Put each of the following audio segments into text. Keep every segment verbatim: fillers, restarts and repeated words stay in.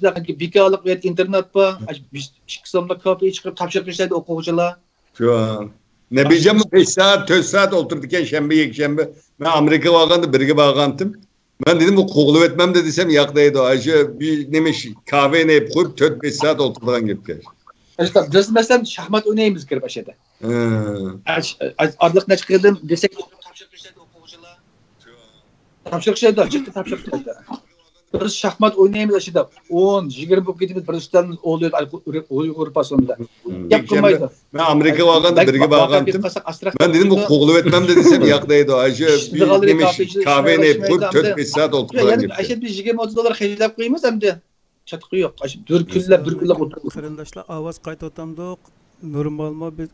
بىكارلىق بۇ يەردە ئىنتېرنات بار. ئىككى سوملۇق كاپى چىقىپ تاپشۇرۇق ئىشلەيدۇ ئوقۇغۇچىلار. شۇ. نەبىجانمۇ بەش سائەت، تۆت سائەت ئولتۇرىدىكەن شەنبە، يەكشەنبە. مەن ئامېرىكىغا بارغاندا بىرگە بارغانتىم. مەن دېدىم، بۇ قوغلىۋەتمەمدۇ دېسەم، ياق دەيدۇ. ئاشۇ بىر نېمە ئىش، كاۋېنى ئېلىپ قويۇپ، تۆت بەش سائەت ئولتۇرىدىغان گەپكەن. ئاشۇنداق، بىز مەسىلەن، شاھمات ئوينايمىز كىرىپ ئاشۇ يەردە. ھە. ئاش-، ئاش-، ئارىلىق نەچچە قېتىم دېسەك، تاپشۇرۇق ئىشلەيدۇ، جىددىي تاپشۇرۇق ئىشلەيدۇ. بىز شاھمات ئوينايمىز ئاشۇنداق. ئون، يىگىرمە بولۇپ كېتىمىز، بىر ئۈستەلنىڭ ئولدى ئۇيغۇر پاسونىدا. گەپ قىلمايدۇ. مەن ئامېرىكىغا بارغاندا بىرگە بارغانتىم. مەن دېدىم، بۇ قوغلىۋەتمەمدۇ دېسەم، ياق دەيدۇ. ئاشۇ بىر نېمە ئىش، كاۋېنى ئېلىپ قويۇپ، تۆت بەش سائەت ئولتۇرغان گەپكەن. ئاشۇ بىز يىگىرمە ئوتتۇز دوللار خەجلەپ قويىمىز ئەمدى. چاتىقى يوق. ئاشۇ بىر كۈنلەپ، بىر كۈنلەپ ئولتۇرىمىز. قېرىنداشلار، ئاۋاز قايتىۋاتامدۇق؟ نورمالمۇ؟ بىز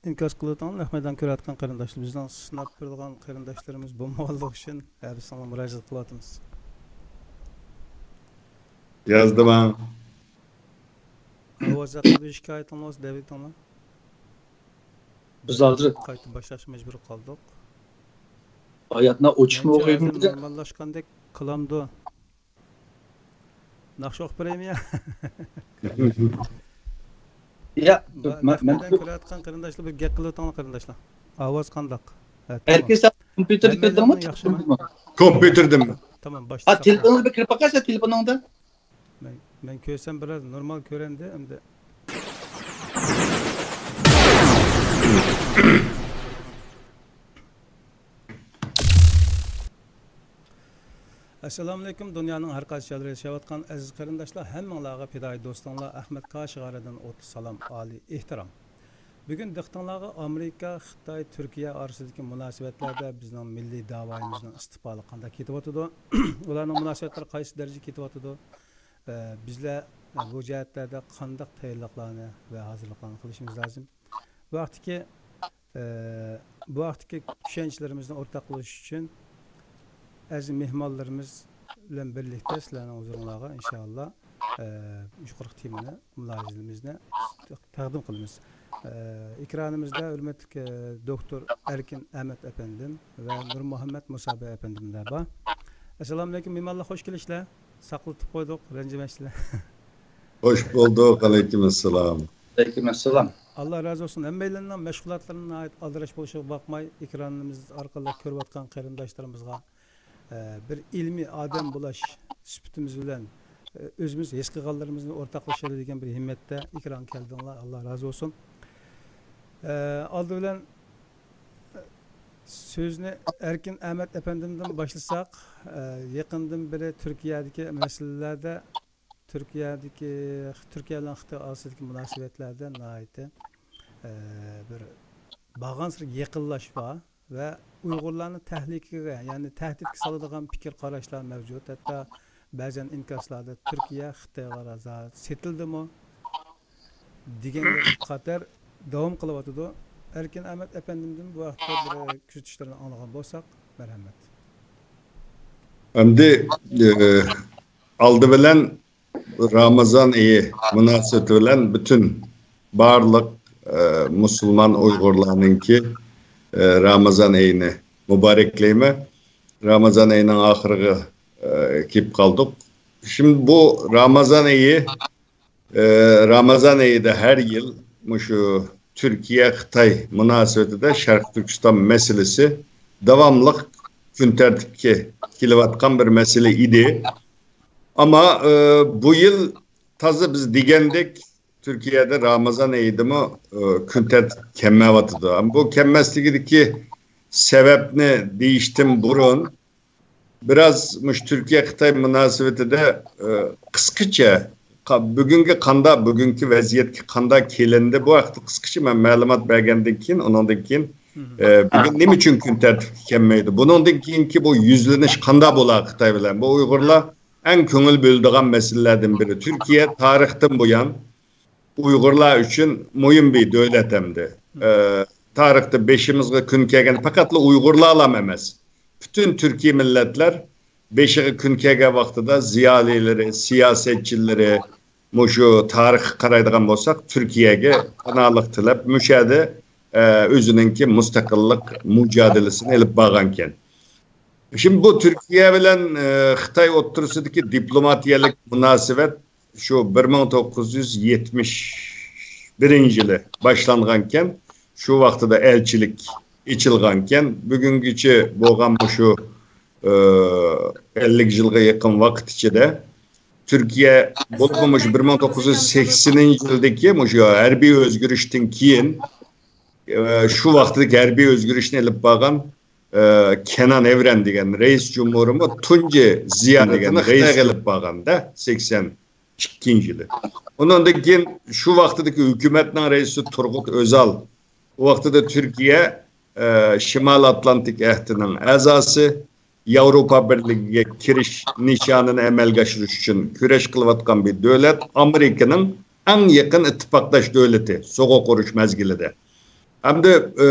ئىنكاس قىلىۋاتىڭلار، نەق مەيدان كۆرۈۋاتقان قېرىنداشلار. بىزنىڭ سىناپ بېرىدىغان قېرىنداشلىرىمىز بولمىغانلىقى ئۈچۈن ھەر بىرسىڭلارغا مۇراجىئەت قىلىۋاتىمىز. يازدىم. ئاۋاز ھەققىدە بىر شىكايىتىڭلار بولسا دەۋېتىڭلار. بىز ھازىر قايتا باشلاشقا مەجبۇر قالدۇق. ھاياتنا ئوچۇقمۇ مەنچە ھازىر ئوقۇيمىز؟ نورماللاشقاندەك قىلامدۇ؟ ناخشا ئوقۇپ بېرەيمۇ يا؟ يا، مەن كۆرۈۋاتقان قېرىنداشلار، بىر گەپ قىلىۋېتىڭلار قېرىنداشلار. ئاۋاز قانداق؟ ھە، تامام. ئەركىن، سەن كومپيۇتېردا كۆردۈڭمۇ؟ ياخشىمۇ؟ كومپيۇتېردىمۇ؟ تامام، باشتا. ھە، تېلېفونۇڭدا بىر كىرىپ باققايسەن تېلېفونۇڭدا. مەن، مەن كۆرسەم بىراز نورمال كۆرەمدى ئەمدى. ئەسسالامۇئەلەيكۇم، دۇنيانىڭ ھەر قايسى جايلىرىدا ياشاۋاتقان ئەزىز قېرىنداشلار، ھەممىڭلارغا پىدائىي دوستۇڭلار ئەخمەت كاشىغارىدىن ئوتلۇق سالام، ئالىي ئېھتىرام. بۈگۈن دىققىتىڭلارغا ئامېرىكا، خىتاي، تۈركىيە ئارىسىدىكى مۇناسىۋەتلەردە بىزنىڭ مىللىي داۋايىمىزنىڭ ئىستىقبالى قانداق كېتىۋاتىدۇ؟ ئۇلارنىڭ مۇناسىۋەتلىرى قايسى دەرىجىگە كېتىۋاتىدۇ؟ ئە، بىزلەر بۇ جەھەتلەردە قانداق تەييارلىقلارنى ۋە ھازىرلىقلارنى قىلىشىمىز لازىم؟ بۇ ھەقتىكى، ئە، بۇ ھەقتىكى چۈشەنچىلىرىمىزنى ئورتاقلىشىش ئۈچۈن ئەزىز مېھمانلىرىمىز بىلەن بىرلىكتە سىلەرنىڭ ھۇزۇرۇڭلارغا ئىنشائاللا، ئە، يۇقىرىقى تېمىنى، مۇلاھىزىلىرىمىزنى تەقدىم قىلىمىز. ئە، ئېكرانىمىزدا ھۆرمەتلىك، ئە، دوكتور ئەركىن ئەمەت ئەپەندىم ۋە نۇرمۇھەممەت مۇسابى ئەپەندىملەر بار. ئەسسالامۇئەلەيكۇم، مېھمانلار، خوش كېلىشلەر. ساقلىتىپ قويدۇق، رەنجىمەسلەر. خوش بولدۇق، ئەلەيكۇم ئەسسالام. ئەلەيكۇم ئەسسالام. ئاللا رازى بولسۇن. ھەممەيلەننىڭ مەشغۇلاتلىرىنىڭ ناھايىتى ئالدىراش بولۇشىغا باقماي، ئېكرانىمىز ئارقىلىق كۆرۈۋاتقان قېرىنداشلىرىمىزغا، ئە، بىر ئىلمىي ئادەم بولاش سۈپىتىمىز بىلەن، ئە، ئۆزىمىز ھېس قىلغانلىرىمىزنى ئورتاقلىشايلى دېگەن بىر ھىممەتتە ئېكرانغا كەلدىڭلار. ئاللا رازى بولسۇن. ئە، ئالدى بىلەن، ئە، سۆزنى ئەركىن ئەمەت ئەپەندىمدىن باشلىساق، ئە، يېقىندىن بېرى تۈركىيەدىكى مەسىلىلەردە تۈركىيەدىكى، تۈركىيە بىلەن خىتاي ئارىسىدىكى مۇناسىۋەتلەردە ناھايىتى، ئە، بىر بارغانسېرى يېقىنلىشىش بار ۋە ئۇيغۇرلارنى تەھلىكىگە، يەنى تەھدىتكە سالىدىغان پىكىر قاراشلار مەۋجۇت. ھەتتا بەزەن ئىنكاسلاردا تۈركىيە خىتايغا رازا سېتىلدىمۇ دېگەنگە قەدەر داۋام قىلىۋاتىدۇ. ئەركىن ئەمەت ئەپەندىمدىن بۇ ھەقتە بىر كۆزىتىشلىرىنى ئاڭلىغان بولساق، مەرھەمەت. ئەمدى، ئە، ئالدى بىلەن رامازان ئېيى مۇناسىۋىتى بىلەن پۈتۈن بارلىق، ئە، مۇسۇلمان ئۇيغۇرلارنىڭكى، ئە، رامازان ئېيىنى مۇبارەكلەيمەن. رامازان ئېيىنىڭ ئاخىرىغا، ئە، كېلىپ قالدۇق. شىمدى بۇ رامازان ئېيى، ئە، رامازان ئېيىدا ھەر يىل مۇشۇ تۈركىيە، خىتاي مۇناسىۋىتىدە شەرقىي تۈركىستان مەسىلىسى داۋاملىق كۈن تەرتىپكە كېلىۋاتقان بىر مەسىلە ئىدى. ئەمما، ئە، بۇ يىل تازا بىز دېگەندەك تۈركىيەدە رامازان ئېيىدىمۇ، ئە، كۈن تەرتىپكە كەلمەيۋاتىدۇ. ئەمما بۇ كەلمەسلىكىدىكى سەۋەبنى دېيىشتىن بۇرۇن، بىراز مۇشۇ تۈركىيە-خىتاي مۇناسىۋىتىدە، ئە، قىسقىچە، قا-، بۈگۈنگە قاندا-، بۈگۈنكى ۋەزىيەتكە قانداق كېلىندى، بۇ ھەقتە قىسقىچە مەن مەلۇمات بەرگەندىن كېيىن، ئۇنىڭدىن كېيىن، ئە، بۈگۈن نېمە ئۈچۈن كۈن تەرتىپكە كەلمەيدۇ؟ بۇنىڭدىن كېيىنكى بۇ يۈزلىنىش قانداق بولار خىتاي بىلەن؟ بۇ ئۇيغۇرلار ئەڭ كۆڭۈل بۆلىدىغان مەسىلىلەردىن بىرى. تۈركىيە تارىختىن بۇيان ئۇيغۇرلار ئۈچۈن مۇھىم بىر دۆلەت ئەمدى. ئە، تارىختا بېشىمىزغا كۈن كەلگەن پەقەتلا ئۇيغۇرلارلام ئەمەس. پۈتۈن تۈركىي مىللەتلەر بېشىغا كۈن كەلگەن ۋاقتىدا زىيالىيلىرى، سىياسەتچىلىرى، مۇشۇ تارىخقا قارايدىغان بولساق، تۈركىيەگە پاناھلىق تىلەپ، مۇشۇ يەردە، ئە، ئۆزىنىڭكى مۇستەقىللىق مۇجادىلىسىنى ئېلىپ بارغانىكەن. شىمدى بۇ تۈركىيە بىلەن، ئە، خىتاي ئوتتۇرىسىدىكى دىپلوماتىيەلىك مۇناسىۋەت شۇ بىر مىڭ توققۇز يۈز يەتمىش بىرىنچى يىلى باشلانغانكەن، شۇ ۋاقتىدا ئەلچىلىك ئېچىلغانكەن. بۈگۈنگىچە بولغان مۇشۇ، ئە، ئەللىك يىلغا يېقىن ۋاقىت ئىچىدە تۈركىيە بولۇپمۇ مۇشۇ بىر مىڭ توققۇز يۈز سەكسىنىنچى يىلدىكى مۇشۇ ھەربىي ئۆزگىرىشتىن كېيىن، ئە، شۇ ۋاقىتتىكى ھەربىي ئۆزگىرىشنى ئېلىپ بارغان، ئە، كېنان ئېۋرەن دېگەن رەئىس جۇمھۇرىمۇ تۇنجى زىيارىتىنى خىتايغا ئېلىپ بارغاندا، سەكسەن ئىككىنچى يىلى. ئۇنىڭدىن كېيىن شۇ ۋاقتىدىكى ھۆكۈمەتنىڭ رەئىسى تۇرغۇت ئۆزال، ئۇ ۋاقتىدا تۈركىيە، ئە، شىمال ئاتلانتىك ئەھدىنىڭ ئەزاسى، ياۋروپا بىرلىكىگە كىرىش نىشانىنى ئەمەلگە ئاشۇرۇش ئۈچۈن كۈرەش قىلىۋاتقان بىر دۆلەت، ئامېرىكىنىڭ ئەڭ يېقىن ئىتتىپاقداش دۆلىتى، سوغۇق ئۇرۇش مەزگىلىدە. ھەمدە، ئە،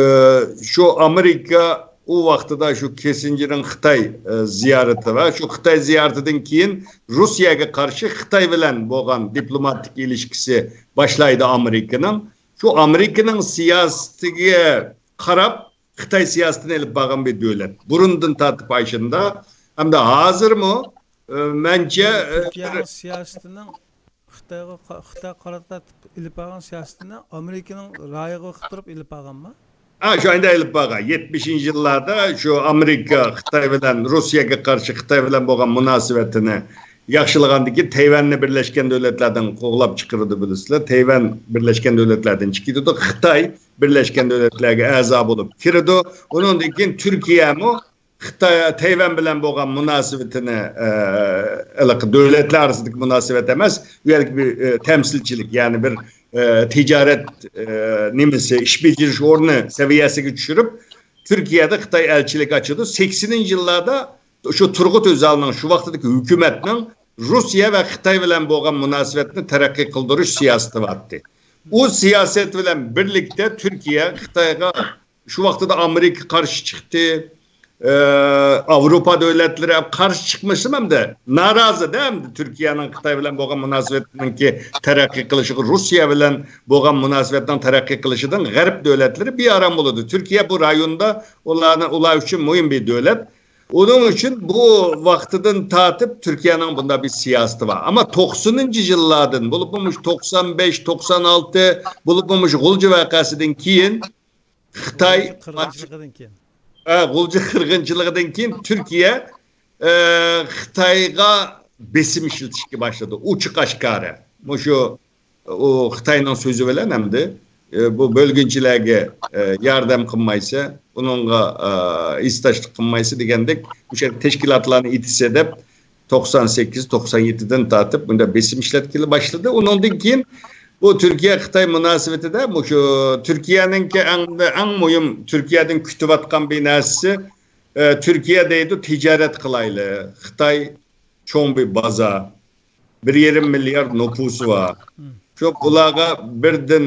شۇ ئامېرىكا ئۇ ۋاقتىدا شۇ كىسسىنجېرنىڭ خىتاي، ئە، زىيارىتى ۋە شۇ خىتاي زىيارىتىدىن كېيىن روسىيەگە قارشى خىتاي بىلەن بولغان دىپلوماتىك ئىلىشكىسى باشلايدۇ ئامېرىكىنىڭ. شۇ ئامېرىكىنىڭ سىياسىتىگە قاراپ خىتاي سىياسىتىنى ئېلىپ بارغان بىر دۆلەت. بۇرۇندىن تارتىپ ئاشۇنداق. ھەمدە ھازىرمۇ، ئە، مەنچە، ئە، تۈركىيەنىڭ سىياسىتىنىڭ خىتايغا قا-، خىتايغا قارىتا ئېلىپ بارغان سىياسىتىنى ئامېرىكىنىڭ رايىغا قىلىپ تۇرۇپ ئېلىپ بارغانمۇ؟ ھە، شۇ ئەمدى ئېلىپ بارغان. يەتمىشىنچى يىللاردا شۇ ئامېرىكا خىتاي بىلەن، روسىيەگە قارشى خىتاي بىلەن بولغان مۇناسىۋىتىنى ياخشىلىغاندىن كېيىن، تەيۋەننى بىرلەشكەن دۆلەتلەردىن قوغلاپ چىقىرىدۇ، بىلىسىلەر. تەيۋەن بىرلەشكەن دۆلەتلەردىن چىقىدۇ. خىتاي بىرلەشكەن دۆلەتلەرگە ئەزا بولۇپ كىرىدۇ. ئۇنىڭدىن كېيىن تۈركىيەمۇ خىتاي، تەيۋەن بىلەن بولغان مۇناسىۋىتىنى، ئە، ھېلىقى دۆلەتلەر ئارىسىدىكى مۇناسىۋەت ئەمەس، ئۇ يەردىكى بىر، ئە، تەمسىلچىلىك، يەنى بىر، ئە، تىجارەت، ئە، نېمىسى، ئىش بېجىرىش ئورنى سەۋىيەسىگە چۈشۈرۈپ، تۈركىيەدە خىتاي ئەلچىلىكى ئاچىدۇ. سەكسىنىنچى يىللاردا شۇ تۇرغۇت ئۆزالنىڭ شۇ ۋاقتىدىكى ھۆكۈمەتنىڭ روسىيە ۋە خىتاي بىلەن بولغان مۇناسىۋەتنى تەرەققىي قىلدۇرۇش سىياسىتى بارتتى. ئۇ سىياسەت بىلەن بىرلىكتە تۈركىيە خىتايغا شۇ ۋاقتىدا ئامېرىكا قارشى چىقتى. ئە، ئاۋروپا دۆلەتلىرى قارشى چىقمىسىمۇ، ئەمدى نارازىدە، ئەمدى تۈركىيەنىڭ خىتاي بىلەن بولغان مۇناسىۋەتنىڭكى تەرەققىي قىلىشىغا، روسىيە بىلەن بولغان مۇناسىۋەتنىڭ تەرەققىي قىلىشىدىن غەرب دۆلەتلىرى بىئارام بولىدۇ. تۈركىيە بۇ رايوندا ئۇلارنى، ئۇلار ئۈچۈن مۇھىم بىر دۆلەت. ئۇنىڭ ئۈچۈن بۇ ۋاقتىدىن تارتىپ تۈركىيەنىڭ بۇنداق بىر سىياسىتى بار. ئەمما توقسىنىنچى يىللاردىن، بولۇپمۇ مۇشۇ توقسان بەش، توقسان ئالتە، بولۇپمۇ مۇشۇ غۇلجا ۋەقەسىدىن كېيىن خىتاي، قىرغىنچىلىقىدىن كېيىن. ھە، غۇلجا قىرغىنچىلىقىدىن كېيىن تۈركىيە، ئە، خىتايغا بېسىم ئىشلىتىشكە باشلىدى. ئوچۇق ئاشكارا. مۇشۇ، ئۇ خىتاينىڭ سۆزى بىلەن ئەمدى، ئە، بۇ بۆلگۈنچىلەرگە، ئە، ياردەم قىلمايسە، ئۇنىڭغا، ئە، ھېسداشلىق قىلمايسە دېگەندەك، مۇشۇ تەشكىلاتلارنى ئېتىسە دەپ، توقسان سەككىز، توقسان يەتتىدىن تارتىپ بۇنداق بېسىم ئىشلەتكىلى باشلىدى. ئۇنىڭدىن كېيىن بۇ تۈركىيە خىتاي مۇناسىۋىتىدە مۇشۇ تۈركىيەنىڭكى ئەڭ، ئەڭ مۇھىم تۈركىيەدىن كۈتۈۋاتقان بىر نەرسىسى، ئە، تۈركىيە دەيدۇ، تىجارەت قىلايلى. خىتاي چوڭ بىر بازار. بىر يېرىم مىليارد نوپۇسى بار. شۇ بۇلارغا بىردىن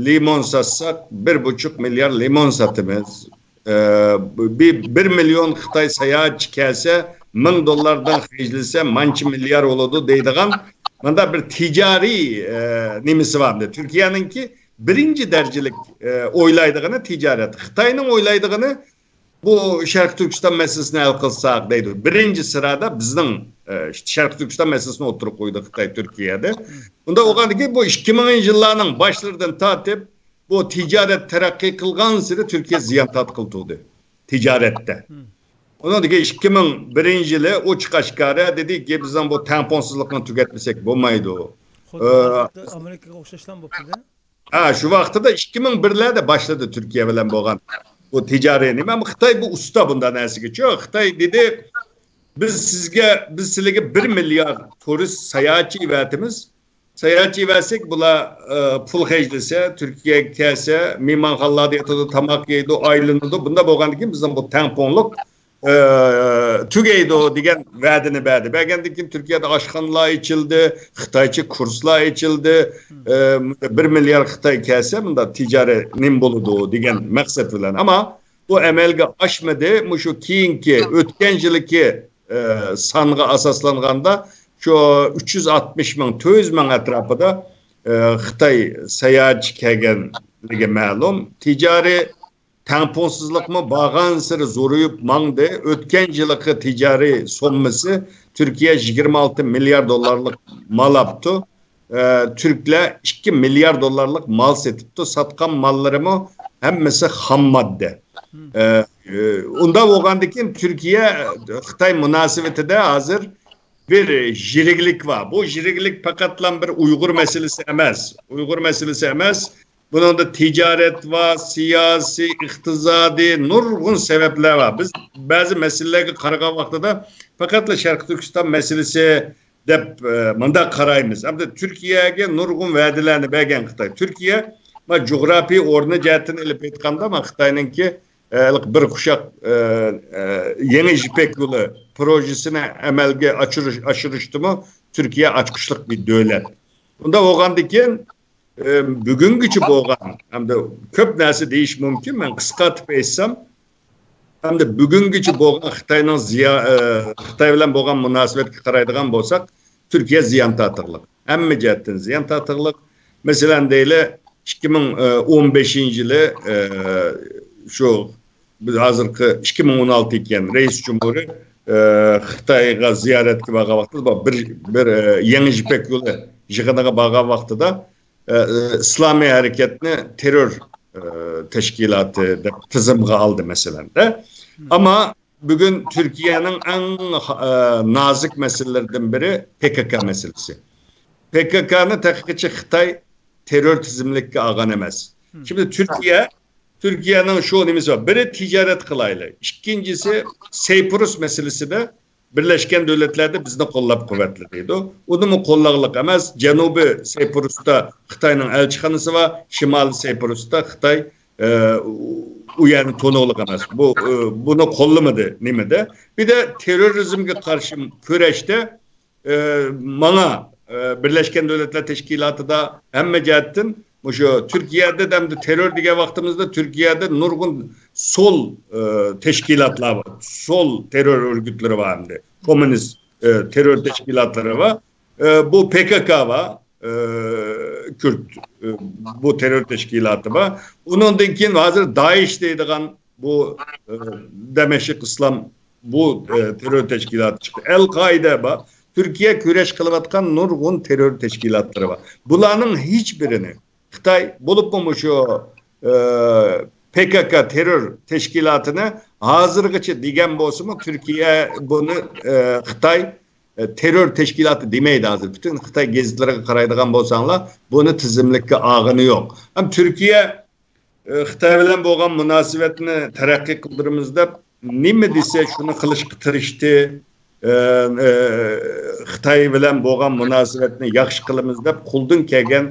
لىمون ساتساق، بىر بۇچۇق مىليارد لىمون ساتىمىز. ئە، بىر، بىر مىليون خىتاي ساياھەتچى كەلسە، مىڭ دوللاردىن خەجلىسە، مانچە مىليار بولىدۇ دەيدىغان مۇنداق بىر تىجارىي، ئە، نېمىسى بار. تۈركىيەنىڭكى بىرىنچى دەرىجىلىك، ئە، ئويلايدىغىنى تىجارەت. خىتاينىڭ ئويلايدىغىنى بۇ شەرقىي تۈركىستان مەسىلىسىنى ھەل قىلساق دەيدۇ. بىرىنچى سىرادا بىزنىڭ، ئە، شەرقىي تۈركىستان مەسىلىسىنى ئوتتۇرىغا قويدى خىتاي تۈركىيەدە. ئۇنداق بولغاندىكىن بۇ ئىككى مىڭىنچى يىللارنىڭ باشلىرىدىن تارتىپ بۇ تىجارەت تەرەققىي قىلغانسېرى تۈركىيە زىيان تارتقىلى تۇردى تىجارەتتە. ئۇنىڭدىن كېيىن ئىككى مىڭ بىرىنچى يىلى ئوچۇق ئاشكارا دېدىكى، بىزنىڭ بۇ تەڭپۇڭسىزلىقنى تۈگەتمىسەك بولمايدۇ. خۇددى ئامېرىكىغا ئوخشاشلا بولۇپتۇ-دە. ھە، شۇ ۋاقتىدا ئىككى مىڭ بىرلەردە باشلىدى تۈركىيە بىلەن بولغان بۇ تىجارىي نېمە. ئەمما خىتاي بۇ ئۇستا بۇنداق نەرسىگىچۇ. خىتاي دېدى، بىز سىزگە، بىز سىلەرگە بىر مىليارد تۇرىست ساياھەتچى ئېۋەتىمىز. ساياھەتچى ئېۋەتسەك، بۇلار، ئە، پۇل خەجلىسە، تۈركىيەگە كەلسە، مېھمانخانىلاردا ياتىدۇ، تاماق يەيدۇ، ئايلىنىدۇ. بۇنداق بولغاندىن كېيىن بىزنىڭ بۇ تەڭپۇڭلۇق ئى، تۈگەيدۇ دېگەن ۋەدىنى بەردى. بەرگەندىن كېيىن تۈركىيەدە ئاشخانىلار ئېچىلدى، خىتايچە كۇرسلار ئېچىلدى. ئى، بىر مىليارد خىتاي كەلسە، مۇنداق تىجارەت نېمە بولىدۇ دېگەن مەقسەت بىلەن. ئەمما بۇ ئەمەلگە ئاشمىدى. مۇشۇ كېيىنكى، ئۆتكەن يىلىكى، ئى، سانغا ئاساسلانغاندا، شۇ ئۈچ يۈز ئاتمىش مىڭ، تۆت يۈز مىڭ ئەتراپىدا، ئى، خىتاي ساياھەتچى كەلگەنلىكى مەلۇم. تىجارىي تەڭپۇڭسىزلىقمۇ بارغانسېرى زورىيىپ ماڭدى. ئۆتكەن يىلقى تىجارىي سوممىسى تۈركىيە يىگىرمە ئالتە مىليار دوللارلىق مال ئاپتۇ. ئە، تۈركلەر ئىككى مىليار دوللارلىق مال سېتىپتۇ. ساتقان ماللىرىمۇ ھەممىسى خام ماددا. ئە، ئە، ئۇنداق بولغاندىن كېيىن تۈركىيە خىتاي مۇناسىۋىتىدە ھازىر بىر يىرىكلىك بار. بۇ يىرىكلىك پەقەتلا بىر ئۇيغۇر مەسىلىسى ئەمەس. ئۇيغۇر مەسىلىسى ئەمەس. بۇنىڭدا تىجارەت بار، سىياسىي، ئىقتىسادىي نۇرغۇن سەۋەبلەر بار. بىز بەزى مەسىلىلەرگە قارىغان ۋاقتىدا پەقەتلا شەرقىي تۈركىستان مەسىلىسى دەپ، ئە، مۇنداق قارايمىز. ئەمدى تۈركىيەگە نۇرغۇن ۋەدىلەرنى بەرگەن خىتاي. تۈركىيە، ما، جۇغراپىي ئورنى جەھەتتىن ئېلىپ ئېيتقاندا، ما، خىتاينىڭكى، ئە، بىر قۇشاق، ئە، ئە، يېڭى يىپەك يولى پروژىسىنى ئەمەلگە ئاشۇرۇش، ئاشۇرۇشتىمۇ تۈركىيە ئاچقۇچلۇق بىر دۆلەت. ئۇنداق بولغاندىكىن، ئە، بۈگۈنگىچە بولغان، ھەمدە كۆپ نەرسە دېيىش مۇمكىن، مەن قىسقارتىپ ئېيتسام، ھەمدە بۈگۈنگىچە بولغان خىتاينىڭ زىيا-، ئە، خىتاي بىلەن بولغان مۇناسىۋەتكە قارايدىغان بولساق، تۈركىيە زىيان تارتىقلىق. ھەممە جەھەتتىن زىيان تارتىقلىق. مەسىلەن، دەيلى، ئىككى مىڭ ئون بەشىنچى يىلى، ئە، شۇ بىز ھازىرقى ئىككى مىڭ ئون ئالتە ئىكەن، رەئىس جۇمھۇرى، ئە، خىتايغا زىيارەتكە بارغان ۋاقتىدا بىر، بىر، ئە، يېڭى يىپەك يولى يىغىنىغا بارغان ۋاقتىدا، ئە، ئىسلامىي ھەرىكەتنى تېررور، ئە، تەشكىلاتى دەپ تىزىمغا ئالدى، مەسىلەن. ئەمما بۈگۈن تۈركىيەنىڭ ئەڭ، ئە، نازۇك مەسىلىلىرىدىن بىرى پكك مەسىلىسى. پككنى تېخىچە خىتاي تېررور تىزىملىككە ئالغان ئەمەس. شىمدى تۈركىيە، تۈركىيەنىڭ شۇ نېمىسى بار. بىرى تىجارەت قىلايلى. ئىككىنچىسى سەيپۇرۇس مەسىلىسىدە بىرلەشكەن دۆلەتلەردە بىزنى قوللاپ قۇۋۋەتلىدى. ئۇنىمۇ قوللاغلىق ئەمەس. جەنۇبىي سەيپۇرۇستا خىتاينىڭ ئەلچىخانىسى بار، شىمالىي سەيپۇرۇستا خىتاي، ئە، ئۇ، ئۇ يەرنى تونۇغلۇق ئەمەس. بۇ، ئە، بۇنى قوللىمىدى نېمىدە. بىر دە تېررورىزمگە قارشى كۈرەشتە، ئە، ماڭا، ئە، بىرلەشكەن دۆلەتلەر تەشكىلاتىدا ھەممە جەھەتتىن مۇشۇ تۈركىيەدە ئەمدى تېررور دېگەن ۋاقتىمىزدا تۈركىيەدە نۇرغۇن سول، ئە، تەشكىلاتلار بار، سول تېررور ئۆرگۈتلىرى بار ئەمدى. كوممۇنىست، ئە، تېررور تەشكىلاتلىرى بار. ئە، بۇ پكك بار، ئە، كۈرد، ئە، بۇ تېررور تەشكىلاتى بار. ئۇنىڭدىن كېيىن ھازىر دائىش دەيدىغان بۇ، ئە، دەمەشق ئىسلام بۇ، ئە، تېررور تەشكىلاتى چىقتى. ئەل قائىدە بار. تۈركىيە كۈرەش قىلىۋاتقان نۇرغۇن تېررور تەشكىلاتلىرى بار. بۇلارنىڭ ھېچ بىرىنى خىتاي، بولۇپمۇ مۇشۇ، ئە، پكك تېررور تەشكىلاتىنى ھازىرغىچە دېگەن بولسىمۇ، تۈركىيە بۇنى، ئە، خىتاي، ئە، تېررور تەشكىلاتى دېمەيدۇ ھازىر. پۈتۈن خىتاي گېزىتلىرىغا قارايدىغان بولساڭلار، بۇنى تىزىملىككە ئالغىنى يوق. ھەم تۈركىيە، ئە، خىتاي بىلەن بولغان مۇناسىۋەتنى تەرەققىي قىلدۇرىمىز دەپ، نېمە دېسە شۇنى قىلىشقا تىرىشتى. ئە، ئە، خىتاي بىلەن بولغان مۇناسىۋەتنى ياخشى قىلىمىز دەپ قولدىن كەلگەن،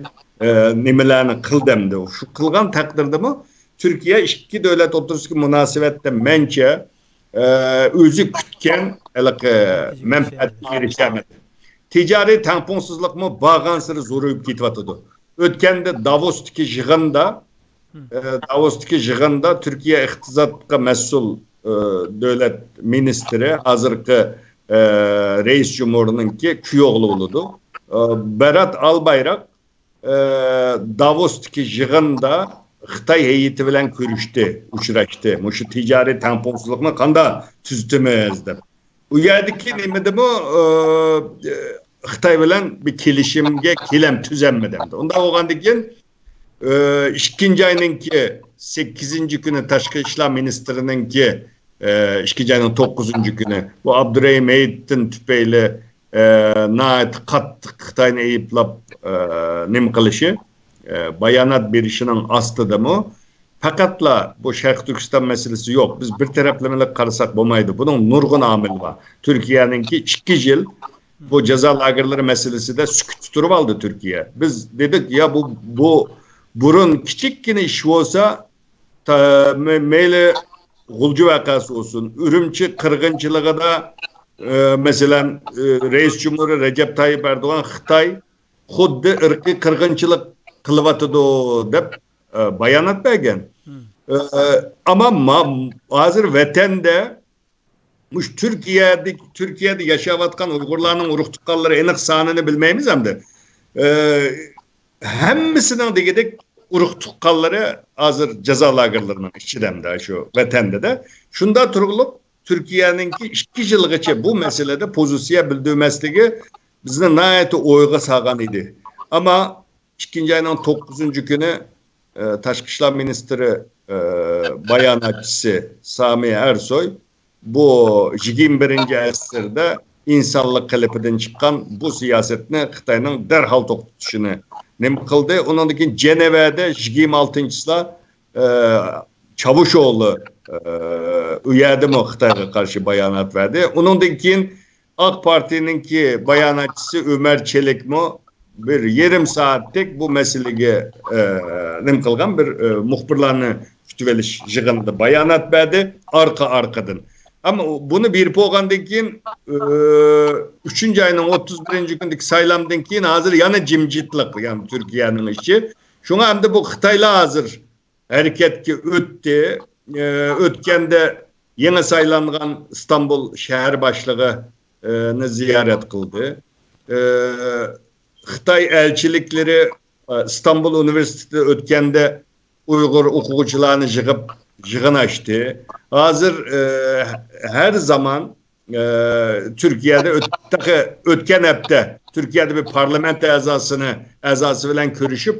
ئە، نېمىلەرنى قىلدى ئەمدى. شۇ قىلغان تەقدىردىمۇ تۈركىيە ئىككى دۆلەت ئوتتۇرىسىدىكى مۇناسىۋەتتە مەنچە، ئە، ئۆزى كۈتكەن ھېلىقى مەنپەئەتكە ئېرىشەلمىدى. تىجارىي تەڭپۇڭسىزلىقمۇ بارغانسېرى زورىيىپ كېتىۋاتىدۇ. ئۆتكەندە داۋوستىكى يىغىندا، ئە، داۋوستىكى يىغىندا تۈركىيە ئىقتىسادقا مەسئۇل، ئە، دۆلەت مىنىستىرى، ھازىرقى، ئە، رەئىس جۇمھۇرنىڭكى كۈيئوغلى بولىدۇ. ئە، بېرات ئالبايراق، ئە، داۋوستىكى يىغىندا خىتاي ھەيئىتى بىلەن كۆرۈشتى، ئۇچراشتى. مۇشۇ تىجارىي تەڭپۇڭسىزلىقنى قانداق تۈزىتىمىز دەپ. ئۇ يەردىكى نېمىدىمۇ، ئە، خىتاي بىلەن بىر كېلىشىمگە كېلەم تۈزەلمىدى ئەمدى. ئۇنداق بولغاندىن كېيىن، ئە، ئىككىنچى ئاينىڭكى سەككىزىنچى كۈنى تاشقى ئىشلار مىنىستىرىنىڭكى، ئە، ئىككىنچى ئاينىڭ توققۇزىنچى كۈنى بۇ ئابدۇرېھىم ھېيتدىن تۈپەيلى، ئە، ناھايىتى قاتتىق خىتاينى ئەيىبلەپ، ئە، نېمە قىلىشى، ئە، بايانات بېرىشىنىڭ ئاستىدىمۇ پەقەتلا بۇ شەرقىي تۈركىستان مەسىلىسى يوق. بىز بىر تەرەپلىمىلىك قارىساق بولمايدۇ. بۇنىڭ نۇرغۇن ئامىلى بار. تۈركىيەنىڭكى ئىككى يىل بۇ جازا لاگېرلىرى مەسىلىسىدە سۈكۈتتە تۇرۇپ ئالدى تۈركىيە. بىز دېدۇق، يا بۇ، بۇ بۇرۇن كىچىككىنە ئىش بولسا، تا-، مە-، مەيلى غۇلجا ۋەقەسى بولسۇن، ئۈرۈمچى قىرغىنچىلىقىدا، ئە، مەسىلەن، ئە، رەئىس جۇمھۇرى رەجەپ تايىپ ئەردوغان خىتاي خۇددى ئىرقىي قىرغىنچىلىق قىلىۋاتىدۇ دەپ، ئە، بايانات بەرگەن. ئە، ئەمما ما-، ھازىر ۋەتەندە مۇشۇ تۈركىيەدە، تۈركىيەدە ياشاۋاتقان ئۇيغۇرلارنىڭ ئۇرۇق تۇغقانلىرى، ئېنىق سانىنى بىلمەيمىز ئەمدى. ئە، ھەممىسىنىڭ دېگۈدەك ئۇرۇق تۇغقانلىرى ھازىر جازا لاگېرلىرىنىڭ ئىچىدە ئەمدى شۇ ۋەتەندە. شۇنداق تۇرۇقلۇق تۈركىيەنىڭكى ئىككى يىلغىچە بۇ مەسىلىدە پوزىتسىيە بىلدۈرمەسلىكى بىزنى ناھايىتى ئويغا سالغان ئىدى. ئەمما ئىككىنچى ئاينىڭ توققۇزىنچى كۈنى، ئە، تاشقى ئىشلار مىنىستىرى، ئە، باياناتچىسى سامى ئەرسوي بۇ يىگىرمە بىرىنچى ئەسىردە ئىنسانلىق قېلىپىدىن چىققان بۇ سىياسەتنى خىتاينىڭ دەرھال توختىتىشىنى نېمە قىلدى. ئۇنىڭدىن كېيىن جەنەۋەدە يىگىرمە ئالتىنچىسىلار، ئە، چاۋۇشئوغلى، ئە، ئۇ يەردىمۇ خىتايغا قارشى بايانات بەردى. ئۇنىڭدىن كېيىن ئاق پارتىيىنىڭكى باياناتچىسى ئۆمەر چېلىكمۇ بىر يېرىم سائەتلىك بۇ مەسىلىگە، ئە، نېمە قىلغان، بىر، ئە، مۇخبىرلارنى كۈتۈۋېلىش يىغىنىدا بايانات بەردى ئارقا-ئارقىدىن. ئەمما بۇنى بېرىپ بولغاندىن كېيىن، ئە، ئۈچىنچى ئاينىڭ ئوتتۇز بىرىنچى كۈنىدىكى سايلامدىن كېيىن ھازىر يەنە جىمجىتلىق، يەنى تۈركىيەنىڭ ئىشى. شۇڭا ئەمدى بۇ خىتايلار ھازىر ھەرىكەتكە ئۆتتى. ئە، ئۆتكەندە يېڭى سايلانغان ئىستانبۇل شەھەر باشلىقىنى زىيارەت قىلدى. ئە، خىتاي ئەلچىلىكلىرى، ئە، ئىستانبۇل ئۇنىۋېرسىتېتىدا ئۆتكەندە ئۇيغۇر ئوقۇغۇچىلارنى يىغىپ يىغىن ئاچتى. ھازىر، ئە، ھەر زامان، ئە، تۈركىيەدە ئۆت-، تېخى ئۆتكەن ھەپتە تۈركىيەدە بىر پارلامېنت ئەزاسىنى، ئەزاسى بىلەن كۆرۈشۈپ،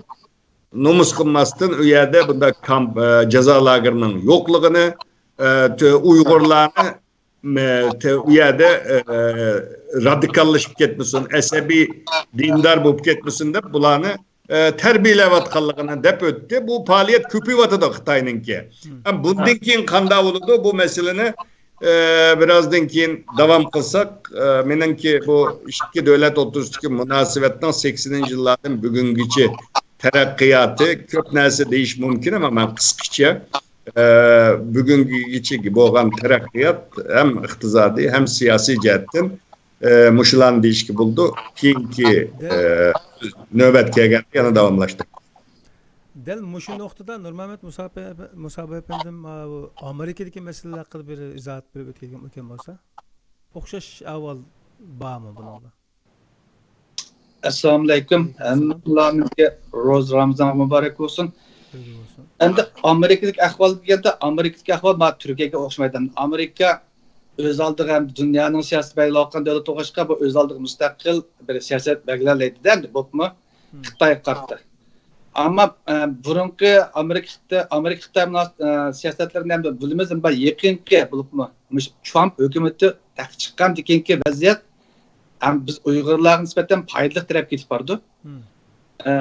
نومۇس قىلماستىن ئۇ يەردە بۇنداق كامپ، ئە، جازا لاگېرىنىڭ يوقلۇقىنى، ئە، تۆ-، ئۇيغۇرلارنى، ئە، تۆ-، ئۇ يەردە، ئە، رادىكاللىشىپ كەتمىسۇن، ئەسەبىي دىندار بولۇپ كەتمىسۇن دەپ بۇلارنى، ئە، تەربىيەلەۋاتقانلىقىنى دەپ ئۆتتى. بۇ پائالىيەت كۆپىيىۋاتىدۇ خىتاينىڭكى. ھەم بۇندىن كېيىن قانداق بولىدۇ بۇ مەسىلىنى، ئە، بىرازدىن كېيىن داۋام قىلساق، ئە، مېنىڭكى بۇ ئىككى دۆلەت ئوتتۇرىسىدىكى مۇناسىۋەتنىڭ سەكسىنىنچى يىللاردىن بۈگۈنگىچە تەرەققىياتى كۆپ نەرسە دېيىش مۇمكىن، ئەمما مەن قىسقىچە، ئە، بۈگۈنگىچە بولغان تەرەققىيات ھەم ئىقتىسادىي، ھەم سىياسىي جەھەتتىن، ئە، مۇشۇلارنى دېيىشكە بولىدۇ. كېيىنكى، دەل، ئە، نۆۋەت كەلگەندە يەنە داۋاملاشتۇرىمىز. دەل مۇشۇ نۇقتىدا نۇرمەمەت مۇسا ئەپ-، مۇسا ئەپەندىم، ئا، بۇ ئامېرىكىدىكى مەسىلىلەر ھەققىدە بىر ئىزاھات بېرىپ ئۆتكەن ئىكەن بولسا. ئوخشاش ئەھۋال بارمۇ بۇنىڭدا؟ ئەسسالامۇئەلەيكۇم. ھەممىڭلارنىڭكى روزا رامىزان مۇبارەك بولسۇن. ئەمدى ئامېرىكىدىكى ئەھۋال دېگەندە، ئامېرىكىدىكى ئەھۋال مانا تۈركىيەگە ئوخشىمايدۇ. ئامېرىكا ئۆز ئالدىغا ھەم دۇنيانىڭ سىياسىتى بەلگىلەۋاتقان دۆلەت بولغاچقا، بۇ ئۆز ئالدىغا مۇستەقىل بىر سىياسەت بەلگىلەلەيدىدە، ئەمدى بولۇپمۇ خىتايغا قارىتا. ئەمما، ئە، بۇرۇنقى ئامېرىكا خىتاي، ئامېرىكا خىتاي مۇناس-، ئە، سىياسەتلىرىنى ئەمدى بىلىمىز، ئەمما يېقىنقى بولۇپمۇ مۇشۇ ترامپ ھۆكۈمىتى تەختكە چىققاندىن كېيىنكى ۋەزىيەت ھەم بىز ئۇيغۇرلارغا نىسبەتەن پايدىلىق تەرەپكە كېتىپ بارىدۇ. ئە،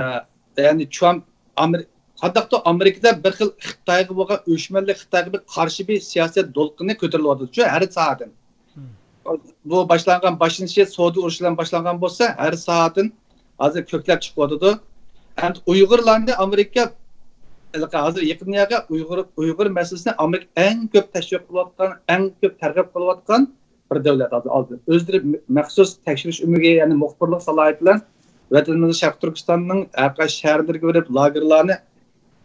يەنى ترامپ ئامېر-، قانداقتۇر ئامېرىكىدا بىر خىل خىتايغا بولغان ئۆچمەنلىك، خىتايغا بىر قارشى بىر سىياسەت دولقۇنى كۆتۈرۈلۈۋاتىدۇ، شۇ ھەر ساھەدىن. بۇ باشلانغان، باشلىنىشى سودا ئۇرۇشى بىلەن باشلانغان بولسا، ھەر ساھەدىن ھازىر كۆكلەپ چىقىۋاتىدۇ. ئەمدى ئۇيغۇرلارنى ئامېرىكا، ھازىر يېقىن دۇنياغا ئۇيغۇر، ئۇيغۇر مەسىلىسىنى ئامېرىكا ئەڭ كۆپ تەشۋىق قىلىۋاتقان، ئەڭ كۆپ تەرغىب قىلىۋاتقان بىر دۆلەت ھازىر ئالدى. ئۆزلىرى مەخسۇس تەكشۈرۈش ئۆمىكى، يەنى مۇخبىرلىق سالاھىيىتى بىلەن ۋەتىنىمىز شەرقىي تۈركىستاننىڭ ھەر قايسى شەھەرلىرىگە بېرىپ، لاگېرلارنى،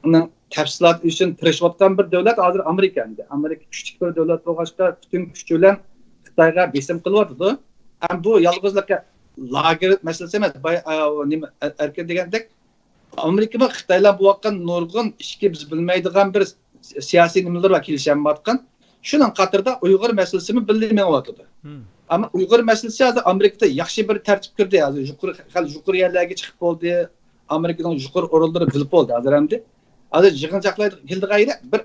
ئۇنىڭ تەپسىلاتى ئۈچۈن تىرىشىۋاتقان بىر دۆلەت ھازىر ئامېرىكا ئەمدى. ئامېرىكا كۈچلۈك بىر دۆلەت بولغاچقا، پۈتۈن كۈچى بىلەن خىتايغا بېسىم قىلىۋاتىدۇ. ھەم بۇ يالغۇزلۇق لاگېر مەسىلىسى ئەمەس، باي-، ئا، ئۇ نېمە، ئەركىن دېگەندەك، ئامېرىكىمۇ خىتايلار بولۇۋاتقان نۇرغۇن ئىچكى بىز بىلمەيدىغان بىر سىياسىي نېمىلىرى بار، كېلىشەلمەيۋاتقان. شۇنىڭ قاتارىدا ئۇيغۇر مەسىلىسىمۇ بىللە مېڭىۋاتىدۇ. ئەمما ئۇيغۇر مەسىلىسى ھازىر ئامېرىكىدا ياخشى بىر تەرتىپ كىردى. ھازىر يۇقىرى، خېلى يۇقىرى يەرلەرگە چىقىپ بولدى. ئامېرىكىنىڭ يۇقىرى ئورۇنلىرى بىلىپ بولدى ھازىر ئەمدى. ھازىر يىغىنچاقلار كېلىدىغان يېرى بىر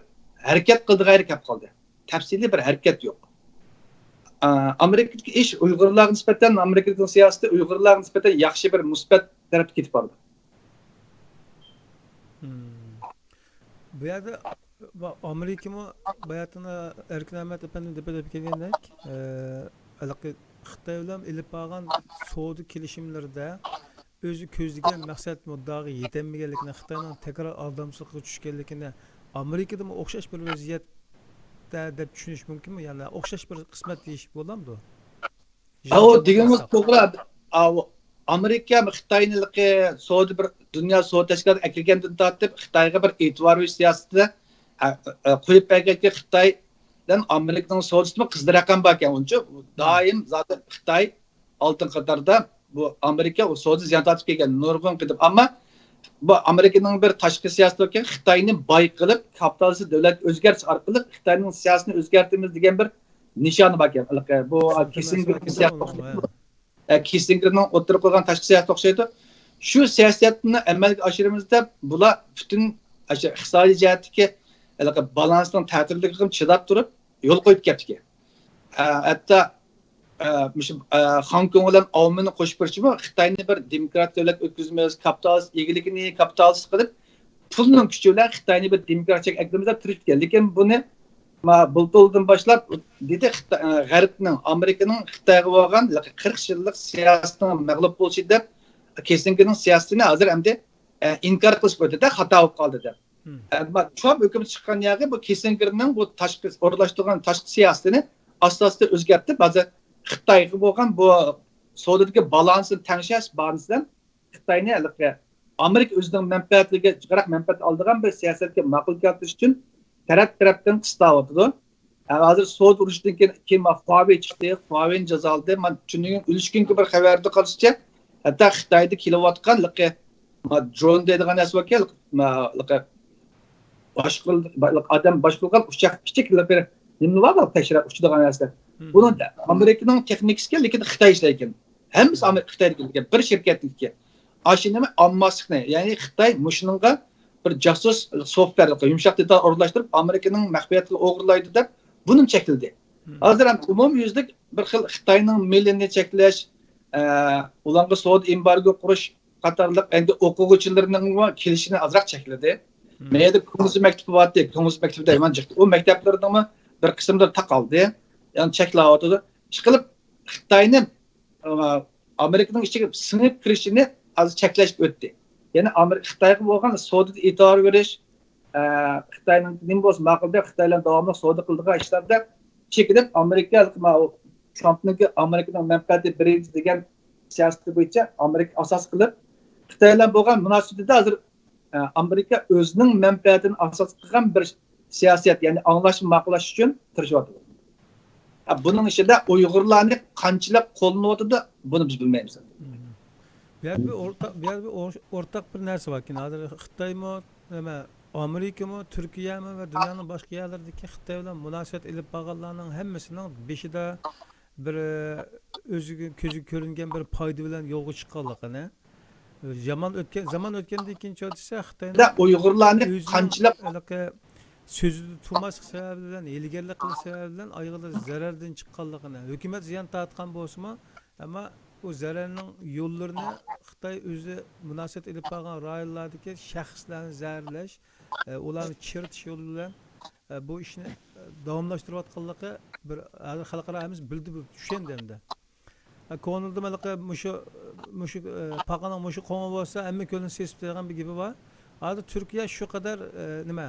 ھەرىكەت قىلىدىغان يېرى كەپ قالدى. تەپسىلىي بىر ھەرىكەت يوق. ئا، ئامېرىكىدىكى ئىش ئۇيغۇرلارغا نىسبەتەن، ئامېرىكىنىڭ سىياسىتى ئۇيغۇرلارغا نىسبەتەن ياخشى بىر مۇسبەت تەرەپكە كېتىپ بارىدۇ. بۇ يەردە ئامېرىكىمۇ باياتىن ئەركىن ئەمەت ئەپەندىم دەپ ئۆتۈپ كەلگەندەك، ھېلىقى خىتاي بىلەن ئېلىپ بارغان سودا كېلىشىملىرىدە ئۆزى كۆزلىگەن مەقسەت مۇددىئاغا يېتەلمىگەنلىكىنى، خىتاينىڭ تەكرار ئالدامچىلىقىغا چۈشكەنلىكىنى ئامېرىكىدىمۇ ئوخشاش بىر ۋەزىيەتتە دەپ چۈشىنىش مۇمكىنمۇ؟ يەنى ئوخشاش بىر قىسمەت دېيىش بولامدۇ؟ ئاۋۇ دېگىنىڭىز توغرا. ئاۋۇ ئامېرىكا خىتاينى سودا بىر دۇنيا سودا تەشكىلاتىغا ئەكىرگەندىن تارتىپ خىتايغا بىر ئېتىبار بېرىش سىياسىتىدە قويۇپ بەرگەنكى خىتاي بىلەن ئامېرىكىنىڭ سودىسىمۇ قىزىل رەقەم باركەن، ئۇنچە دائىم زادى خىتاي ئالدىنقى قاتاردا بۇ ئامېرىكا ئۇ سودا زىيان تارتىپ كەلگەن نۇرغۇن قېتىم. ئەمما بۇ ئامېرىكىنىڭ بىر تاشقى سىياسىتى باركەن، خىتاينى باي قىلىپ كاپىتالىستىك دۆلەتكە ئۆزگەرتىش ئارقىلىق خىتاينىڭ سىياسىتىنى ئۆزگەرتىمىز دېگەن بىر نىشانى باركەن. بۇ كىسسىنگېر سىياسىتى ئوخشايدۇ. ئە، كىسسىنگېرنىڭ ئوتتۇرىغا قويغان تاشقى سىياسىتى ئوخشايدۇ. شۇ سىياسەتنى ئەمەلگە ئاشۇرىمىز دەپ، بۇلار پۈتۈن ئاشۇ ئىقتىسادىي جەھەتتىكى ھېلىقى بالانسنىڭ تەتۈرلۈكىگە چىداپ تۇرۇپ يول قويۇپ كەپتىكەن. ھە، ھەتتا، ئە، مۇشۇ، ئە، خاڭكوڭ بىلەن ئاۋمېننى قوشۇپ بېرىشىمۇ خىتاينى بىر دېموكرات دۆلەتكە ئۆتكۈزمەيمىز، كاپىتالىست ئىگىلىكىنى كاپىتالىست قىلىپ، پۇلنىڭ كۈچى بىلەن خىتاينى بىر دېموكراتىيەگە ئەكىرىمىز دەپ تىرىشىپ كەتكەن. لېكىن بۇنى، ما، بۇلتۇردىن باشلاپ، دېدى، خىتا-، ئە، غەربنىڭ، ئامېرىكىنىڭ خىتايغا بولغان قىرىق يىللىق سىياسىتىنىڭ مەغلۇپ بولۇشى دەپ، كىسسىنگېرنىڭ سىياسىتىنى ھازىر ئەمدى، ئە، ئىنكار قىلىشقا ئۆتتى-دە، خاتا بولۇپ قالدى دەپ. مم. ئەمما ترامپ ھۆكۈمىتى چىققان يەرگە بۇ كىسسىنگېرنىڭ بۇ تاشقى ئورۇنلاشتۇرغان تاشقى سىياسىتىنى ئاستا-ئاستا ئۆزگەرتىپ، ھازىر خىتايغا بولغان بۇ سودىدىكى بالانسنى تەڭشەش باھانىسى بىلەن خىتاينى ھېلىقى ئامېرىكا ئۆزىنىڭ مەنپەئەتلىرىگە جىقراق مەنپەئەت ئالىدىغان بىر سىياسەتكە ماقۇل كەلتۈرۈش ئۈچۈن تەرەپ-تەرەپتىن قىستاۋاتىدۇ. ھە، ھازىر سودا ئۇرۇشىدىن كېيىن، كېيىن ما، خۇاۋېي چىقتى، خۇاۋېينى جازالىدى. مانا تۈنۈگۈن ئۈلۈشكۈنكى بىر خەۋەردە قارىسىچە، ھەتتا خىتايدا كېلىۋاتقان لىقى، ما، درون دەيدىغان نەرسە باركەن، ما، لىقى باشقۇرۇل-، ئادەم باشقۇرغان ئۇچاق، كىچىك بىر نېمە بار، تەكشۈرۈپ ئۇچىدىغان نەرسە. مم. بۇنى ئامېرىكىنىڭ تېخنىكىسىكەن، لېكىن خىتاي ئىشلەيدىكەن. ھەممىسى ئامېرىكا، خىتايدىكى، بىر شىركەتنىڭكى. ئاشۇ نېمە ئالماسلىقنى، يەنى خىتاي مۇشۇنىڭغا بىر جاسۇس سوفتۋېر، يۇمشاق دېتال ئورۇنلاشتۇرۇپ، ئامېرىكىنىڭ مەخپىيەتلىرىنى ئوغرىلايدۇ دەپ، بۇنىمۇ چەكلىدى. مم. ھازىر ھەم ئومۇميۈزلۈك بىر خىل خىتاينىڭ مېلىنى چەكلەش، ئە، ئۇلارغا سودا ئېمبارگو قۇرۇش قاتارلىق ئەمدى ئوقۇغۇچىلىرىنىڭمۇ كېلىشىنى ئازراق چەكلىدى. مم. مەيەردە كۇڭزى مەكتىپى بارتى، كۇڭزى مەكتىپىدە ھەيۋان چىقتى. ئۇ مەكتەپلەرنىڭمۇ بىر قىسمىدا تاقالدى. يەنى چەكلەۋاتىدۇ. ئىشقىلىپ، خىتاينى، ئە، ئامېرىكىنىڭ ئىچىگە سىڭىپ كىرىشىنى ھازىر چەكلەشكە ئۆتتى. يەنى ئامېرىكا خىتايغا بولغان سودىدا ئېتىبار بېرىش، ئە، خىتاينىڭ نېمە بولسا ماقۇل دەپ، خىتاي بىلەن داۋاملىق سودا قىلىدىغان ئىشلاردا چېكىنىپ، ئامېرىكا، ماۋۇ ترامپنىڭكى ئامېرىكىنىڭ مەنپەئەتى بىرىنچى دېگەن سىياسىتى بويىچە ئامېرىكا ئاساس قىلىپ، خىتاي بىلەن بولغان مۇناسىۋىتىدە ھازىر، ئە، ئامېرىكا ئۆزىنىڭ مەنپەئەتىنى ئاساس قىلغان بىر سىياسەت، يەنى ئاڭلاشما ماقۇللاش ئۈچۈن تىرىشىۋاتىدۇ. ئە، بۇنىڭ ئىچىدە ئۇيغۇرلارنى قانچىلىك قوللىنىۋاتىدۇ، بۇنى بىز بىلمەيمىز. مم. بۇ يەردە بىر ئورتاق، بۇ يەردە بىر ئور-، ئورتاق بىر نەرسە باركەن. ھازىر خىتايمۇ، نېمە، ئامېرىكىمۇ، تۈركىيەمۇ ۋە دۇنيانىڭ باشقا يەرلىرىدىكى خىتاي بىلەن مۇناسىۋەت ئېلىپ بارغانلارنىڭ ھەممىسىنىڭ بېشىدا بىر، ئۆزىگە، كۆزىگە كۆرۈنگەن بىر پايدا بىلەن يولغا چىققانلىقىنى، يامان ئۆتكەن، زامان ئۆتكەندىن كېيىن چۆتىسە خىتاينىڭ ئۇيغۇرلارنى ئۆزىنىڭ قانچىلىك ھېلىقى سۆزىدە تۇرماسلىق سەۋەبى بىلەن، ھىيلىگەرلىك قىلىش سەۋەبى بىلەن ئايىغىدا زەرەردىن چىققانلىقىنى، ھۆكۈمەت زىيان تارتقان بولسىمۇ، ئەمما ئۇ زەرەرنىڭ يوللىرىنى خىتاي ئۆزى مۇناسىۋەت ئېلىپ بارغان رايونلاردىكى شەخسلەرنى زەھەرلەش، ئە، ئۇلارنى چىرىتىش يولى بىلەن، ئە، بۇ ئىشنى، ئە، داۋاملاشتۇرۇۋاتقانلىقى بىر ھازىر خەلقئارا ھەممىسى بىلدى، بۇ چۈشەندى ئەمدى. ئە، كونىدىمۇ ھېلىقى مۇشۇ، مۇشۇ، ئە، پاقىنىڭ مۇشۇ قوڭى بولسا ھەممە كۆلنى سېسىپ دەيدىغان بىر گېپى بار. ھازىر تۈركىيە شۇ قەدەر، ئە، نېمە،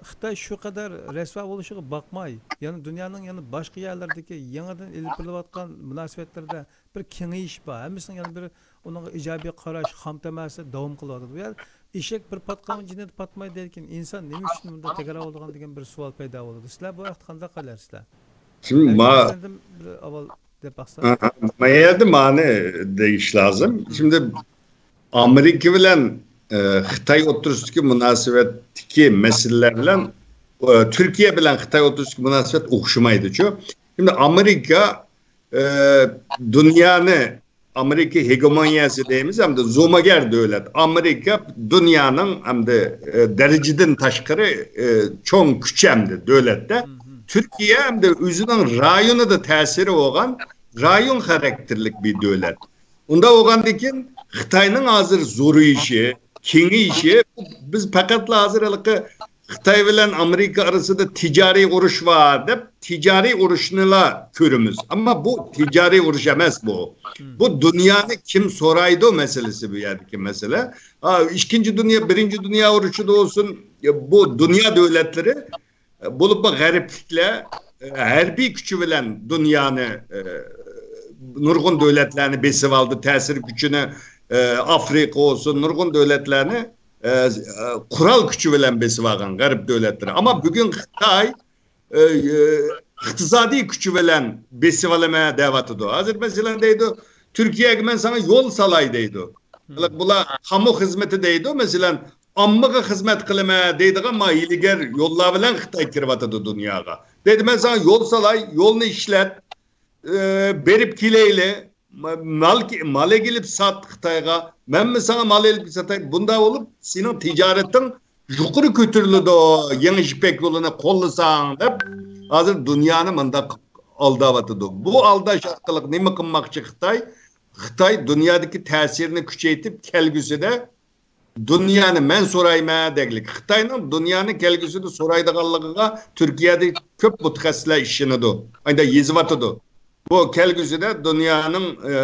خىتاي شۇ قەدەر رەسۋا بولۇشىغا باقماي، يەنە دۇنيانىڭ يەنە باشقا يەرلىرىدىكى يېڭىدىن ئېلىپ بېرىلىۋاتقان مۇناسىۋەتلىرىدە بىر كېڭىيىش بار. ھەممىسىنىڭ يەنە بىر ئۇنىڭغا ئىجابىي قاراش، خام تەمەسى داۋام قىلىۋاتىدۇ. بۇ يەر ئېشەك بىر پاتقانغا جىنى پاتمايدۇ دەيدىكەن. ئىنسان نېمە ئۈچۈن بۇنداق تەكرار بولىدىغان دېگەن بىر سوئال پەيدا بولىدۇ. سىلەر بۇ ھەقتە قانداق قارايسىلەر؟ شۇنداق، ما-، ئەمدى بىر ئاۋۋال دەپ باقساق. ئاھا، ما يەردە مانى دېيىش لازىم. شۇنداق، ئامېرىكا بىلەن، ئە، خىتاي ئوتتۇرىسىدىكى مۇناسىۋەتتىكى مەسىلىلەر بىلەن، ئە، تۈركىيە بىلەن خىتاي ئوتتۇرىسىدىكى مۇناسىۋەت ئوخشىمايدۇچۇ. شۇنداق، ئامېرىكا، ئە، دۇنيانى، ئامېرىكا ھېگېمونىيەسى دەيمىز، ھەمدە زومىگەر دۆلەت. ئامېرىكا دۇنيانىڭ ھەمدە، ئە، دەرىجىدىن تاشقىرى، ئە، چوڭ كۈچ ھەمدە دۆلەتتە. مم. تۈركىيە ھەمدە ئۆزىنىڭ رايونىدا تەسىرى بولغان رايون خاراكتېرلىك بىر دۆلەت. ئۇنداق بولغاندىكىن خىتاينىڭ ھازىر زورىيىشى، كېڭىيىشى، بىز پەقەتلا ھازىر ھېلىقى خىتاي بىلەن ئامېرىكا ئارىسىدا تىجارىي ئۇرۇش بار دەپ، تىجارىي ئۇرۇشنىلا كۆرىمىز. ئەمما بۇ تىجارىي ئۇرۇش ئەمەس بۇ. مم. بۇ دۇنيانى كىم سورايدۇ مەسىلىسى بۇ يەردىكى مەسىلە. ھا، ئىككىنچى دۇنيا، بىرىنچى دۇنيا ئۇرۇشىدا بولسۇن، بۇ دۇنيا دۆلەتلىرى، بولۇپمۇ غەربلىكلەر ھەربىي كۈچى بىلەن دۇنيانى، نۇرغۇن دۆلەتلەرنى بېسىۋالدى، تەسىر كۈچىنى، ئافرىقا بولسۇن، نۇرغۇن دۆلەتلەرنى قورال كۈچى بىلەن بېسىۋالغان غەرب دۆلەتلىرى. ئەمما بۈگۈن خىتاي ئىقتىسادىي كۈچى بىلەن بېسىۋالىمەن دەۋاتىدۇ. ھازىر مەسىلەن دەيدۇ، تۈركىيەگە مەن ساڭا يول سالاي دەيدۇ. مم. بۇلار قامۇ خىزمىتى دەيدۇ، مەسىلەن، ئاممىغا خىزمەت قىلىمەن دەيدىغان ما ھىيلىگەر يوللار بىلەن خىتاي كىرىۋاتىدۇ دۇنياغا. دەيدۇ، مەن ساڭا يول سالاي، يولنى ئىشلەت، ئى، بېرىپ كېلەيلى، مال، مال ئېلىپ سات خىتايغا، مەنمۇ ساڭا مال ئېلىپ ساتاي، بۇنداق بولۇپ سېنىڭ تىجارىتىڭ يۇقىرى كۆتۈرۈلىدۇ، يېڭى يىپەك يولىنى قوللىساڭ دەپ، ھازىر دۇنيانى مۇنداق ئالداۋاتىدۇ. بۇ ئالداش ئارقىلىق نېمە قىلماقچى خىتاي؟ خىتاي دۇنيادىكى تەسىرىنى كۈچەيتىپ، كەلگۈسىدە دۇنيانى مەن سورايمەن دەگلىك. خىتاينىڭ دۇنيانى كەلگۈسىدە سورايدىغانلىقىغا تۈركىيەدە كۆپ مۇتەخەسسىسلەر ئىشىنىدۇ. ئايدا يېزىۋاتىدۇ. بۇ كەلگۈسىدە دۇنيانىڭ، ئە،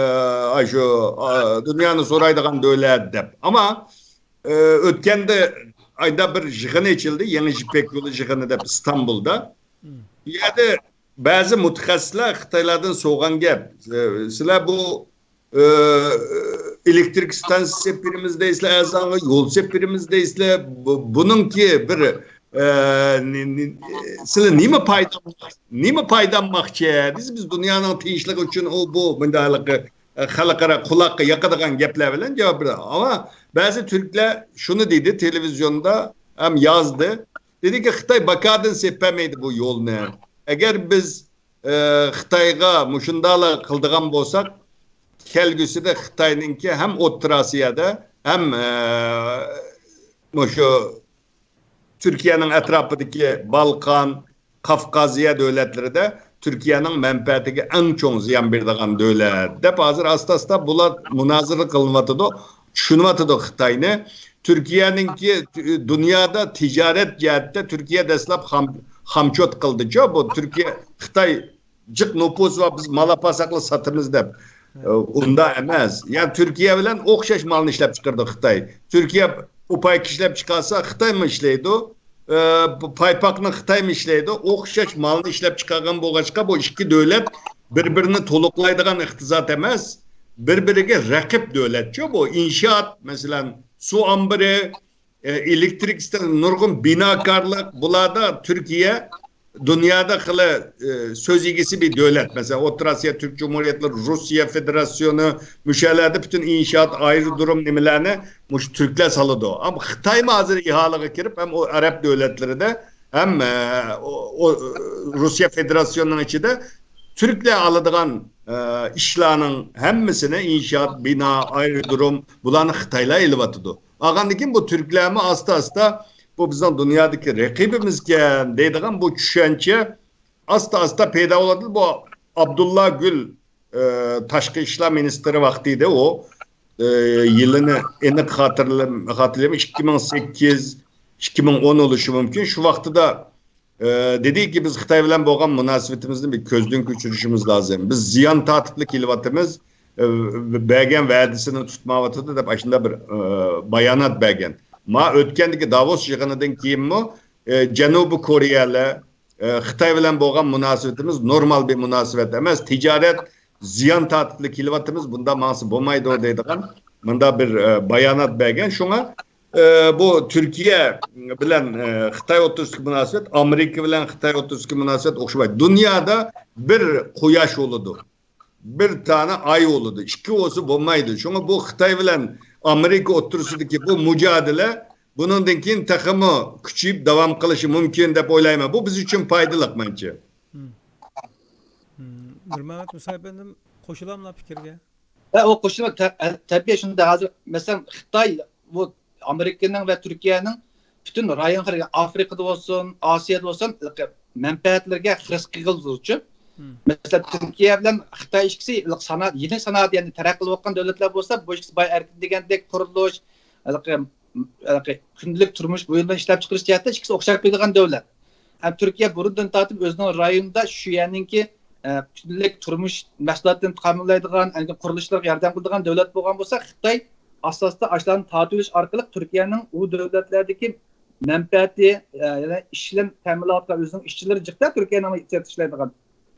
ئاشۇ، ئا، دۇنيانى سورايدىغان دۆلەت دەپ. ئەمما، ئە، ئۆتكەندە ئايدا بىر يىغىن ئېچىلدى، يېڭى يىپەك يولى يىغىنى دەپ ئىستانبۇلدا. بۇ يەردە بەزى مۇتەخەسسىسلەر خىتايلاردىن سورىغان گەپ، ئە، سىلەر بۇ ئە، ئېلېكتىرىك ئىستانسىيە سېلىپ بېرىمىز دەيسىلەر، ئەرزانغا يول سېلىپ بېرىمىز دەيسىلەر. بۇ، بۇنىڭكى بىر، ئە، نې-، نې-، سىلەر نېمە پايدا، نېمە پايدىلانماقچى دېسە، بىز دۇنيانىڭ تىنچلىقى ئۈچۈن ئۇ، بۇ، مۇنداق ھېلىقى، ئە، خەلقئارا قۇلاققا ياقىدىغان گەپلەر بىلەن جاۋاب بېرىدۇ. ئەمما بەزى تۈركلەر شۇنى دېدى، تېلېۋىزىيوندا ھەم يازدى. دېدىكى، خىتاي باكادىن سېلىپ بەرمەيدۇ بۇ يولنى. ئەگەر بىز ئە، خىتايغا مۇشۇنداقلا قىلىدىغان بولساق، كەلگۈسىدە خىتاينىڭكى ھەم ئوتتۇرا ئاسىيادا، ھەم، ئە، مۇشۇ تۈركىيەنىڭ ئەتراپىدىكى بالقان، قافقازىيە دۆلەتلىرىدە تۈركىيەنىڭ مەنپەئەتىگە ئەڭ چوڭ زىيان بېرىدىغان دۆلەت دەپ، ھازىر ئاستا-ئاستا بۇلار مۇنازىرە قىلىنىۋاتىدۇ، چۈشىنىۋاتىدۇ خىتاينى. تۈركىيەنىڭكى، دۇنيادا تىجارەت جەھەتتە تۈركىيە دەسلەپ خام-، خامچوت قىلدىچۇ. بۇ تۈركىيە، خىتاي جىق نوپۇسى بار، بىز مال ئاپارساقلا ساتىمىز دەپ. ئە، ئۇنداق ئەمەس. يەنى تۈركىيە بىلەن ئوخشاش مالنى ئىشلەپ چىقىرىدۇ خىتاي. تۈركىيە ئۇپايكا ئىشلەپ چىقارسا، خىتايمۇ ئىشلەيدۇ. ئە، بۇ پايپاقنى خىتايمۇ ئىشلەيدۇ. ئوخشاش مالنى ئىشلەپ چىقارغان بولغاچقا، بۇ ئىككى دۆلەت بىر-بىرىنى تولۇقلايدىغان ئىقتىساد ئەمەس، بىر-بىرىگە رەقىب دۆلەتچۇ بۇ. ئىنشائات، مەسىلەن، سۇ ئامبىرى، ئە، ئېلېكتىرىك ئىستانسىيە، نۇرغۇن بىناكارلىق، بۇلاردا تۈركىيە دۇنيادا خېلى، ئە، سۆز ئىگىسى بىر دۆلەت. مەسىلەن، ئوتتۇرا ئاسىيا تۈرك جۇمھۇرىيەتلىرى، روسىيە فېدېراتسىيونى، مۇشۇ يەرلەردە پۈتۈن ئىنشائات، ئايرودروم نېمىلەرنى مۇشۇ تۈركلەر سالىدۇ. ئەمما خىتايمۇ ھازىر ئىھالىگە كىرىپ، ھەم ئۇ ئەرەب دۆلەتلىرىدە، ھەم، ئە، ئۇ، ئۇ، روسىيە فېدېراتسىيونىنىڭ ئىچىدە تۈركلەر ئالىدىغان، ئە، ئىشلارنىڭ ھەممىسىنى، ئىنشائات، بىنا، ئايرودروم، بۇلارنى خىتايلار ئېلىۋاتىدۇ. ئالغاندىن كېيىن بۇ تۈركلەرمۇ ئاستا-ئاستا بۇ بىزنىڭ دۇنيادىكى رەقىبىمىزكەن دەيدىغان بۇ چۈشەنچە ئاستا-ئاستا پەيدا بولىدۇ. بۇ ئابدۇللا گۈل، ئە، تاشقى ئىشلار مىنىستىرى ۋاقتى ئىدى ئۇ. ئە، يىلىنى ئېنىق خاتىرىلەم-، خاتىرىلىيەلمەيمەن، ئىككى مىڭ سەككىز، ئىككى مىڭ ئون بولۇشى مۇمكىن. شۇ ۋاقتىدا، ئە، دېدىكى، بىز خىتاي بىلەن بولغان مۇناسىۋىتىمىزنى بىر كۆزدىن كۆچۈرۈشىمىز لازىم. بىز زىيان تارتىپلا كېلىۋاتىمىز، ئە، بەرگەن ۋەدىسىنى تۇتمايۋاتىدۇ دەپ ئاشۇنداق بىر، ئە، بايانات بەرگەن. ما ئۆتكەندىكى داۋوس يىغىنىدىن كېيىنمۇ، ئە، جەنۇبىي كورېيەلەر، ئە، خىتاي بىلەن بولغان مۇناسىۋىتىمىز نورمال بىر مۇناسىۋەت ئەمەس، تىجارەت زىيان تارتىپلا كېلىۋاتىمىز، بۇنداق ماڭسا بولمايدۇ دەيدىغان مۇنداق بىر، ئە، بايانات بەرگەن. شۇڭا، ئە، بۇ تۈركىيە بىلەن، ئە، خىتاي ئوتتۇرىسىدىكى مۇناسىۋەت، ئامېرىكا بىلەن خىتاي ئوتتۇرىسىدىكى مۇناسىۋەت ئوخشىمايدۇ. دۇنيادا بىر قۇياش بولىدۇ، بىر دانە ئاي بولىدۇ، ئىككى بولسا بولمايدۇ. شۇڭا بۇ خىتاي بىلەن ئامېرىكا ئوتتۇرىسىدىكى بۇ مۇجادىلە بۇنىڭدىن كېيىن تېخىمۇ كۈچىيىپ داۋام قىلىشى مۇمكىن دەپ ئويلايمەن. بۇ بىز ئۈچۈن پايدىلىق مەنچە. مم. مم. نۇرمەمەت مۇسا ئەپەندىم، قوشۇلاملا پىكىرگە؟ ھە، ئۇ قوشۇلما تە-، تەبىئىي شۇنداق. ھازىر، مەسىلەن، خىتاي، بۇ ئامېرىكىنىڭ ۋە تۈركىيەنىڭ پۈتۈن رايونغا، ئافرىقىدا بولسۇن، ئاسىيادا بولسۇن، مەنپەئەتلىرىگە خىرىس قىلغۇزۇچۇ. مم. مەسىلەن، تۈركىيە بىلەن خىتاي ئىككىسى سانائەت، يېڭى سانائەت، يەنى تەرەققىي قىلىۋاتقان دۆلەتلەر بولسا، بۇ ئىككىسى باي ئەركىن دېگەندەك قۇرۇلۇش، ھېلىقى، ھېلىقى كۈندىلىك تۇرمۇش بۇيۇملىرى ئىشلەپچىقىرىش جەھەتتە ئىككىسى ئوخشاپ كېتىدىغان دۆلەت. ھەم تۈركىيە بۇرۇندىن تارتىپ ئۆزىنىڭ رايونىدا شۇ يەرنىڭكى، ئە، كۈندىلىك تۇرمۇش مەھسۇلاتىنى تەمىنلەيدىغان، ئەنگە قۇرۇلۇشلارغا ياردەم قىلىدىغان دۆلەت بولغان بولسا، خىتاي ئاستا-ئاستا ئاشۇلارنى تارتىۋېلىش ئارقىلىق تۈركىيەنىڭ ئۇ دۆلەتلەردىكى مەنپەئەتى، ئە، يەنى ئىش بىلەن تەمىنلەۋاتقان ئۆزىنىڭ ئىشچىلىرى جىق-دە تۈركىيەنىڭ ئىچىدە ئىشلەيدىغان.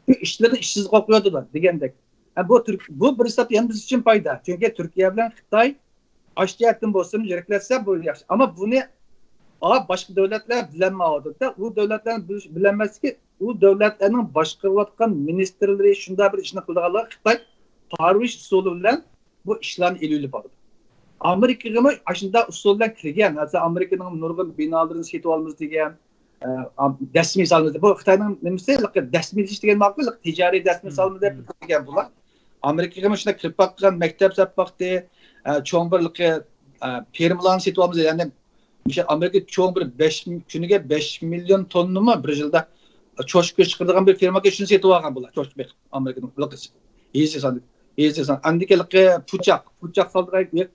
شۇ ئىشچىلىرىنى ئىشسىز قويۇۋاتىدۇ دېگەندەك. ھە، بۇ تۈرك-، بۇ بىر ھېسابتا يەنە بىز ئۈچۈن پايدا. چۈنكى تۈركىيە بىلەن خىتاي ئاشۇ جەھەتتىن بولسىمۇ يىرىكلەتسە بۇ ياخشى. ئەمما بۇنى، ئا، باشقا دۆلەتلەر بىلەلمەيۋاتىدۇ-دە، ئۇ دۆلەتلەرنى بىلىش-، بىلەلمەسلىكى، ئۇ دۆلەتلەرنىڭ باشقۇرۇۋاتقان مىنىستىرلىرى شۇنداق بىر ئىشنى قىلىدىغانلىقى خىتاي تارىۋېش ئۇسۇلى بىلەن بۇ ئىشلارنى ئېلىۋېلىپ بارىدۇ. ئامېرىكىغىمۇ ئاشۇنداق ئۇسۇل بىلەن كىرگەن. ھازىر ئامېرىكىنىڭ نۇرغۇن بىنالىرىنى سېتىۋالىمىز دېگەن، ئە، ئام-، دەسمىي سالىمىز. بۇ خىتاينىڭ نېمىسى، دېسمىي دېيىش دېگەن ماقۇل، تىجارىي دەسمىي سالىمىز دەپ دېگەن بۇلار. ئامېرىكىغا شۇنداق كىرىپ باققان، مەكتەپ ساپ باقتى، ئە، چوڭ بىر، ئە، فېرمىلارنى سېتىۋالمىسا، يەنى مۇشۇ ئامېرىكا چوڭ بىر بەش، كۈنىگە بەش مىليون توننىمۇ بىر يىلدا چوشقا چىقىرىدىغان بىر فېرمىغا شۇنى سېتىۋالغان بۇلار، چوشقا بېقىپ ئامېرىكىنىڭ يېزا سانى. يېزا سانى. ئاندىكى پۇچاق، پۇچاق سالىدىغان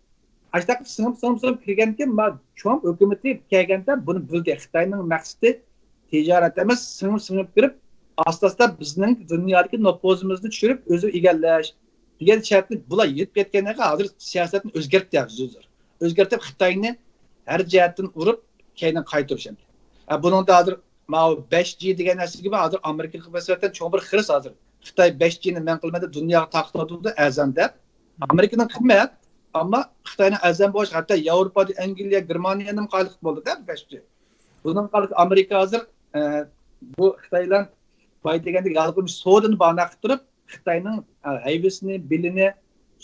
ئاشتاق سىڭىپ، سىڭىپ، سىڭىپ كىرگەنكىن، ما، ترامپ ھۆكۈمىتى كەلگەندە بۇنى بىلدى. خىتاينىڭ مەقسىتى تىجارەت ئەمەس، سىڭىپ، سىڭىپ كىرىپ، ئاستا-ئاستا بىزنىڭ دۇنيادىكى نوپۇزىمىزنى چۈشۈرۈپ، ئۆزى ئىگىلەش دېگەن شەرتنى بۇلار يېتىپ كەتكەندىن كېيىن، ھازىر سىياسەتنى ئۆزگەرتتى، ھازىر ئۆزگەرتىپ، خىتاينى ھەر جەھەتتىن ئۇرۇپ، كەينىگە قايتۇرۇش ئەمدى. ئە، بۇنىڭدا ھازىر ماۋۇ بەش جى دېگەن نەرسىگە ھازىر ئامېرىكىغا نىسبەتەن چوڭ بىر خىرىس ھازىر. خىتاي بەش جىنى مەن قىلىمەن دەپ دۇنياغا تارقىتىۋاتىدۇ، ئەرزان دەپ. ئامېرىكىنىڭ قىممەت، ئەمما خىتاينىڭ ئەرزان بولۇش، ھەتتا ياۋروپادا ئەنگلىيە، گېرمانىيەنىمۇ قايىل قىلىپ بولدى-دە بەش جى. بۇنىڭغا ئامېرىكا ھازىر، ئە، بۇ خىتاي بىلەن باي دېگەندەك يالغۇز سودىنى بانا قىلىپ تۇرۇپ، خىتاينىڭ، ئە، ھەيۋىسىنى، بېلىنى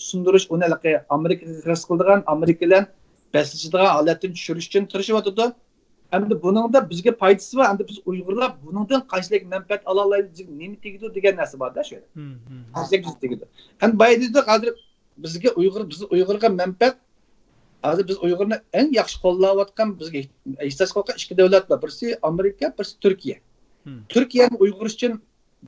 سۇندۇرۇش، ئۇنى ھېلىقى ئامېرىكىغا خىرىس قىلىدىغان، ئامېرىكا بىلەن بەسلىشىدىغان ھالەتتىن چۈشۈرۈش ئۈچۈن تىرىشىۋاتىدۇ. ئەمدى بۇنىڭدا بىزگە پايدىسى بار، ئەمدى بىز ئۇيغۇرلار بۇنىڭدىن قانچىلىك مەنپەئەت ئالالايمىز، بىزگە نېمە تېگىدۇ دېگەن نەرسە بار-دە شۇ يەردە. قانچىلىك بىزگە تېگىدۇ. ئەمدى بايا دېدۇق، ھازىر بىزگە ئۇيغۇر، بىز ئۇيغۇرغا مەنپەئەت، ھازىر بىز ئۇيغۇرنى ئەڭ ياخشى قوللاۋاتقان، بىزگە ئېھتىياج قىلىۋاتقان ئىككى دۆلەت بار. بىرسى ئامېرىكا، بىرسى تۈركىيە. تۈركىيەمۇ ئۇيغۇر ئۈچۈن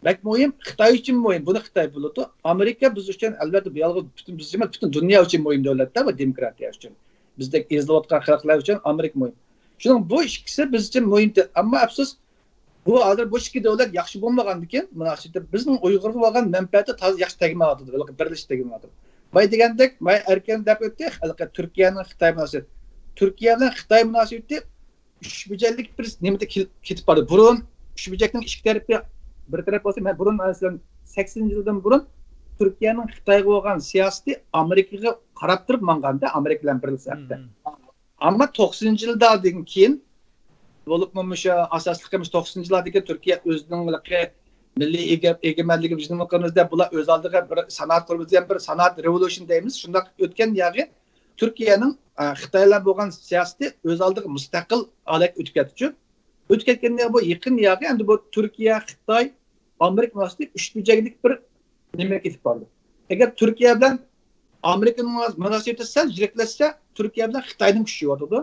بەك مۇھىم، خىتاي ئۈچۈن مۇھىم. بۇنى خىتاي بىلىدۇ. ئامېرىكا بىز ئۈچۈن، ئەلۋەتتە، بۇ يالغۇز پۈتۈن، بىز ئەمەس، پۈتۈن دۇنيا ئۈچۈن مۇھىم دۆلەت-دە، بۇ دېموكراتىيە ئۈچۈن. بىزدەك ئېزىلىۋاتقان خەلقلەر ئۈچۈن ئامېرىكا مۇھىم. شۇنىڭ بۇ ئىككىسى بىز ئۈچۈن مۇھىم. ئەمما ئەپسۇس، بۇ ھازىر بۇ ئىككى دۆلەت ياخشى بولمىغاندىكىن، مۇناسىۋىتى بىزنىڭ ئۇيغۇرغا بولغان مەنپەئەتى تازا ياخشى تەگمەيۋاتىدۇ، بىرلىشىپ تەگمەيۋاتىدۇ. باي دېگەندەك، باي ئەركىن دەپ ئۆتتى، ھېلىقى تۈركىيەنىڭ خىتاي مۇناسىۋىتى. تۈركىيە بىلەن خىتاي مۇناسىۋىتى ئۈچ بۇرجەكلىك بىر نېمىدە كېل-، كېتىپ بارىدۇ. بۇرۇن ئۈچ بۇرجەكنىڭ ئىككى تەرىپى بىر تەرەپ بولسا، مەن بۇرۇن، مەسىلەن، سەكسىنىنچى يىلدىن بۇرۇن تۈركىيەنىڭ خىتايغا بولغان سىياسىتى ئامېرىكىغا قاراپ تۇرۇپ ماڭغاندا، ئامېرىكا بىلەن بىرلىكتە. ئەمما توقسىنىنچى يىللاردىن كېيىن، بولۇپمۇ مۇشۇ ئاساسلىقى مۇشۇ توقسىنىنچى يىللاردىكى تۈركىيە ئۆزىنىڭ مىللىي ئىگە-، ئېگىمەنلىكىنى بىز نېمە قىلىمىز دەپ، بۇلار ئۆز ئالدىغا بىر سانائەت قۇرىمىز دېگەن بىر سانائەت رېۋولۇشن دەيمىز. شۇنداق ئۆتكەن ياغى تۈركىيەنىڭ، ئە، خىتاي بىلەن بولغان سىياسىتى ئۆز ئالدىغا مۇستەقىل ھالەتكە ئۆتۈپ كەتتىچۇ. ئۆتۈپ كەتكەندە بۇ يېقىن ياغى ئەمدى بۇ تۈركىيە، خىتاي، ئامېرىكا مۇناسىۋىتى ئۈچ بۇرجەكلىك بىر نېمىگە كېتىپ بارىدۇ. ئەگەر تۈركىيە بىلەن ئامېرىكىنىڭ مۇناسىۋىتى سەل يىرىكلەشسە، تۈركىيە بىلەن خىتاينىڭ كۈچى يېتىدۇ.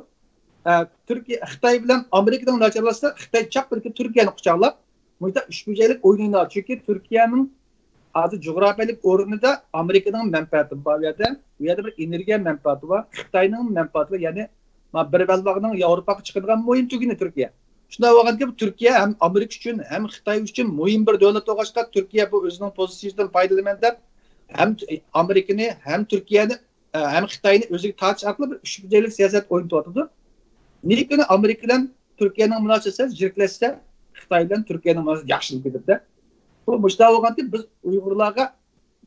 ئە، تۈركىيە، خىتاي بىلەن ئامېرىكىنىڭ ناچارلاشسا، خىتاي چاق بىركى تۈركىيەنى قۇچاقلاپ، مۇشۇنداق ئۈچ بۇرجەكلىك ئوينايدۇ. چۈنكى تۈركىيەنىڭ ھازىر جۇغراپىيەلىك ئورنىدا ئامېرىكىنىڭ مەنپەئەتى بار بۇ يەردە. بۇ يەردە بىر ئېنېرگىيە مەنپەئەتى بار، خىتاينىڭ مەنپەئەتى بار. يەنى، ما، بىر بەلباغنىڭ ياۋروپاغا چىقىدىغان مۇھىم تۈگۈنى تۈركىيە. شۇنداق بولغاندىكىن، بۇ تۈركىيە ھەم ئامېرىكا ئۈچۈن، ھەم خىتاي ئۈچۈن مۇھىم بىر دۆلەت بولغاچقا، تۈركىيە بۇ ئۆزىنىڭ پوزىتسىيىسىدىن پايدىلىنىمەن دەپ، ھەم ئامېرىكىنى، ھەم تۈركىيەنى، ھەم خىتاينى ئۆزىگە تارتىش ئارقىلىق بىر ئۈچ بۇرجەكلىك سىياسەت ئوينىتىۋاتىدۇ. نېمە كۈنى ئامېرىكا بىلەن تۈركىيەنىڭ مۇناسىۋىتى يىرىكلەشسە، خىتاي بىلەن تۈركىيەنىڭ مۇناسىۋىتى ياخشىلىنىپ كېتىدۇ. بۇ مۇشۇنداق بولغاندىكىن، بىز ئۇيغۇرلارغا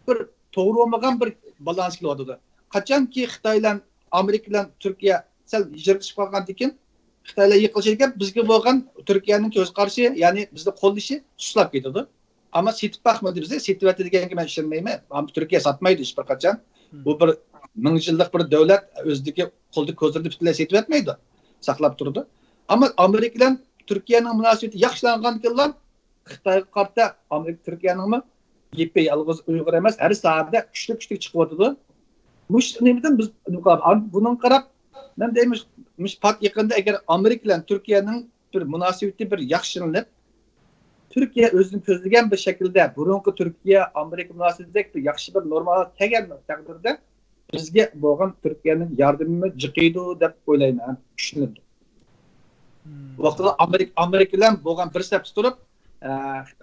بىر توغرا بولمىغان بىر بالانس كېلىۋاتىدۇ. قاچانكى خىتاي بىلەن ئامېرىكا بىلەن تۈركىيە سەل يىرىكلىشىپ قالغاندىن كېيىن، خىتايلار يىقىلىشىدىكەن، بىزگە بولغان تۈركىيەنىڭ كۆز قارىشى، يەنى بىزنى قوللىشى سۇسلاپ كېتىدۇ. ئەمما سېتىپ باقمىدى بىزنى، سېتىۋەتتى دېگەنگە مەن ئىشەنمەيمەن. ئەمما تۈركىيە ساتمايدۇ ھېچبىر قاچان. بۇ بىر مىڭ يىللىق بىر دۆلەت ئۆزىدىكى قولدا كۆزلىرىدە پۈتۈنلەي سېتىۋەتمەيدۇ. ساقلاپ تۇرىدۇ. ئەمما ئامېرىكا بىلەن تۈركىيەنىڭ مۇناسىۋىتى ياخشىلانغاندىكىنلا خىتايغا قارىتا ئامېرىكا، تۈركىيەنىڭمۇ گېپى يالغۇز ئۇيغۇر ئەمەس، ھەر ساھەدە كۈچلۈك، كۈچلۈك چىقىۋاتىدۇ. مۇشۇ نېمىدىن بىز نېمە قىلىمىز؟ بۇنىڭغا قاراپ، مەن دەيمەن، مۇشۇ پات يېقىندا ئەگەر ئامېرىكا بىلەن تۈركىيەنىڭ بىر مۇناسىۋىتى بىر ياخشىلىنىپ، تۈركىيە ئۆزىنى كۆزلىگەن بىر شەكىلدە بۇرۇنقى تۈركىيە، ئامېرىكا مۇناسىۋىتىدەك بىر ياخشى بىر نورمالغا كەلگەن تەقدىردە، بىزگە بولغان تۈركىيەنىڭ ياردىمىمۇ جىقىيدۇ دەپ ئويلايمەن، چۈشىنىدۇ. ۋاقتىدا ئامېرىكا، ئامېرىكا بىلەن بولغان بىر سەپتە تۇرۇپ، ئە،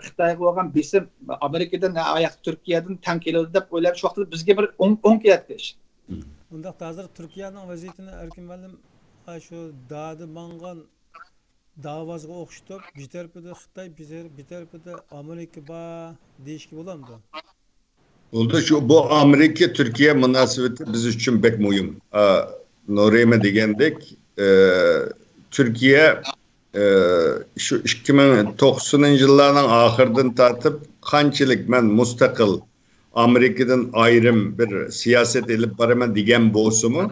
خىتايغا بولغان بېسىم ئامېرىكىدىن، ئاياق تۈركىيەدىن تەڭ كېلىدۇ دەپ ئويلاپ، شۇ ۋاقتىدا بىزگە بىر ئوڭ، ئوڭ كېلەتتى ئىش. ئۇنداقتا ھازىر تۈركىيەنىڭ ۋەزىيىتىنى ئەركىن مۇئەللىم، ئا، شۇ دادە ماڭغان داۋازغا ئوخشىتىپ، بىر تەرىپىدە خىتاي، بىر تەر-، بىر تەرىپىدە ئامېرىكا بار دېيىشكە بولامدۇ؟ بولدى، شۇ، بۇ ئامېرىكا تۈركىيە مۇناسىۋىتى بىز ئۈچۈن بەك مۇھىم. ئا، نۇرىمە دېگەندەك، ئە، تۈركىيە، ئە، شۇ ئىككى مىڭ توقسىنىنچى يىللارنىڭ ئاخىرىدىن تارتىپ قانچىلىك مەن مۇستەقىل، ئامېرىكىدىن ئايرىم بىر سىياسەت ئېلىپ بارىمەن دېگەن بولسىمۇ،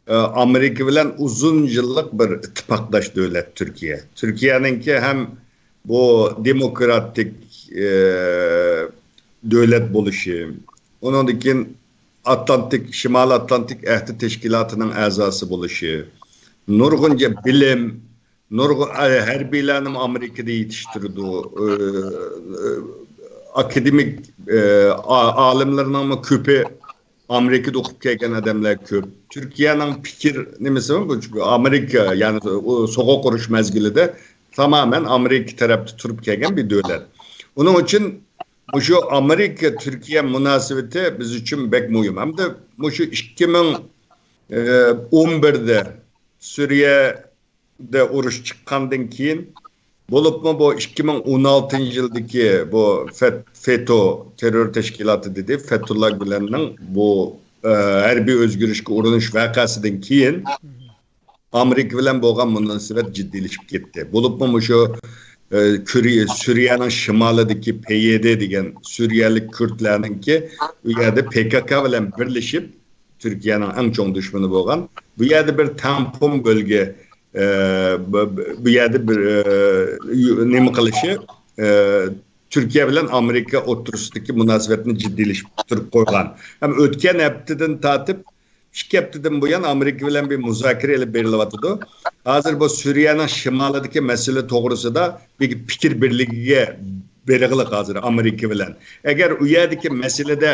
ئامېرىكا بىلەن ئۇزۇن يىللىق بىر ئىتتىپاقداش دۆلەت تۈركىيە. تۈركىيەنىڭكى ھەم بۇ دېموكراتىك، ئە، دۆلەت بولۇشى، ئۇنىڭدىن كېيىن ئاتلانتىك، شىمالىي ئاتلانتىك ئەھدى تەشكىلاتىنىڭ ئەزاسى بولۇشى، نۇرغۇنچە بىلىم، نۇرغۇن، ئە، ھەربىيلەرنىمۇ ئامېرىكىدا يېتىشتۈرىدۇ. ئە، ئە، ئاكادېمىك، ئە، ئا-، ئالىملىرىنىڭمۇ كۆپى ئامېرىكىدا ئوقۇپ كەلگەن ئادەملەر كۆپ. تۈركىيەنىڭ پىكىر نېمىسى بۇ، ئامېرىكا، يەنى ئۇ سوغۇق ئۇرۇش مەزگىلىدە تامامەن ئامېرىكا تەرەپتە تۇرۇپ كەلگەن بىر دۆلەت. ئۇنىڭ ئۈچۈن مۇشۇ ئامېرىكا-تۈركىيە مۇناسىۋىتى بىز ئۈچۈن بەك مۇھىم. ھەمدە مۇشۇ ئىككى مىڭ ئون بىردە سۈرىيەدە ئۇرۇش چىققاندىن كېيىن، بولۇپمۇ بۇ ئىككى مىڭ ئون ئالتىنچى يىلدىكى بۇ فەت-، فېتو تېررور تەشكىلاتى دېدى، فەتۇللا گۈلەننىڭ بۇ، ئە، ھەربىي ئۆزگىرىشكە ئۇرۇنۇش ۋەقەسىدىن كېيىن، ئامېرىكا بىلەن بولغان مۇناسىۋەت جىددىيلىشىپ كەتتى. بولۇپمۇ مۇشۇ، ئە، كۈرى-، سۈرىيەنىڭ شىمالىدىكى پەيئېدې دېگەن سۈرىيەلىك كۈردلەرنىڭكى ئۇ يەردە پې كې كې بىلەن بىرلىشىپ، تۈركىيەنىڭ ئەڭ چوڭ دۈشمىنى بولغان، بۇ يەردە بىر تەڭپۇڭ بۆلگە، ئە، بۇ، بۇ، بۇ يەردە بىر، ئە، يۇ-، نېمە قىلىشى، ئە، تۈركىيە بىلەن ئامېرىكا ئوتتۇرىسىدىكى مۇناسىۋەتنى جىددىيلىشتۈرۈپ قويغان. ھەم ئۆتكەن ھەپتىدىن تارتىپ ئىككى ھەپتىدىن بۇيان ئامېرىكا بىلەن بىر مۇزاكىرە ئېلىپ بېرىلىۋاتىدۇ. ھازىر بۇ سۈرىيەنىڭ شىمالىدىكى مەسىلە توغرىسىدا بىر پىكىر بىرلىكىگە بېرىغلىق ھازىر ئامېرىكا بىلەن. ئەگەر ئۇ يەردىكى مەسىلىدە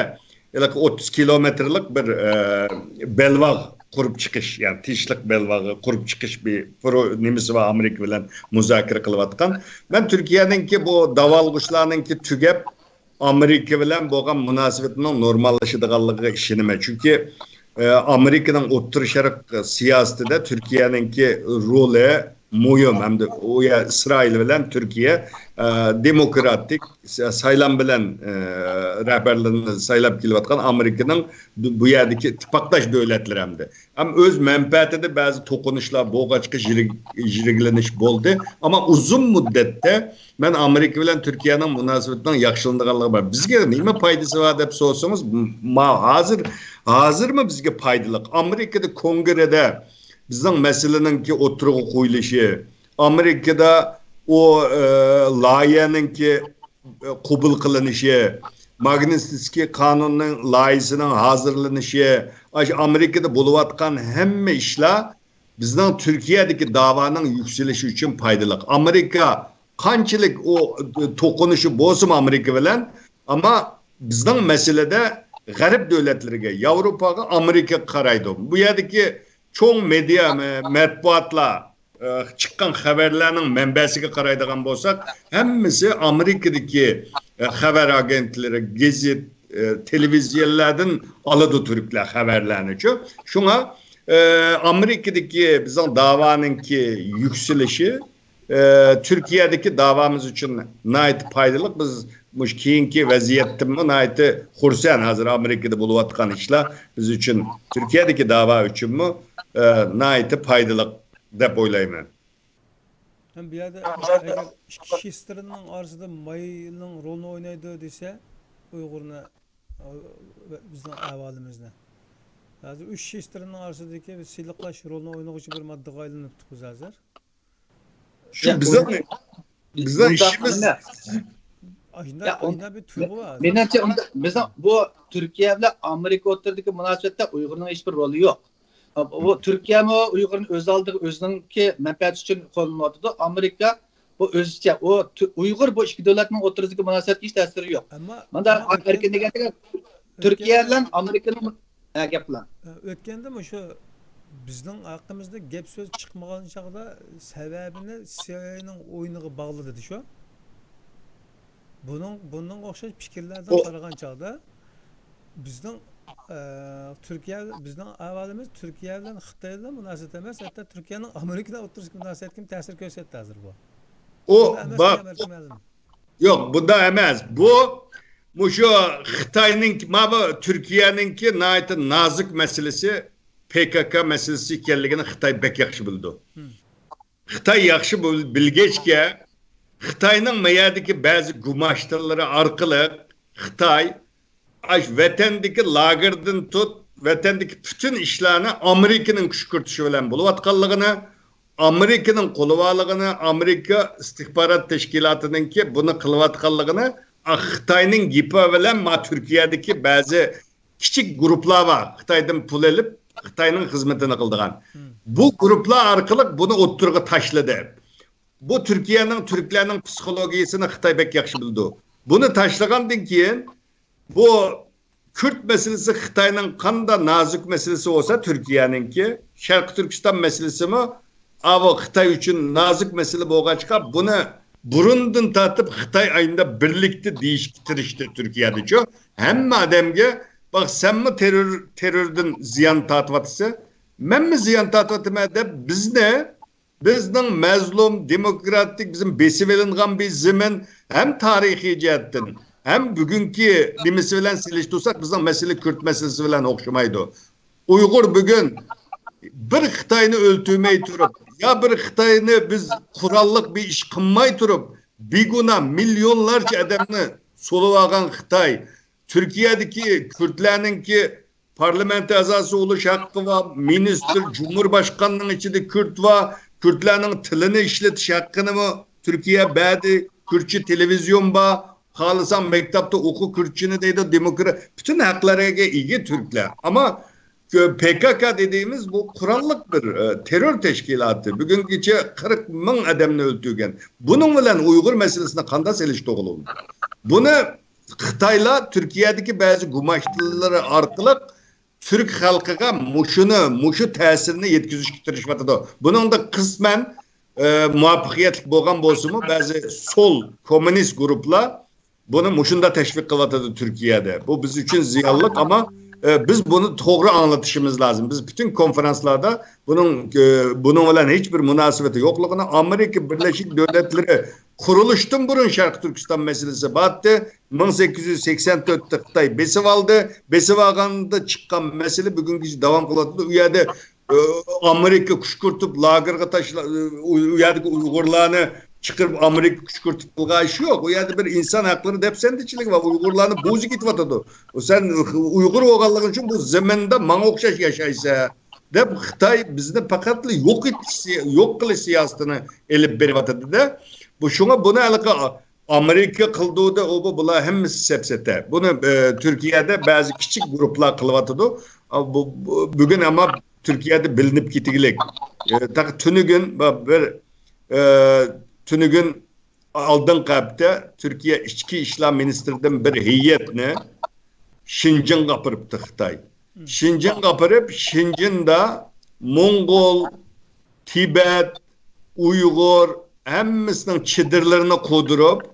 ھېلىقى ئوتتۇز كىلومېتىرلىق بىر، ئە، بەلباغ قۇرۇپ چىقىش، يەنى تىنچلىق بەلباغى قۇرۇپ چىقىش بىر پرو-، نېمىسى بار ئامېرىكا بىلەن مۇزاكىرە قىلىۋاتقان. مەن تۈركىيەنىڭكى بۇ داۋالغۇشلارنىڭكى تۈگەپ، ئامېرىكا بىلەن بولغان مۇناسىۋىتىنىڭ نورماللىشىدىغانلىقىغا ئىشىنىمەن. چۈنكى، ئە، ئامېرىكىنىڭ ئوتتۇرا شەرق سىياسىتىدە تۈركىيەنىڭكى رولى مۇھىم ھەمدە ئۇ يەر ئىسرائىل بىلەن تۈركىيە، ئە، دېموكراتىك س-، سايلام بىلەن، ئە، رەھبەرلىرىنى سايلاپ كېلىۋاتقان ئامېرىكىنىڭ بۇ يەردىكى ئىتتىپاقداش دۆلەتلىرى ھەمدە. ھەم ئۆز مەنپەئەتىدە بەزى توقۇنۇشلار بولغاچقا يىرىك-، يىرىكلىنىش بولدى. ئەمما ئۇزۇن مۇددەتتە مەن ئامېرىكا بىلەن تۈركىيەنىڭ مۇناسىۋىتىنىڭ ياخشىلىنىدىغانلىقى بار. بىزگە نېمە پايدىسى بار دەپ سورىسىڭىز، ما-، ھازىر، ھازىرمۇ بىزگە پايدىلىق. ئامېرىكىدا كونگرېدا بىزنىڭ مەسىلىنىڭكى ئوتتۇرىغا قويۇلۇشى، ئامېرىكىدا ئۇ، ئە، لايىھەنىڭكى، ئە، قوبۇل قىلىنىشى، ماگنىتسكىي قانۇننىڭ لايىھىسىنىڭ ھازىرلىنىشى، ئاشۇ ئامېرىكىدا بولۇۋاتقان ھەممە ئىشلار بىزنىڭ تۈركىيەدىكى داۋانىڭ يۈكسىلىشى ئۈچۈن پايدىلىق. ئامېرىكا قانچىلىك ئۇ توقۇنۇشى بولسىمۇ ئامېرىكا بىلەن، ئەمما بىزنىڭ مەسىلىدە غەرب دۆلەتلىرىگە، ياۋروپاغا، ئامېرىكىغا قارايدۇ. بۇ يەردىكى چوڭ مېدىيا، مە-، مەتبۇئاتلار، ئە، چىققان خەۋەرلەرنىڭ مەنبەسىگە قارايدىغان بولساق، ھەممىسى ئامېرىكىدىكى، ئە، خەۋەر ئاگېنتلىرى، گېزىت، ئە، تېلېۋىزىيەلەردىن ئالىدۇ تۈركلەر خەۋەرلەرنىچۇ. شۇڭا، ئە، ئامېرىكىدىكى بىزنىڭ داۋانىڭكى يۈكسىلىشى، ئە، تۈركىيەدىكى داۋامىز ئۈچۈن ناھايىتى پايدىلىق. بىز مۇشۇ كېيىنكى ۋەزىيەتتىنمۇ ناھايىتى خۇرسەن. ھازىر ئامېرىكىدا بولۇۋاتقان ئىشلار بىز ئۈچۈن، تۈركىيەدىكى داۋا ئۈچۈنمۇ، ئە، ناھايىتى پايدىلىق دەپ ئويلايمەن. ھەم بۇ يەردە ئەگەر ئىككى شىستىرنىڭ ئارىسىدا ماينىڭ رولىنى ئوينايدۇ دېسە، ئۇيغۇرنى، بىزنىڭ ئەھۋالىمىزنى. ھازىر ئۈچ شىستىرنىڭ ئارىسىدىكى بىز سىلىقلاش رولىنى ئوينىغۇچى بىر ماددىغا ئايلىنىپتۇق بىز ھازىر. شۇ يا، بىزنىڭ، ئۇن-، بىزنىڭ ئۇنداق ئىشىمىز ئەمەس. ئاشۇنداق، يا، ئۇن-، ئاشۇنداق بىر تۇيغۇ بار ھازىر. مېنىڭچە، ئۇنداق، بىزنىڭ بۇ تۈركىيە بىلەن ئامېرىكا ئوتتۇرىدىكى مۇناسىۋەتتە ئۇيغۇرنىڭ ھېچبىر رولى يوق. بۇ تۈركىيەمۇ ئۇيغۇرنى ئۆز ئالدىغا ئۆزىنىڭكى مەنپەئەتى ئۈچۈن قوللىنىۋاتىدۇ. ئامېرىكا بۇ ئۆزىچە، ئۇ تۈ-، ئۇيغۇر بۇ ئىككى دۆلەتنىڭ ئوتتۇرىسىدىكى مۇناسىۋەتكە ھېچ تەسىرى يوق. ئەمما، مۇنداق ئەمما ئەركىن ئۆتكەندە، دېگەندە، تۈركىيە ئۆتكەندە، بىلەن ئامېرىكىنىڭ، ھە، گەپ قىلىڭ. ئۆتكەندە مۇشۇ بىزنىڭ ھەققىمىزدە گەپ سۆز چىقمىغان چاغدا سەۋەبىنى سى ئاي ئېينىڭ ئويۇنىغا باغلىدى شۇ. بۇنىڭ، بۇنىڭغا ئوخشاش پىكىرلەردىن ئۇ قارىغان چاغدا، بىزنىڭ، ئە، تۈركىيە، بىزنىڭ ئەھۋالىمىز تۈركىيە بىلەن خىتاي بىلەن مۇناسىۋەت ئەمەس، ھەتتا تۈركىيەنىڭ ئامېرىكا بىلەن ئوتتۇرىسىدىكى مۇناسىۋەتكىمۇ تەسىر كۆرسەتتى ھازىر بۇ. ئۇ، بۇنداق ئەمەسكەن، بەلكىم ھازىر. يوق، بۇنداق ئەمەس. بۇ، مۇشۇ خىتاينىڭ، مانا بۇ تۈركىيەنىڭكى ناھايىتى نازۇك مەسىلىسى، پې كې كې مەسىلىسى ئىكەنلىكىنى خىتاي بەك ياخشى بىلىدۇ. خىتاي ياخشى بىل-، بىلگەچكە، خىتاينىڭ ما يەردىكى بەزى گۇماشتىنلىرى ئارقىلىق خىتاي ئاش ۋەتەندىكى لاگېردىن تۇت، ۋەتەندىكى پۈتۈن ئىشلارنى ئامېرىكىنىڭ كۈشكۈرتۈشى بىلەن بولۇۋاتقانلىقىنى، ئامېرىكىنىڭ قولىۋالىغىنى، ئامېرىكا ئىستىخبارات تەشكىلاتىنىڭكى بۇنى قىلىۋاتقانلىقىنى خىتاينىڭ گېپى بىلەن ما تۈركىيەدىكى بەزى كىچىك گۇرۇپلار بار، خىتايدىن پۇل ئېلىپ، خىتاينىڭ خىزمىتىنى قىلىدىغان. بۇ گۇرۇپلار ئارقىلىق بۇنى ئوتتۇرىغا تاشلىدى. بۇ تۈركىيەنىڭ، تۈركلەرنىڭ پسىخولوگىيىسىنى خىتاي بەك ياخشى بىلىدۇ. بۇنى تاشلىغاندىن كېيىن بۇ كۈرد مەسىلىسى خىتاينىڭ قاندا نازۇك مەسىلىسى بولسا، تۈركىيەنىڭكى، شەرقىي تۈركىستان مەسىلىسىمۇ ئاۋۇ خىتاي ئۈچۈن نازۇك مەسىلە بولغاچقا، بۇنى بۇرۇندىن تارتىپ خىتاي ئاينىدا بىرلىكتە دېيىشكە تىرىشتى تۈركىيەدىچۇ. ھەممە ئادەمگە، باق، سەنمۇ تېررور، تېرروردىن زىيان تارتىۋاتىسەن، مەنمۇ زىيان تارتىۋاتىمەن دەپ، بىزنى، بىزنىڭ مەزلۇم، دېموكراتىك، بىزنىڭ بېسىۋېلىنغان بىر زېمىن، ھەم تارىخىي جەھەتتىن، ھەم بۈگۈنكى نېمىسى بىلەن سېلىشتۇرساق، بىزنىڭ مەسىلە كۈرد مەسىلىسى بىلەن ئوخشىمايدۇ. ئۇيغۇر بۈگۈن بىر خىتاينى ئۆلتۈرمەي تۇرۇپ، يا بىر خىتاينى بىز قوراللىق بىر ئىش قىلماي تۇرۇپ، بىگۇناھ مىليونلارچە ئادەمنى سولىۋالغان خىتاي، تۈركىيەدىكى كۈردلەرنىڭكى پارلامېنت ئەزاسى بولۇش ھەققى بار، مىنىستىر، جۇمھۇر باشقاننىڭ ئىچىدە كۈرد بار، كۈردلەرنىڭ تىلىنى ئىشلىتىش ھەققىنىمۇ تۈركىيە بەردى، كۈردچە تېلېۋىزىيون بار، خالىساڭ مەكتەپتە ئوقۇ كۈردچىنى دەيدۇ، دېموكرات، پۈتۈن ھەقلەرگە ئىگە تۈركلەر. ئەمما پكك دېدىيىمىز بۇ قوراللىق بىر، ئە، تېررور تەشكىلاتى. بۈگۈنگىچە قىرىق مىڭ ئادەمنى ئۆلتۈرگەن. بۇنىڭ بىلەن ئۇيغۇر مەسىلىسىنى قانداق سېلىشتۇرغىلى بولىدۇ؟ بۇنى خىتايلار تۈركىيەدىكى بەزى گۇماشتىلىرى ئارقىلىق تۈرك خەلقىگە مۇشۇنى، مۇشۇ تەسىرنى يەتكۈزۈشكە تىرىشىۋاتىدۇ. بۇنىڭدا قىسمەن، ئە، مۇۋەپپەقىيەتلىك بولغان بولسىمۇ، بەزى سول كوممۇنىست گۇرۇپلار بۇنى مۇشۇنداق تەشۋىق قىلىۋاتىدۇ تۈركىيەدە. بۇ بىز ئۈچۈن زىيانلىق، ئەمما، ئە، بىز بۇنى توغرا ئاڭلىتىشىمىز لازىم. بىز پۈتۈن كونفرانسلاردا بۇنىڭ، ئە، بۇنىڭ بىلەن ھېچ بىر مۇناسىۋىتى يوقلۇقىنى، ئامېرىكا بىرلەشكەن دۆلەتلىرى قۇرۇلۇشتىن بۇرۇن شەرقىي تۈركىستان مەسىلىسى بار ئىدى. مىڭ سەككىز يۈز سەكسەن تۆتتە خىتاي بېسىۋالدى. بېسىۋالغاندا چىققان مەسىلە بۈگۈنگىچە داۋام قىلىۋاتىدۇ. ئۇ يەردە، ئە، ئامېرىكا كۈشكۈرتۈپ لاگېرغا تاشلا-، ئۇ، ئۇ يەردىكى ئۇيغۇرلارنى چىقىرىپ ئامېرىكا كۈشكۈرتۈپ قىلغان ئىش يوق. ئۇ يەردە بىر ئىنسان ھەقلىرى دەپسەندىچىلىكى بار. ئۇيغۇرلارنى بوزۇپ كېتىۋاتىدۇ. سەن ئۇيغۇر بولغانلىقىڭ ئۈچۈن بۇ زېمىندا ماڭا ئوخشاش ياشايسەن، دەپ خىتاي بىزنى پەقەتلا يوق ئېتىش، يوق قىلىش سىياسىتىنى ئېلىپ بېرىۋاتىدۇ-دە. بۇ، شۇڭا بۇنى ھېلىقى ئامېرىكا قىلدۇدى، ئۇ بۇ، بۇلار ھەممىسى سەپسەتە. بۇنى، ئە، تۈركىيەدە بەزى كىچىك گۇرۇپلار قىلىۋاتىدۇ. ئا، بۇ، بۇ، بۈگۈن ئەمما تۈركىيەدە بىلىنىپ كېتىگلىك. ئە، تېخى تۈنۈگۈن بىر، بىر، ئە، تۈنۈگۈن ئالدىنقى ھەپتە تۈركىيە ئىچكى ئىشلار مىنىستىرىدىن بىر ھەيئەتنى شىنجىڭغا ئاپىرىپتۇ خىتاي. شىنجىڭغا ئاپىرىپ، شىنجىڭدا موڭغۇل، تىبەت، ئۇيغۇر ھەممىسىنىڭ چېدىرلىرىنى قۇدۇرۇپ،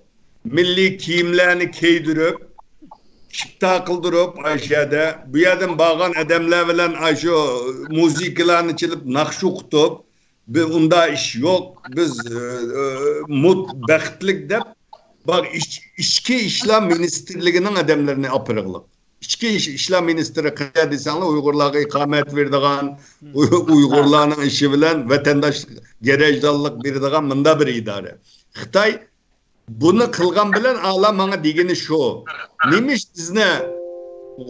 مىللىي كىيىملەرنى كىيدۈرۈپ، ئىپتار قىلدۇرۇپ، ئاشۇ يەردە، بۇ يەردىن بارغان ئادەملەر بىلەن ئاشۇ مۇزىكىلارنى چېلىپ، ناخشا ئوقۇتۇپ، بىر ئۇنداق ئىش يوق، بىز، ئە، ئە، مۇت-، بەختلىك دەپ، بار، ئىچ-، ئىچكى ئىشلار مىنىستىرلىكىنىڭ ئادەملىرىنى ئاپىرىغلىق. ئىچكى ئىش-، ئىشلار مىنىستىرى قەيەردە دېسەڭلار، ئۇيغۇرلارغا ئىقامەت بېرىدىغان، ئۇي-، ئۇيغۇرلارنىڭ ئىشى بىلەن ۋەتەنداشلىق، گەرەجدارلىق بېرىدىغان مۇنداق بىر ئىدارە. خىتاي بۇنى قىلغان بىلەن ئالا ماڭا دېگىنى شۇ. نېمىش بىزنى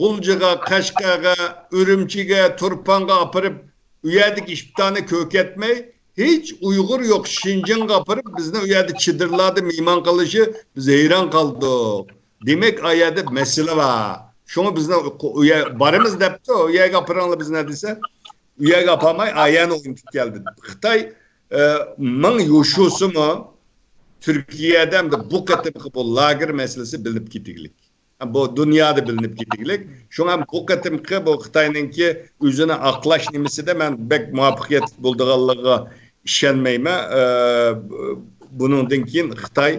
غۇلجىغا، قەشقەرگە، ئۈرۈمچىگە، تۇرپانغا ئاپىرىپ، ئۇ يەردىكى ئىپتارنى كۆركەتمەي، ھېچ ئۇيغۇر يوق شىنجىڭغا ئاپىرىپ، بىزنى ئۇ يەردە چېدىرلاردا مېھمان قىلىشى، بىز ھەيران قالدۇق. دېمەك، ئا يەردە مەسىلە بار. شۇڭا بىزنى ئۇ يە-، بارىمىز دەپتۇ، ئۇ يەرگە ئاپىرىڭلار بىزنى دېسە، ئۇ يەرگە ئاپارماي، ئا يەرنى ئوينىتىپ كەلدى. خىتاي، ئە، مىڭ يوشۇسىمۇ تۈركىيەدە ئەمدى بۇ قېتىمقى بۇ لاگېر مەسىلىسى بىلىنىپ كېتىگلىك. بۇ دۇنيادا بىلىنىپ كېتىگلىك. شۇڭا بۇ قېتىمقى بۇ خىتاينىڭكى ئۆزىنى ئاقلاش نېمىسىدە مەن بەك مۇۋەپپەقىيەتلىك بولىدىغانلىقىغا ئىشەنمەيمەن. ئە، بۇنىڭدىن كېيىن خىتاي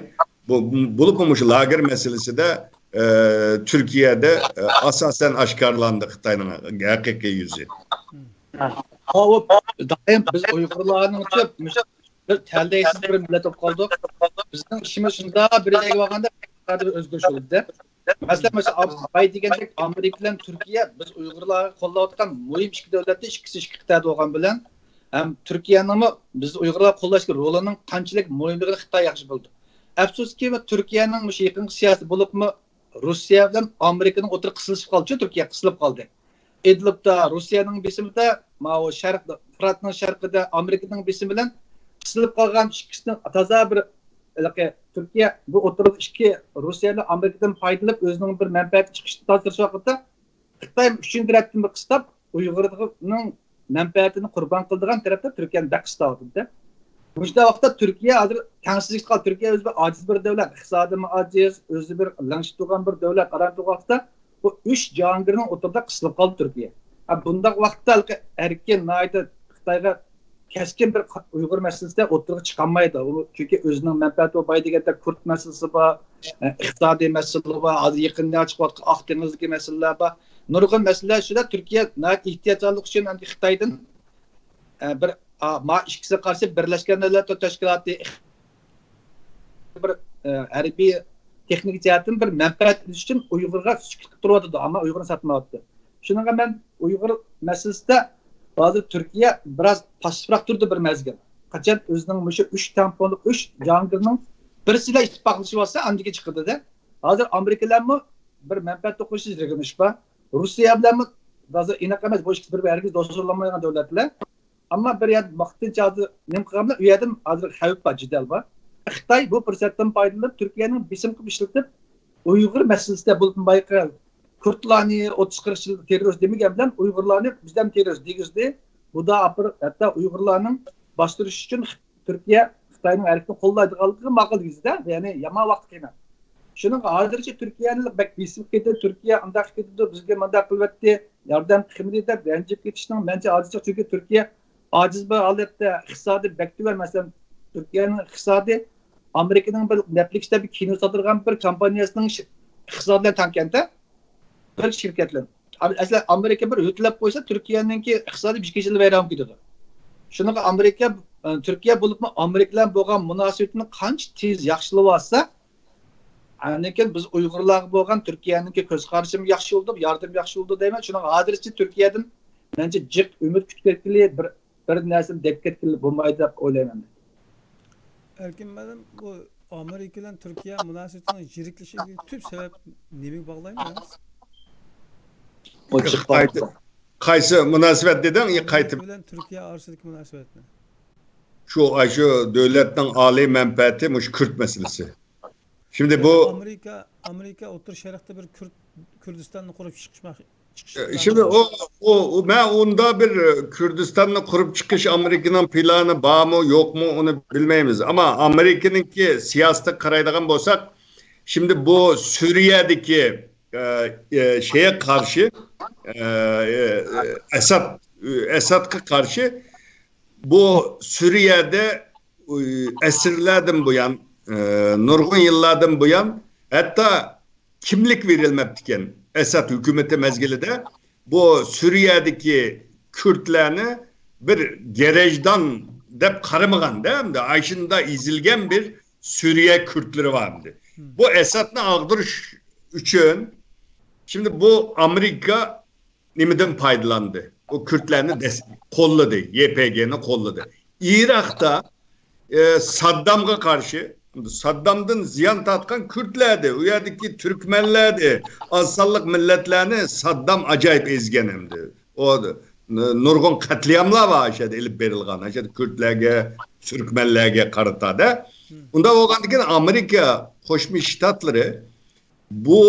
بۇ، بولۇپمۇ مۇشۇ لاگېر مەسىلىسىدە، ئە، تۈركىيەدە، ئە، ئاساسەن ئاشكارىلاندى خىتاينىڭ ھەقىقىي يۈزى. ھاۋۇ، دائىم بىز ئۇيغۇرلارنىڭچۇ مۇشۇ بىر تەلەيسىز بىر مىللەت بولۇپ قالدۇق. بىزنىڭ ئىشىمىز شۇنداق بىر يەرگە بارغاندا بىر ئۆزگىرىش بولدى. مەسىلەن، مەسىلەن، باي دېگەندەك ئامېرىكا بىلەن تۈركىيە بىز ئۇيغۇرلارغا قوللاۋاتقان مۇھىم ئىككى دۆلەتتە، ئىككىسى ئىككى قىتئەدە بولغان بىلەن ھەم تۈركىيەنىڭمۇ بىز ئۇيغۇرلارغا قوللاشتىكى رولىنىڭ قانچىلىك مۇھىملىقىنى خىتاي ياخشى بىلىدۇ. ئەپسۇسكى، تۈركىيەنىڭ مۇشۇ يېقىنقى سىياسىتى بولۇپمۇ، روسىيە بىلەن ئامېرىكىنىڭ ئوتتۇرىسى قىسىلىشىپ قالدىچۇ، تۈركىيە قىسىلىپ قالدى. ئىدلىبتا روسىيەنىڭ بېسىمىدا، ماۋۇ شەرق، پۇراتنىڭ شەرقىدە ئامېرىكىنىڭ بېسىمى بىلەن قىسىلىپ قالغان ئىككىسىنىڭ تازا بىر ھېلىقى تۈركىيە بۇ ئوتتۇرىدا ئىككى، روسىيە بىلەن ئامېرىكىدىن پايدىلىنىپ، ئۆزىنىڭ بىر مەنپەئەتىنى چىقىشتىن تارتىش ۋاقتىدا، خىتاي ئۈچىنچى تەرەپتىن بىر قىستاپ ئۇيغۇرنىڭ مەنپەئەتىنى قۇربان قىلىدىغان تەرەپتە تۈركىيەنى بەك قىستاۋاتىدۇ. مۇشۇنداق ۋاقىتتا تۈركىيە ھازىر تەڭسىزلىكتە قالدى. تۈركىيە ئۆزى بىر ئاجىز بىر دۆلەت، ئىقتىسادىمۇ ئاجىز، ئۆزى بىر لىڭشىپ تۇرغان بىر دۆلەت، ئاران تۇرغان ۋاقىتتا بۇ ئۈچ جاھانگىرنىڭ ئوتتۇرىدا قىسىلىپ قالدى تۈركىيە. ھە، بۇنداق ۋاقىتتا ھېلىقى ئەركىن ناھايىتى خىتايغا كەسكىن بىر قا-، ئۇيغۇر مەسىلىسىدە ئوتتۇرىغا چىقالمايدۇ. ئۇ چۈنكى ئۆزىنىڭ مەنپەئەتى بار، بايا دېگەندەك كۇرد مەسىلىسى بار، ئە، ئىقتىسادىي مەسىلىلەر بار، ھازىر يېقىندا چىقىۋاتقان ئاق دېڭىزدىكى مەسىلىلەر بار. نۇرغۇن مەسىلىلەر ئۈستىدە تۈركىيە ناھايىتى ئېھتىياتچانلىق ئۈچۈن ئەمدى خىتايدىن، ئە، بىر، ئا، ما ئىككىسىگە قارشى بىرلەشكەن دۆلەتلەر تەشكىلاتى بىر، ئە، ھەربىي تېخنىكا جەھەتتىن بىر مەنپەئەت ئېلىش ئۈچۈن ئۇيغۇرغا سۈكۈت قىلىپ تۇرۇۋاتىدۇ، ئەمما ئۇيغۇرنى ساتمايۋاتىدۇ. شۇنىڭغا مەن ئۇيغۇر مەسىلىسىدە ھازىر تۈركىيە بىراز پاسسىپراق تۇردى بىر مەزگىل. قاچان ئۆزىنىڭ مۇشۇ ئۈچ تەڭپۇڭلۇق، ئۈچ جاھانگىرنىڭ بىرسى بىلەن ئىتتىپاقلىشىۋالسا، ئاندىن كېيىن چىقىدۇ-دە. ھازىر ئامېرىكا بىلەنمۇ بىر مەنپەئەت توقۇنۇشى، يىرغىنىش بار. روسىيە بىلەنمۇ ھازىر ئېنىق ئەمەس، بۇ ئىككىسى بىر-بىرىگە ھەرگىز دوستلۇق قىلالمايدىغان دۆلەتلەر. ئەمما بىر يەردە ۋاقتىنچە ھازىر نېمە قىلغان بىلەن، ئۇ يەردىن ھازىر خەۋپ بار، جېدەل بار. خىتاي بۇ پۇرسەتتىن پايدىلىنىپ، تۈركىيەنىڭ بېسىم قىلىپ ئىشلىتىپ، ئۇيغۇر مەسىلىسىدە، بولۇپمۇ بايىقى كۇردلارنى ئوتتۇز قىرىق يىل تېررورىست دېمىگەن بىلەن، ئۇيغۇرلارنى بىزدىن تېررورىست دېگۈزدى. بۇدا ئاپىرىپ، ھەتتا ئۇيغۇرلارنىڭ باستۇرۇش ئۈچۈن تۈركىيە خىتاينىڭ ھەرىكىتىنى قوللايدىغانلىقىغا ماقۇل دېگۈزدى، يەنى يامان ۋاقىت قىلماق. شۇنىڭغا ھازىرچە تۈركىيەنى بەك بېسىپ كېتىدۇ، تۈركىيە ئانداق كېتىدۇ، بىزگە مانداق قىلىۋەتتى، ياردەم قىلمىدى دەپ رەنجىپ كېتىشنىڭ مەنچە ھاجىتى يوق. چۈنكى تۈركىيە ئاجىز بىر ھالەتتە، ئىقتىسادى بەك تۆۋەن. مەسىلەن، تۈركىيەنىڭ ئىقتىسادى ئامېرىكىنىڭ بىر نەتفلىكس دەپ بىر كىنو ساتىدىغان بىر كومپانىيەسىنىڭ ئىش-، ئىقتىسادى بىلەن تەڭكەنتە، بىر شىركەت بىلەن. ئەسلى ئامېرىكا بىر ھۆددىلەپ قويسا، تۈركىيەنىڭكى ئىقتىسادى بىر ئىككى يىل ۋەيران بولۇپ كېتىدۇ. شۇنىڭغا ئامېرىكا، ئە، تۈركىيە بولۇپمۇ ئامېرىكا بىلەن بولغان مۇناسىۋىتىنى قانچە تېز ياخشىلىۋالسا، ئاندىن كېيىن بىز ئۇيغۇرلارغا بولغان تۈركىيەنىڭكى كۆز قارىشىمۇ ياخشى بولىدۇ، ياردىمى ياخشى بولىدۇ دەيمەن. شۇنىڭغا ھازىرچە تۈركىيەدىن مەنچە جىق ئۈمىد كۈتكىلى، بىر، بىر نەرسىنى دەپ كەتكىلى بولمايدۇ دەپ ئويلايمەن. ئەركىن مۇئەللىم، بۇ ئامېرىكا بىلەن تۈركىيە مۇناسىۋىتىنىڭ يىرىكلىشىگە تۈپ سەۋەب نېمىگە باغلايمىز؟ قايسى، قايسى مۇناسىۋەت دېدىڭ؟ ئى، قايتىپ. ئامېرىكا بىلەن تۈركىيە ئارىسىدىكى مۇناسىۋەتنى. شۇ، ئاشۇ دۆلەتنىڭ ئالىي مەنپەئەتى مۇشۇ كۈرد مەسىلىسى. شىمدى بۇ ئامېرىكا، ئامېرىكا ئوتتۇرا شەرقتە بىر كۈرد، كۈردىستاننى قۇرۇپ چىقىشماق، چىقىش ئى، پىلانى شىمدى بار. ئۇ، ئۇ، ئۇ، مەن ئۇندا بىر، ئى، كۈردىستاننى قۇرۇپ چىقىش ئامېرىكىنىڭ پىلانى بارمۇ، يوقمۇ، ئۇنى بىلمەيمىز. ئەمما ئامېرىكىنىڭكى سىياسىتىگە قارايدىغان بولساق، شىمدى بۇ سۈرىيەدىكى، ئى، ئى، شەيگە قارشى، ئى، ئى، ئەسەد، ئەسەدقا قارشى بۇ سۈرىيەدە، ئى، ئەسىرلەردىن بۇيان، ئى، نۇرغۇن يىللاردىن بۇيان ھەتتا كىملىك بېرىلمەپتىكەن. ئەسەد ھۆكۈمىتى مەزگىلىدە بۇ سۈرىيەدىكى كۈردلەرنى بىر گەرەجدان دەپ قارىمىغاندا، ئەمدى ئاشۇنداق ئېزىلگەن بىر سۈرىيە كۈردلىرى بار ئەمدى. بۇ ئەسەدنى ئاغدۇرۇش ئۈچۈن، شىمدى بۇ ئامېرىكا نېمىدىن پايدىلاندى؟ ئۇ كۈردلەرنى دەس-، قوللىدى، يې پې گېنى قوللىدى. ئىراقتا، ئى، ساددامغا قارشى، ساددامدىن زىيان تارتقان كۈردلەردى، ئۇ يەردىكى تۈركمەنلەردى، ئاز سانلىق مىللەتلەرنى ساددام ئاجايىپ ئېزگەن ئەمدى. ئۇ نۇرغۇن قەتلىئاملار بار ئاشۇ يەردە ئېلىپ بېرىلغان، ئاشۇ يەردە كۈردلەرگە، تۈركمەنلەرگە قارىتا-دە. ئۇنداق بولغاندىن كېيىن ئامېرىكا قوشما شتاتلىرى بۇ،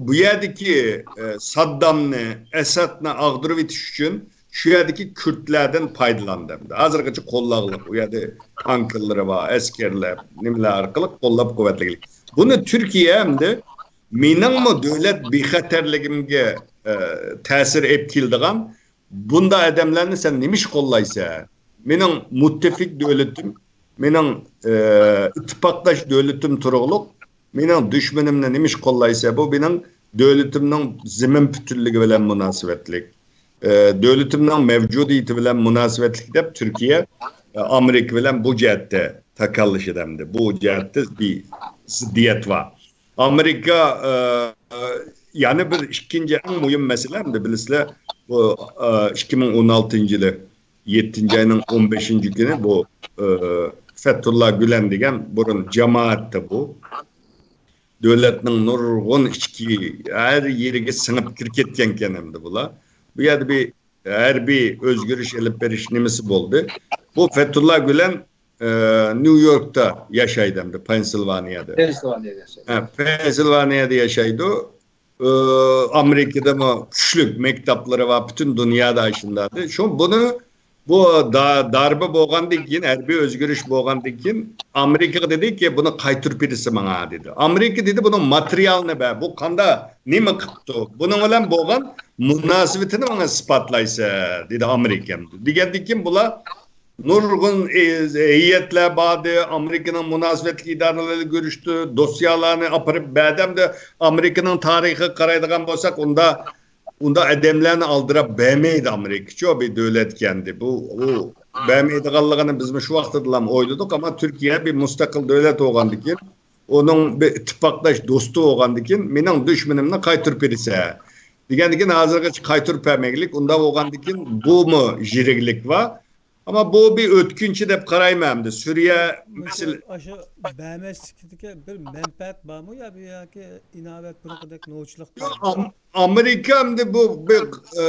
بۇ يەردىكى، ئە، ساددامنى، ئەسەدنى ئاغدۇرۇۋېتىش ئۈچۈن شۇ يەردىكى كۈردلەردىن پايدىلاندى. ھازىرغىچە قوللاغلىق، ئۇ يەردە تانكىلىرى بار، ئەسكەرلەر، نېمىلەر ئارقىلىق قوللاپ قۇۋۋەتلىگەن. بۇنى تۈركىيە ئەمدى مېنىڭمۇ دۆلەت بىخەتەرلىكىمگە، ئە، تەسىر ئېلىپ كېلىدىغان بۇنداق ئادەملەرنى سەن نېمە ئىش قوللايسەن؟ مېنىڭ مۇتتەپىق دۆلىتىم، مېنىڭ، ئى، ئىتتىپاقداش دۆلىتىم تۇرۇقلۇق، مېنىڭ دۈشمىنىمنى نېمە ئىش قوللايسەن؟ بۇ مېنىڭ دۆلىتىمنىڭ زېمىن پۈتۈنلۈكى بىلەن مۇناسىۋەتلىك، ئى، دۆلىتىمنىڭ مەۋجۇدىيىتى بىلەن مۇناسىۋەتلىك دەپ تۈركىيە، ئى، ئامېرىكا بىلەن بۇ جەھەتتە تاكاللىشىدۇ ئەمدى. بۇ جەھەتتە بىر زىددىيەت بار. ئامېرىكا، ئى، يەنە بىر ئىككىنچى ئەڭ مۇھىم مەسىلە، ئەمدى بىلىسىلەر، بۇ، ئى، ئىككى مىڭ ئون ئالتىنچى يىلى يەتتىنچى ئاينىڭ ئون بەشىنچى كۈنى بۇ، ئى، فەتھۇللا گۈلەن دېگەن بۇرۇن جامائەتتە بۇ دۆلەتنىڭ نۇرغۇن ئىچكى ھەر يېرىگە سىڭىپ كىرىپ كەتكەنكەن ئەمدى بۇلار. بۇ يەردە بىر ھەربىي ئۆزگىرىش ئېلىپ بېرىش نېمىسى بولدى. بۇ فەتھۇللا گۈلەن ئە، نيۇ يوركتا ياشايدۇ ئەمدى، پېنسىلۋانىيەدە. پېنسىلۋانىيەدە ياشايدۇ. ھە، پېنسىلۋانىيەدە ياشايدۇ. ئە، ئامېرىكىدىمۇ كۈچلۈك مەكتەپلىرى بار، پۈتۈن دۇنيادا ئاشۇنداق. شۇ بۇنى، بۇ دا-، داربا بولغاندىن كېيىن، ھەربىي ئۆزگىرىش بولغاندىن كېيىن، ئامېرىكىغا دېدىكى، بۇنى قايتۇرۇپ بېرىسە ماڭا، دېدى. ئامېرىكا دېدى، بۇنىڭ ماتېرىيالىنى بەر، بۇ قاندا، نېمە قىپتۇ، بۇنىڭ بىلەن بولغان مۇناسىۋىتىنى ماڭا ئىسپاتلايسە، دېدى ئامېرىكا. دېگەندىن كېيىن بۇلار نۇرغۇن، ئى، ھەيئەتلەر باردى، ئامېرىكىنىڭ مۇناسىۋەتلىك ئىدارىلىرى كۆرۈشتى، دوسيالارنى ئاپىرىپ بەردى. ئەمدى ئامېرىكىنىڭ تارىخىغا قارايدىغان بولساق، ئۇندا، ئۇندا ئادەملەرنى ئالدىراپ بەرمەيدۇ ئامېرىكىچۇ، بىر دۆلەتكەندى. بۇ، ئۇ بەرمەيدىغانلىقىنى بىزمۇ شۇ ۋاقتىدىلا ئويلىدۇق، ئەمما تۈركىيە بىر مۇستەقىل دۆلەت بولغاندىكىن، ئۇنىڭ بىر ئىتتىپاقداش دوستى بولغاندىكىن، مېنىڭ دۈشمىنىمنى قايتۇرۇپ بېرىسە، دېگەندىكىن، ھازىرغىچە قايتۇرۇپ بەرمەيلىك. ئۇنداق بولغاندىكىن، بۇمۇ يىرىكلىك بار. ئەمما بۇ بىر ئۆتكۈنچى دەپ قارايمەن ئەمدى. سۈرىيە مەسىلە ئاشۇ بەرمەسلىكتىكى بىر مەنپەئەت بارمۇ يا بۇ ياكى ئىناۋەت بۇرۇنقىدەك نوچىلىق بارمۇ؟ ئام-، ئامېرىكا ئەمدى بۇ بىر، ئە،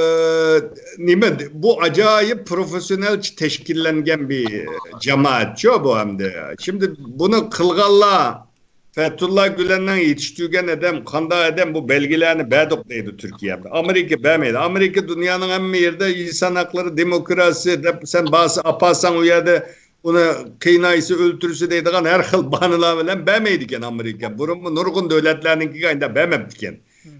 نېمە، بۇ ئاجايىپ پروفېسسىونېلچە تەشكىللەنگەن بىر جامائەتچۇ بۇ ئەمدى. شىمدى بۇنى قىلغانلار، فەتھۇللا گۈلەننىڭ يېتىشتۈرگەن ئادەم، قانداق ئادەم، بۇ بەلگىلەرنى بەردۇق دەيدۇ تۈركىيە. ئامېرىكا بەرمەيدۇ. ئامېرىكا دۇنيانىڭ ھەممە يېرىدە ئىنسان ھەقلىرى، دېموكراتىيە دەپ سەن بارسا ئاپارساڭ ئۇ يەردە ئۇنى قىينايسى، ئۆلتۈرسە دەيدىغان ھەر خىل باھانىلەر بىلەن بەرمەيدىكەن ئامېرىكا. بۇرۇنمۇ نۇرغۇن دۆلەتلەرنىڭكىگە ئاينداق بەرمەپتىكەن.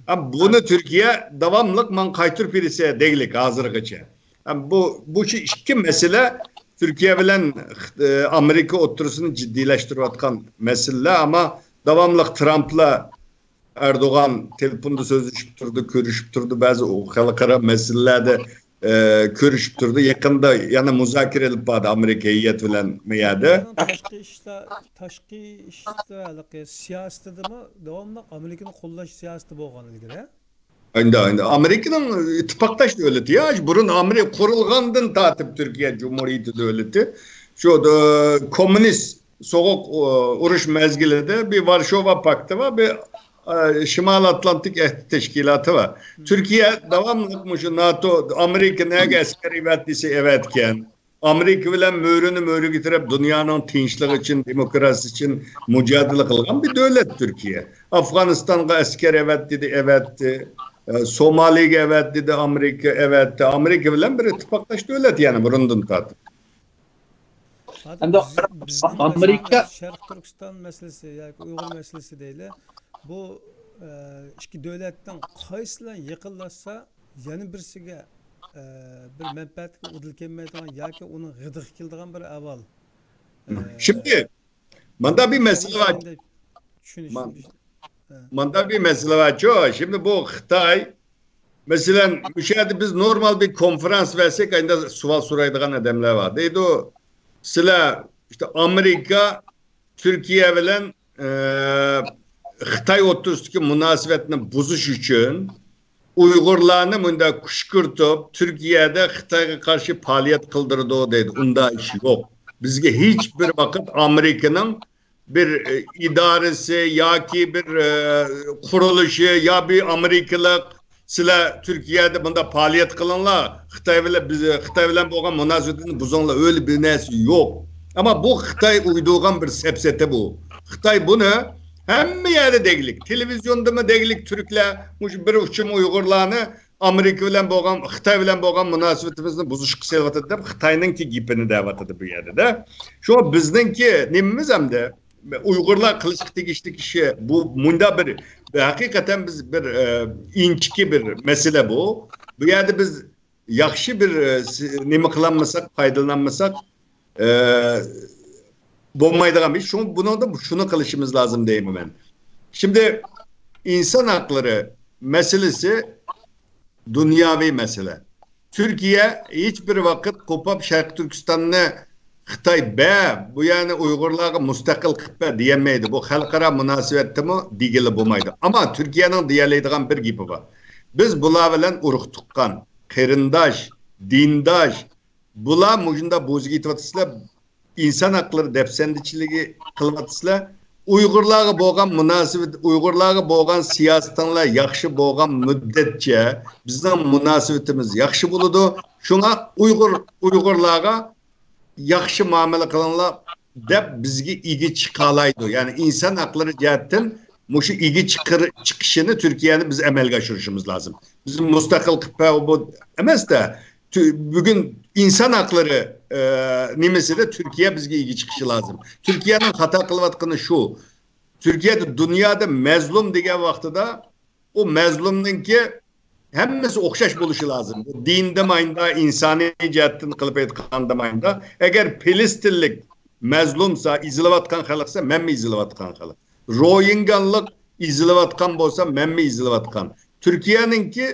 ھە، بۇنى تۈركىيە داۋاملىق ماڭا قايتۇرۇپ بېرىسە دەگلىك ھازىرغىچە. ھە، بۇ، بۇ شۇ ئىككى مەسىلە تۈركىيە بىلەن، ئە، ئامېرىكا ئوتتۇرىسىنى جىددىيلەشتۈرۈۋاتقان مەسىلىلەر. ئەمما داۋاملىق ترامپلا ئەردوغان تېلېفوندا سۆزلىشىپ تۇرىدۇ، كۆرۈشۈپ تۇرىدۇ، بەزى ئۇ خەلقئارا مەسىلىلەردە، ئە، كۆرۈشۈپ تۇرىدۇ. يېقىندا يەنە مۇزاكىرە ئېلىپ باردى ئامېرىكا ھەيئەت بىلەن بۇ يەردە. تاشقى ئىشلار، تاشقى ئىشلار ھېلىقى سىياسىتىدىمۇ داۋاملىق ئامېرىكىنى قوللاش سىياسىتى بولغان ئىلگىرى. ئەمدى، ئەمدى ئامېرىكىنىڭ ئىتتىپاقداش دۆلىتى يا، بۇرۇن ئامېرىكا قۇرۇلغاندىن تارتىپ تۈركىيە جۇمھۇرىيىتى دۆلىتى. شۇ، ئە، كوممۇنىست سوغۇق، ئۇ، ئۇرۇش مەزگىلىدە بىر ۋارشاۋا پاكتى بار، بىر، ئە، شىمال ئاتلانتىك ئەھدى تەشكىلاتى بار. تۈركىيە داۋاملىق مۇشۇ ناتو، ئامېرىكا نەگە ئەسكەر ئەۋەت دېسە ئەۋەتكەن. ئامېرىكا بىلەن مۈرىنى مۈرىگە تىرەپ، دۇنيانىڭ تىنچلىقى ئۈچۈن، دېموكراتىيە ئۈچۈن مۇجادىلە قىلغان بىر دۆلەت تۈركىيە. ئافغانىستانغا ئەسكەر ئەۋەت دېدى، ئەۋەتتى. ئە، سومالىگە ئەۋەت دېدى ئامېرىكا، ئەۋەتتى. ئامېرىكا بىلەن بىر ئىتتىپاقداش دۆلەت، يەنى بۇرۇندىن تارتىپ. ھازىر ئەمدى بىز-، بىزنىڭ ئامېرىكا مەسىلىمىز شەرقىي تۈركىستان مەسىلىسى ياكى ئۇيغۇر مەسىلىسى دەيلى. بۇ، ئە، ئىككى دۆلەتنىڭ قايسىلا يېقىنلاشسا، يەنە بىرسىگە، ئە، بىر مەنپەئەتكە ئۇدۇل كەلمەيدىغان ياكى ئۇنىڭ غىدىقى كېلىدىغان بىر ئەھۋال. ئە، شىمدى ماندا بىر مەسىلە بار. چۈشىنىش، مان-، بىر، ئە. ماندا بىر مەسىلە بارچۇ. شىمدى بۇ خىتاي، مەسىلەن، مۇشۇ يەردە بىز نورمال بىر كونفرانس بەرسەك، ئەندى سوئال سورايدىغان ئادەملەر بار. دەيدۇ، سىلەر، ئىشتە، ئامېرىكا تۈركىيە بىلەن، ئە، خىتاي ئوتتۇرىسىدىكى مۇناسىۋەتنى بۇزۇش ئۈچۈن ئۇيغۇرلارنى مۇنداق كۈشكۈرتۈپ، تۈركىيەدە خىتايغا قارشى پائالىيەت قىلدۇرىدۇ دەيدۇ. ئۇنداق ئىش يوق. بىزگە ھېچ بىر ۋاقىت ئامېرىكىنىڭ بىر، ئە، ئىدارىسى ياكى بىر، ئە، قۇرۇلۇشى يا بىر ئامېرىكىلىق سىلەر تۈركىيەدە بۇنداق پائالىيەت قىلىڭلار، خىتاي بىلەن، بىز، خىتاي بىلەن بولغان مۇناسىۋىتىنى بۇزۇڭلار، ئۆيلە بىر نەرسە يوق. ئەمما بۇ خىتاي ئۇيدۇرغان بىر سەپسەتە بۇ. خىتاي بۇنى ھەممە يەردە دەگلىك، تېلېۋىزىيوندىمۇ دەگلىك تۈركلەر، مۇشۇ بىر ئۇچۇم ئۇيغۇرلارنى ئامېرىكا بىلەن بولغان، خىتاي بىلەن بولغان مۇناسىۋىتىمىزنى بۇزۇشقا سېلىۋاتىدۇ دەپ خىتاينىڭكى گېپىنى دەۋاتىدۇ بۇ يەردە-دە. شۇڭا بىزنىڭكى نېمىمىز ئەمدى؟ ئۇيغۇرلار قىلىشقا تېگىشلىك ئىشى بۇ، مۇنداق بىر، ھەقىقەتەن بىز بىر، ئە، ئىنچىكە بىر مەسىلە بۇ. بۇ يەردە بىز ياخشى بىر، ئە، س-، نېمە قىلالمىساق، پايدىلىنالمىساق، ئە، بولمايدىغان بىر ئىش. شۇڭا بۇنىڭدا شۇنى قىلىشىمىز لازىم دەيمەن مەن. شىمدى ئىنسان ھەقلىرى مەسىلىسى دۇنياۋى مەسىلە. تۈركىيە ھېچ بىر ۋاقىت قوپاپ شەرقىي تۈركىستاننى خىتاي بە، بۇ يەرنى ئۇيغۇرلارغا مۇستەقىل قىلىپ بەر دېيەلمەيدۇ. بۇ خەلقئارا مۇناسىۋەتتىمۇ دېگىلى بولمايدۇ. ئەمما تۈركىيەنىڭ دېيەلەيدىغان بىر گېپى بار. بىز بۇلار بىلەن ئۇرۇق تۇغقان، قېرىنداش، دىنداش، بۇلار مۇشۇنداق بوزۇپ كېتىۋاتىسىلەر، ئىنسان ھەقلىرى دەپسەندىچىلىكى قىلىۋاتىسىلەر. ئۇيغۇرلارغا بولغان مۇناسىۋەت، ئۇيغۇرلارغا بولغان سىياسىتىڭلار ياخشى بولغان مۇددەتچە بىزنىڭ مۇناسىۋىتىمىز ياخشى بولىدۇ. شۇڭا ئۇيغۇر، ئۇيغۇرلارغا ياخشى مۇئامىلە قىلىڭلار، دەپ بىزگە ئىگە چىقالايدۇ. يەنى ئىنسان ھەقلىرى جەھەتتىن مۇشۇ ئىگە چىقىر-، چىقىشىنى تۈركىيەنى بىز ئەمەلگە ئاشۇرۇشىمىز لازىم. بىز مۇستەقىل قىلىپ بۇ ئەمەس-دە، تۈ-، بۈگۈن ئىنسان ھەقلىرى، ئە، نېمىسىدە تۈركىيە بىزگە ئىگە چىقىشى لازىم. تۈركىيەنىڭ خاتا قىلىۋاتقىنى شۇ. تۈركىيەدە دۇنيادا مەزلۇم دېگەن ۋاقتىدا ئۇ مەزلۇمنىڭكى ھەممىسى ئوخشاش بولۇشى لازىم. دىن دېمەيدۇ، ئىنسانىي جەھەتتىن قىلىپ ئېيتقان دېمەيدۇ. ئەگەر پەلەستىنلىك مەزلۇمسا، ئېزىلىۋاتقان خەلقسە، مەنمۇ ئېزىلىۋاتقان خەلق. روھىنگانلىق ئېزىلىۋاتقان بولسا، مەنمۇ ئېزىلىۋاتقان. تۈركىيەنىڭكى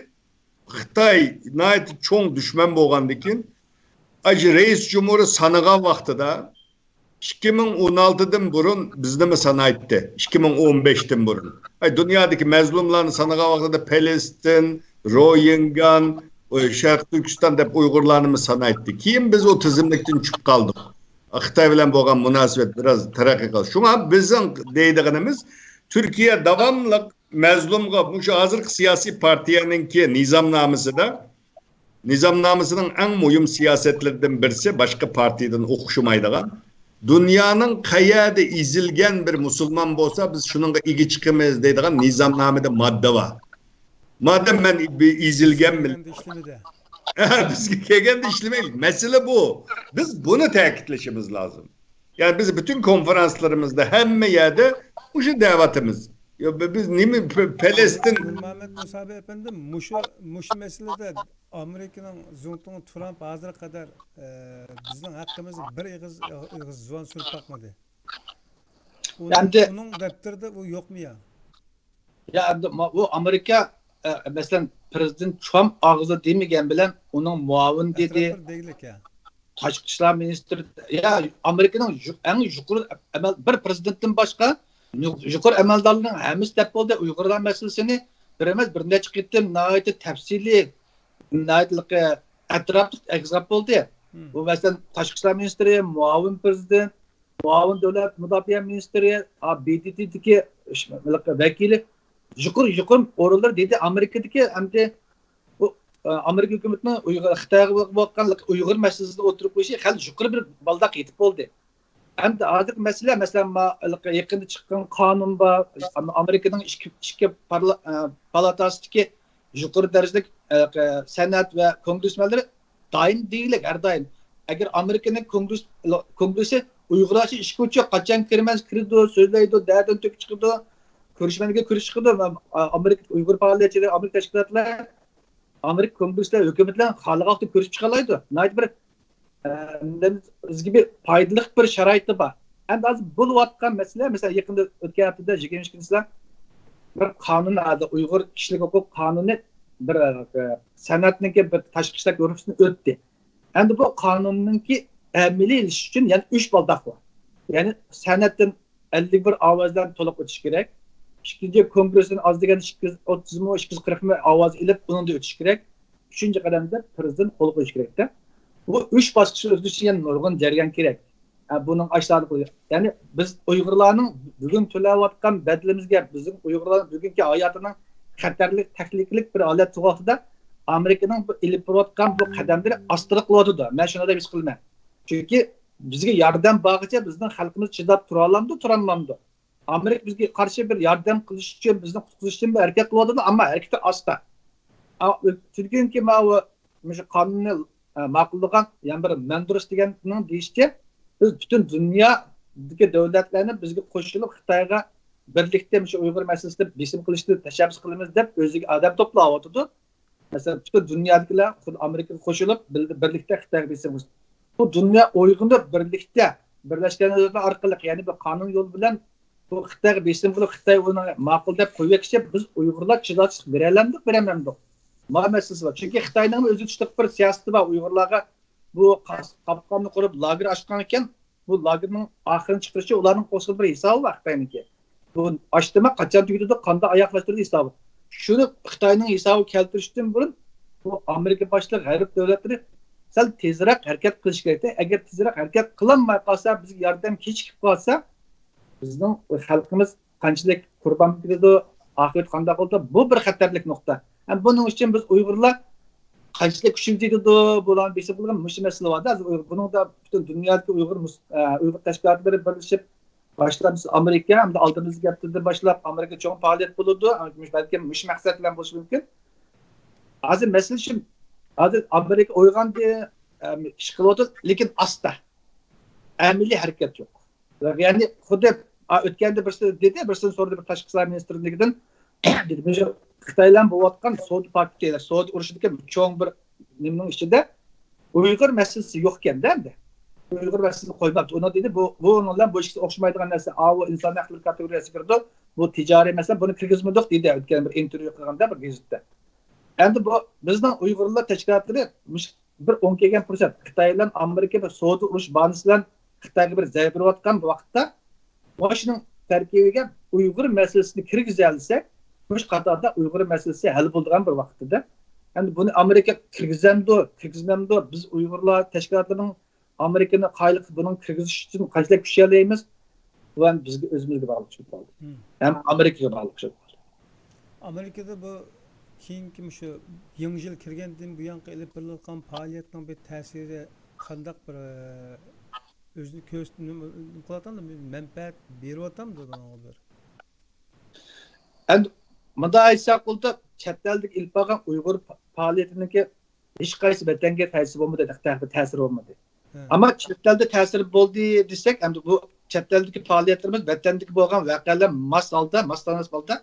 خىتاي ناھايىتى چوڭ دۈشمەن بولغاندىكىن، ئاشۇ رەئىس جۇمھۇرى سانىغان ۋاقتىدا ئىككى مىڭ ئون ئالتىدىن بۇرۇن بىزنىمۇ سانايتتى. ئىككى مىڭ ئون بەشتىن بۇرۇن. ئاي، دۇنيادىكى مەزلۇملارنى سانىغان ۋاقتىدا پەلەستىن، روھىنگان، ئۇ شەرقىي تۈركىستان دەپ ئۇيغۇرلارنىمۇ سانايتتى. كېيىن بىز ئۇ تىزىملىكتىن چۈشۈپ قالدۇق. خىتاي بىلەن بولغان مۇناسىۋەت بىراز تەرەققىي قىلدى. شۇڭا بىزنىڭ دەيدىغىنىمىز، تۈركىيە داۋاملىق مەزلۇمغا مۇشۇ ھازىرقى سىياسىي پارتىيەنىڭكى نىزامنامىسىدا، نىزامنامىسىنىڭ ئەڭ مۇھىم سىياسەتلىرىدىن بىرسى، باشقا پارتىيەدىن ئوخشىمايدىغان، دۇنيانىڭ قەيەردە ئېزىلگەن بىر مۇسۇلمان بولسا، بىز شۇنىڭغا ئىگە چىقىمىز دەيدىغان نىزامنامىدا ماددا بار. مادام مەن بىر ئېزىلگەن مىللەت. بىزگە كەلگەندە ئىشلىمەيلى. مەسىلە بۇ. بىز بۇنى تەكىتلىشىمىز لازىم. يەنى بىز پۈتۈن كونفېرانسلىرىمىزدا ھەممە يەردە مۇشۇ دەۋاتىمىز. يا، بى-، بىز نېمە، پە-، پەلەستىن نۇرمۇھەممەت مۇسابى ئەپەندىم، مۇشۇ، مۇشۇ مەسىلىدە ئامېرىكىنىڭ زۇڭتۇڭى ترامپ ھازىرغا قەدەر، ئە، بىزنىڭ ھەققىمىزدە بىر ئېغىز، ئېغىز زۇۋان سۈرۈپ باقمىدى. ئۇنىڭ، ئەمدى ئۇنىڭ دەپتىرىدە ئۇ يوقمۇ يا؟ يا، ئەمدى ما-، ئۇ ئامېرىكا، ئە، مەسىلەن، پرېزىدېنت ترامپ ئاغزىدا دېمىگەن بىلەن ئۇنىڭ مۇئاۋىنى دېدى. ئەتراپلىرى دېگۈلۈك يا. تاشقى ئىشلار مىنىستىرى، يا، ئامېرىكىنىڭ يۇ-، ئەڭ يۇقىرى ئەمەل-، بىر پرېزىدېنتتىن باشقا يۇ-، يۇقىرى ئەمەلدارلىرىنىڭ ھەممىسى دەپ بولدى، ئۇيغۇرلار مەسىلىسىنى بىر ئەمەس، بىر نەچچە قېتىم ناھايىتى تەپسىلىي، ناھايىتى ئەتراپلىق ئېغىز بولدى. بۇ، مەسىلەن، تاشقى ئىشلار مىنىستىرى، مۇئاۋىن پرېزىدېنت، مۇئاۋىن دۆلەت مۇداپىئە مىنىستىرى، ئا، بى دى تىدىكى ش-، ۋەكىلى، يۇقىرى، يۇقىرى ئورۇنلار دېدى. ئامېرىكىدىكى ئەمدى بۇ، ئا، ئامېرىكا ھۆكۈمىتىنىڭ ئۇيغۇر، خىتايغا بولغان ئۇيغۇر مەسىلىسىدە ئوتتۇرىغا قويۇشى خېلى يۇقىرى بىر بالداق يېتىپ بولدى. ئەمدى ھازىرقى مەسىلە، مەسىلەن، ما-، يېقىندا چىققان قانۇن بار، ئام-، ئامېرىكىنىڭ ئىككى، ئىككى پارلا-، ئا، پالاتاسىدىكى يۇقىرى دەرىجىلىك، ئە، سەنئەت ۋە كونگرېسمېنلىرى دائىم دېگۈلۈك، ھەر دائىم. ئەگەر ئامېرىكىنىڭ كونگرېس-، كونگرېسى ئۇيغۇرلارچە ئىشكە ئۇچۇق، قاچان كىرىمەن، كىرىدۇ، سۆزلەيدۇ، دەردىنى تۆكۈپ چىقىدۇ، كۆرۈشمەنگە كۆرۈشۈپ چىقىدۇ، ئامېرىكا ئۇيغۇر پائالىيەتچىلىرى، ئامېرىكا تەشكىلاتلار، ئامېرىكا كونگرېسلار ھۆكۈمەت بىلەن خالىغان ۋاقىتتا كۆرۈشۈپ چىقالايدۇ. ناھايىتى بىر، ئە، بىزگە بىر پايدىلىق بىر شارائىتى بار. ئەمدى ھازىر بولۇۋاتقان مەسىلە، مەسىلەن، يېقىندا ئۆتكەن ھەپتىدە يىگىرمە ئىككىنچى بىر قانۇن، ھازىر ئۇيغۇر كىشىلىك ھوقۇق قانۇنى بىر، ئە، سەنئەتنىڭكى بىر تاشقى ئىشلار گۇرۇپپىسىنى ئۆتتى. ئەمدى بۇ قانۇننىڭكى ئەمەلىيلىشىشى ئۈچۈن يەنە ئۈچ بالداق بار. يەنى سەنئەتتىن ئەللىك بىر ئاۋاز بىلەن تولۇق ئۆتۈش كېرەك. ئىككىنچى، كونگرېسدىن ئاز دېگەندە ئىككى يۈز ئوتتۇزمۇ، ئىككى يۈز قىرىقمۇ ئاۋاز ئېلىپ، ئۇنىڭدا ئۆتۈش كېرەك. ئۈچىنچى قەدەمدە پرېزىدېنت قول قويۇش كېرەكتە. بۇ ئۈچ باسقۇچ ئۆتۈش ئۈچۈن يەنە نۇرغۇن جەريان كېرەك. ھە، بۇنىڭ ئاشۇنداق، يەنى بىز ئۇيغۇرلارنىڭ بۈگۈن تۆلەۋاتقان بەدىلىمىزگە، بىزنىڭ ئۇيغۇرلارنىڭ بۈگۈنكى ھاياتىنىڭ خەتەرلىك، تەھلىكىلىك بىر ھالەت تۇرغان ۋاقتىدا، ئامېرىكىنىڭ بۇ ئېلىپ بېرىۋاتقان بۇ قەدەملىرى ئاستىراق قىلىۋاتىدۇ. مەن شۇنداق دەپ ھېس قىلىمەن. چۈنكى بىزگە ياردەم بارغىچە بىزنىڭ خەلقىمىز چىداپ تۇرالامدۇ، تۇرالمامدۇ؟ ئامېرىكا بىزگە قارشى بىر ياردەم قىلىش ئۈچۈن، بىزنى قۇتقۇزۇش ئۈچۈن بىر ھەرىكەت قىلىۋاتىدۇ، ئەمما ھەرىكىتى ئاستا. ئا، چۈنكى ماۋۇ مۇشۇ قانۇننى، ئە، ماقۇللىغان يەنە بىر مەندۇرس دېگەننىڭ دېيىشىچە، بىز پۈتۈن دۇنيادىكى دۆلەتلەرنى بىزگە قوشۇلۇپ، خىتايغا بىرلىكتە مۇشۇ ئۇيغۇر مەسىلىسىدە بېسىم قىلىشنى تەشەببۇس قىلىمىز دەپ ئۆزىگە ئادەم توپلاۋاتىدۇ. مەسىلەن، پۈتۈن دۇنيادىكىلەر خۇددى ئامېرىكىغا قوشۇلۇپ، بىر-، بىرلىكتە خىتايغا بېسىم قىلىش. بۇ دۇنيا ئويغىنىپ، بىرلىكتە بىرلەشكەن دۆلەتلەر ئارقىلىق، يەنى بىر قانۇن يولى بىلەن بۇ خىتايغا بېسىم قىلىپ، خىتاي ئۇنى ماقۇل دەپ قويۇۋەتكىچە، بىز ئۇيغۇرلار چىداشلىق بېرەلەمدۇق، بېرەلمەمدۇق؟ ما مەسىلىسى بار. چۈنكى خىتاينىڭ ئۆزى تۇتۇق بىر سىياسىتى بار. ئۇيغۇرلارغا بۇ قاس-، قاپقاننى قۇرۇپ، لاگېر ئاچقان ئىكەن، بۇ لاگېرنىڭ ئاخىرىنى چىقىرىشى ئۇلارنىڭ قوشقان بىر ھېسابى بار خىتاينىڭكى. بۇ ئاچتىما قاچان تۈگىتىدۇ، قانداق ئاياغلاشتۇرىدۇ ھېسابى. شۇنى خىتاينىڭ ھېسابىغا كەلتۈرۈشتىن بۇرۇن، بۇ ئامېرىكا باشلىق غەرب دۆلەتلىرى سەل تېزرەك ھەرىكەت قىلىشى كېرەكتە. ئەگەر تېزرەك ھەرىكەت قىلالماي قالسا، بىزگە ياردەم كېچىكىپ قالسا، بىزنىڭ خەلقىمىز قانچىلىك قۇربان كېتىدۇ، ئاقىۋىتى قانداق بولىدۇ، بۇ بىر خەتەرلىك نۇقتا. ھەم بۇنىڭ ئۈچۈن بىز ئۇيغۇرلار قانچىلىك كۈچىمىز يېتىدۇ، بۇلارنى بېسىپ بولغان مۇشۇ مەسىلە بار-دە. ھازىر ئۇيغۇر، بۇنىڭدا پۈتۈن دۇنيادىكى ئۇيغۇر مۇس-، ئە، ئۇيغۇر تەشكىلاتلىرى بىرلىشىپ، باشلامچىسى ئامېرىكا، ھەمدە ئالدىمىزدىكى ھەپتىدىن باشلاپ ئامېرىكا چوڭ پائالىيەت بولىدۇ. بەلكىم مۇشۇ مەقسەت بىلەن بولۇشى مۇمكىن. ھازىر مەسىلە شۇ، ھازىر ئامېرىكا ئويغاندى، ئە، ئىش قىلىۋاتىدۇ، لېكىن ئاستا. ئەمەلىي ھەرىكەت يوق. يەنى خۇددى، ئا، ئۆتكەندە بىرسى دېدى، بىرسىنى سورىدى بىر تاشقى ئىشلار مىنىستىرلىكىدىن. دېدى، مۇشۇ خىتاي بىلەن بولۇۋاتقان سودا پاكتى، سودا ئۇرۇشىدىكى چوڭ بىر نېمىنىڭ ئىچىدە ئۇيغۇر مەسىلىسى يوق ئىكەن-دە ئەمدى. ئۇيغۇر مەسىلىسىنى قويماپتۇ. ئۇنىڭ دېدى، بۇ، بۇ ئۇنىڭ بىلەن بۇ ئىككىسى ئوخشىمايدىغان نەرسە. ئاۋۇ ئىنسان ھەقلىرى كاتېگورىيەسىگە كىرىدۇ. بۇ تىجارىي مەسىلە، بۇنى كىرگۈزمىدۇق دېدى ئۆتكەن بىر ئىنتېرۋيۇ قىلغاندا بىر گېزىتتە. ئەمدى بۇ بىزنىڭ ئۇيغۇرلار تەشكىلاتلىرى مۇش-، بىر ئوڭ كەلگەن پۇرسەت. خىتاي بىلەن ئامېرىكا بىر سودا ئۇرۇش باھانىسى بىلەن خىتايغا بىر زەربە بېرىۋاتقان بۇ ۋاقىتتا، مۇشۇنىڭ تەركىبىگە ئۇيغۇر مەسىلىسىنى كىرگۈزەلىسەك، مۇشۇ قاتاردا ئۇيغۇر مەسىلىسى ھەل بولىدىغان بىر ۋاقتىدا. ئەمدى بۇنى ئامېرىكا كىرگۈزەمدۇ، كىرگۈزمەمدۇ، بىز ئۇيغۇرلار تەشكىلاتلىرىنىڭ ئامېرىكىنى قايىل قىلىپ بۇنىڭ كىرگۈزۈش ئۈچۈن قانچىلىك كۈچ ياللايمىز؟ بۇ ئەمدى بىزگە، ئۆزىمىزگە باغلىق چۈشۈپ قالدى. ھەم ئامېرىكىغا باغلىق چۈشۈپ قالدى. ئامېرىكىدا بۇ كېيىنكى مۇشۇ يېڭى يىل كىرگەندىن بۇيانقى ئېلىپ بېرىلىۋاتقان پائالىيەتنىڭ بىر تەسىرى قانداق بىر، ئە، ئۆزىنى كۆرسىتىپ، نېمە، نېمە قىلىۋاتامدۇ، مەنپەئەت بېرىۋاتامدۇ بۇنىڭغا بىر؟ ئەمدى مۇنداق ئېيتساق بولىدۇ، چەت ئەلدىكى ئېلىپ بارغان ئۇيغۇر پا-، پائالىيىتىنىڭكى ھېچقايسى ۋەتەنگە تەسىر بولمىدى، تەسىر بولمىدى. ئەمما چەت ئەلدە تەسىر بولدى دېسەك، ئەمدى بۇ چەت ئەلدىكى پائالىيەتلىرىمىز ۋەتەندىكى بولغان ۋەقەلەر ماس ھالدا، ماسلاشقان ھالدا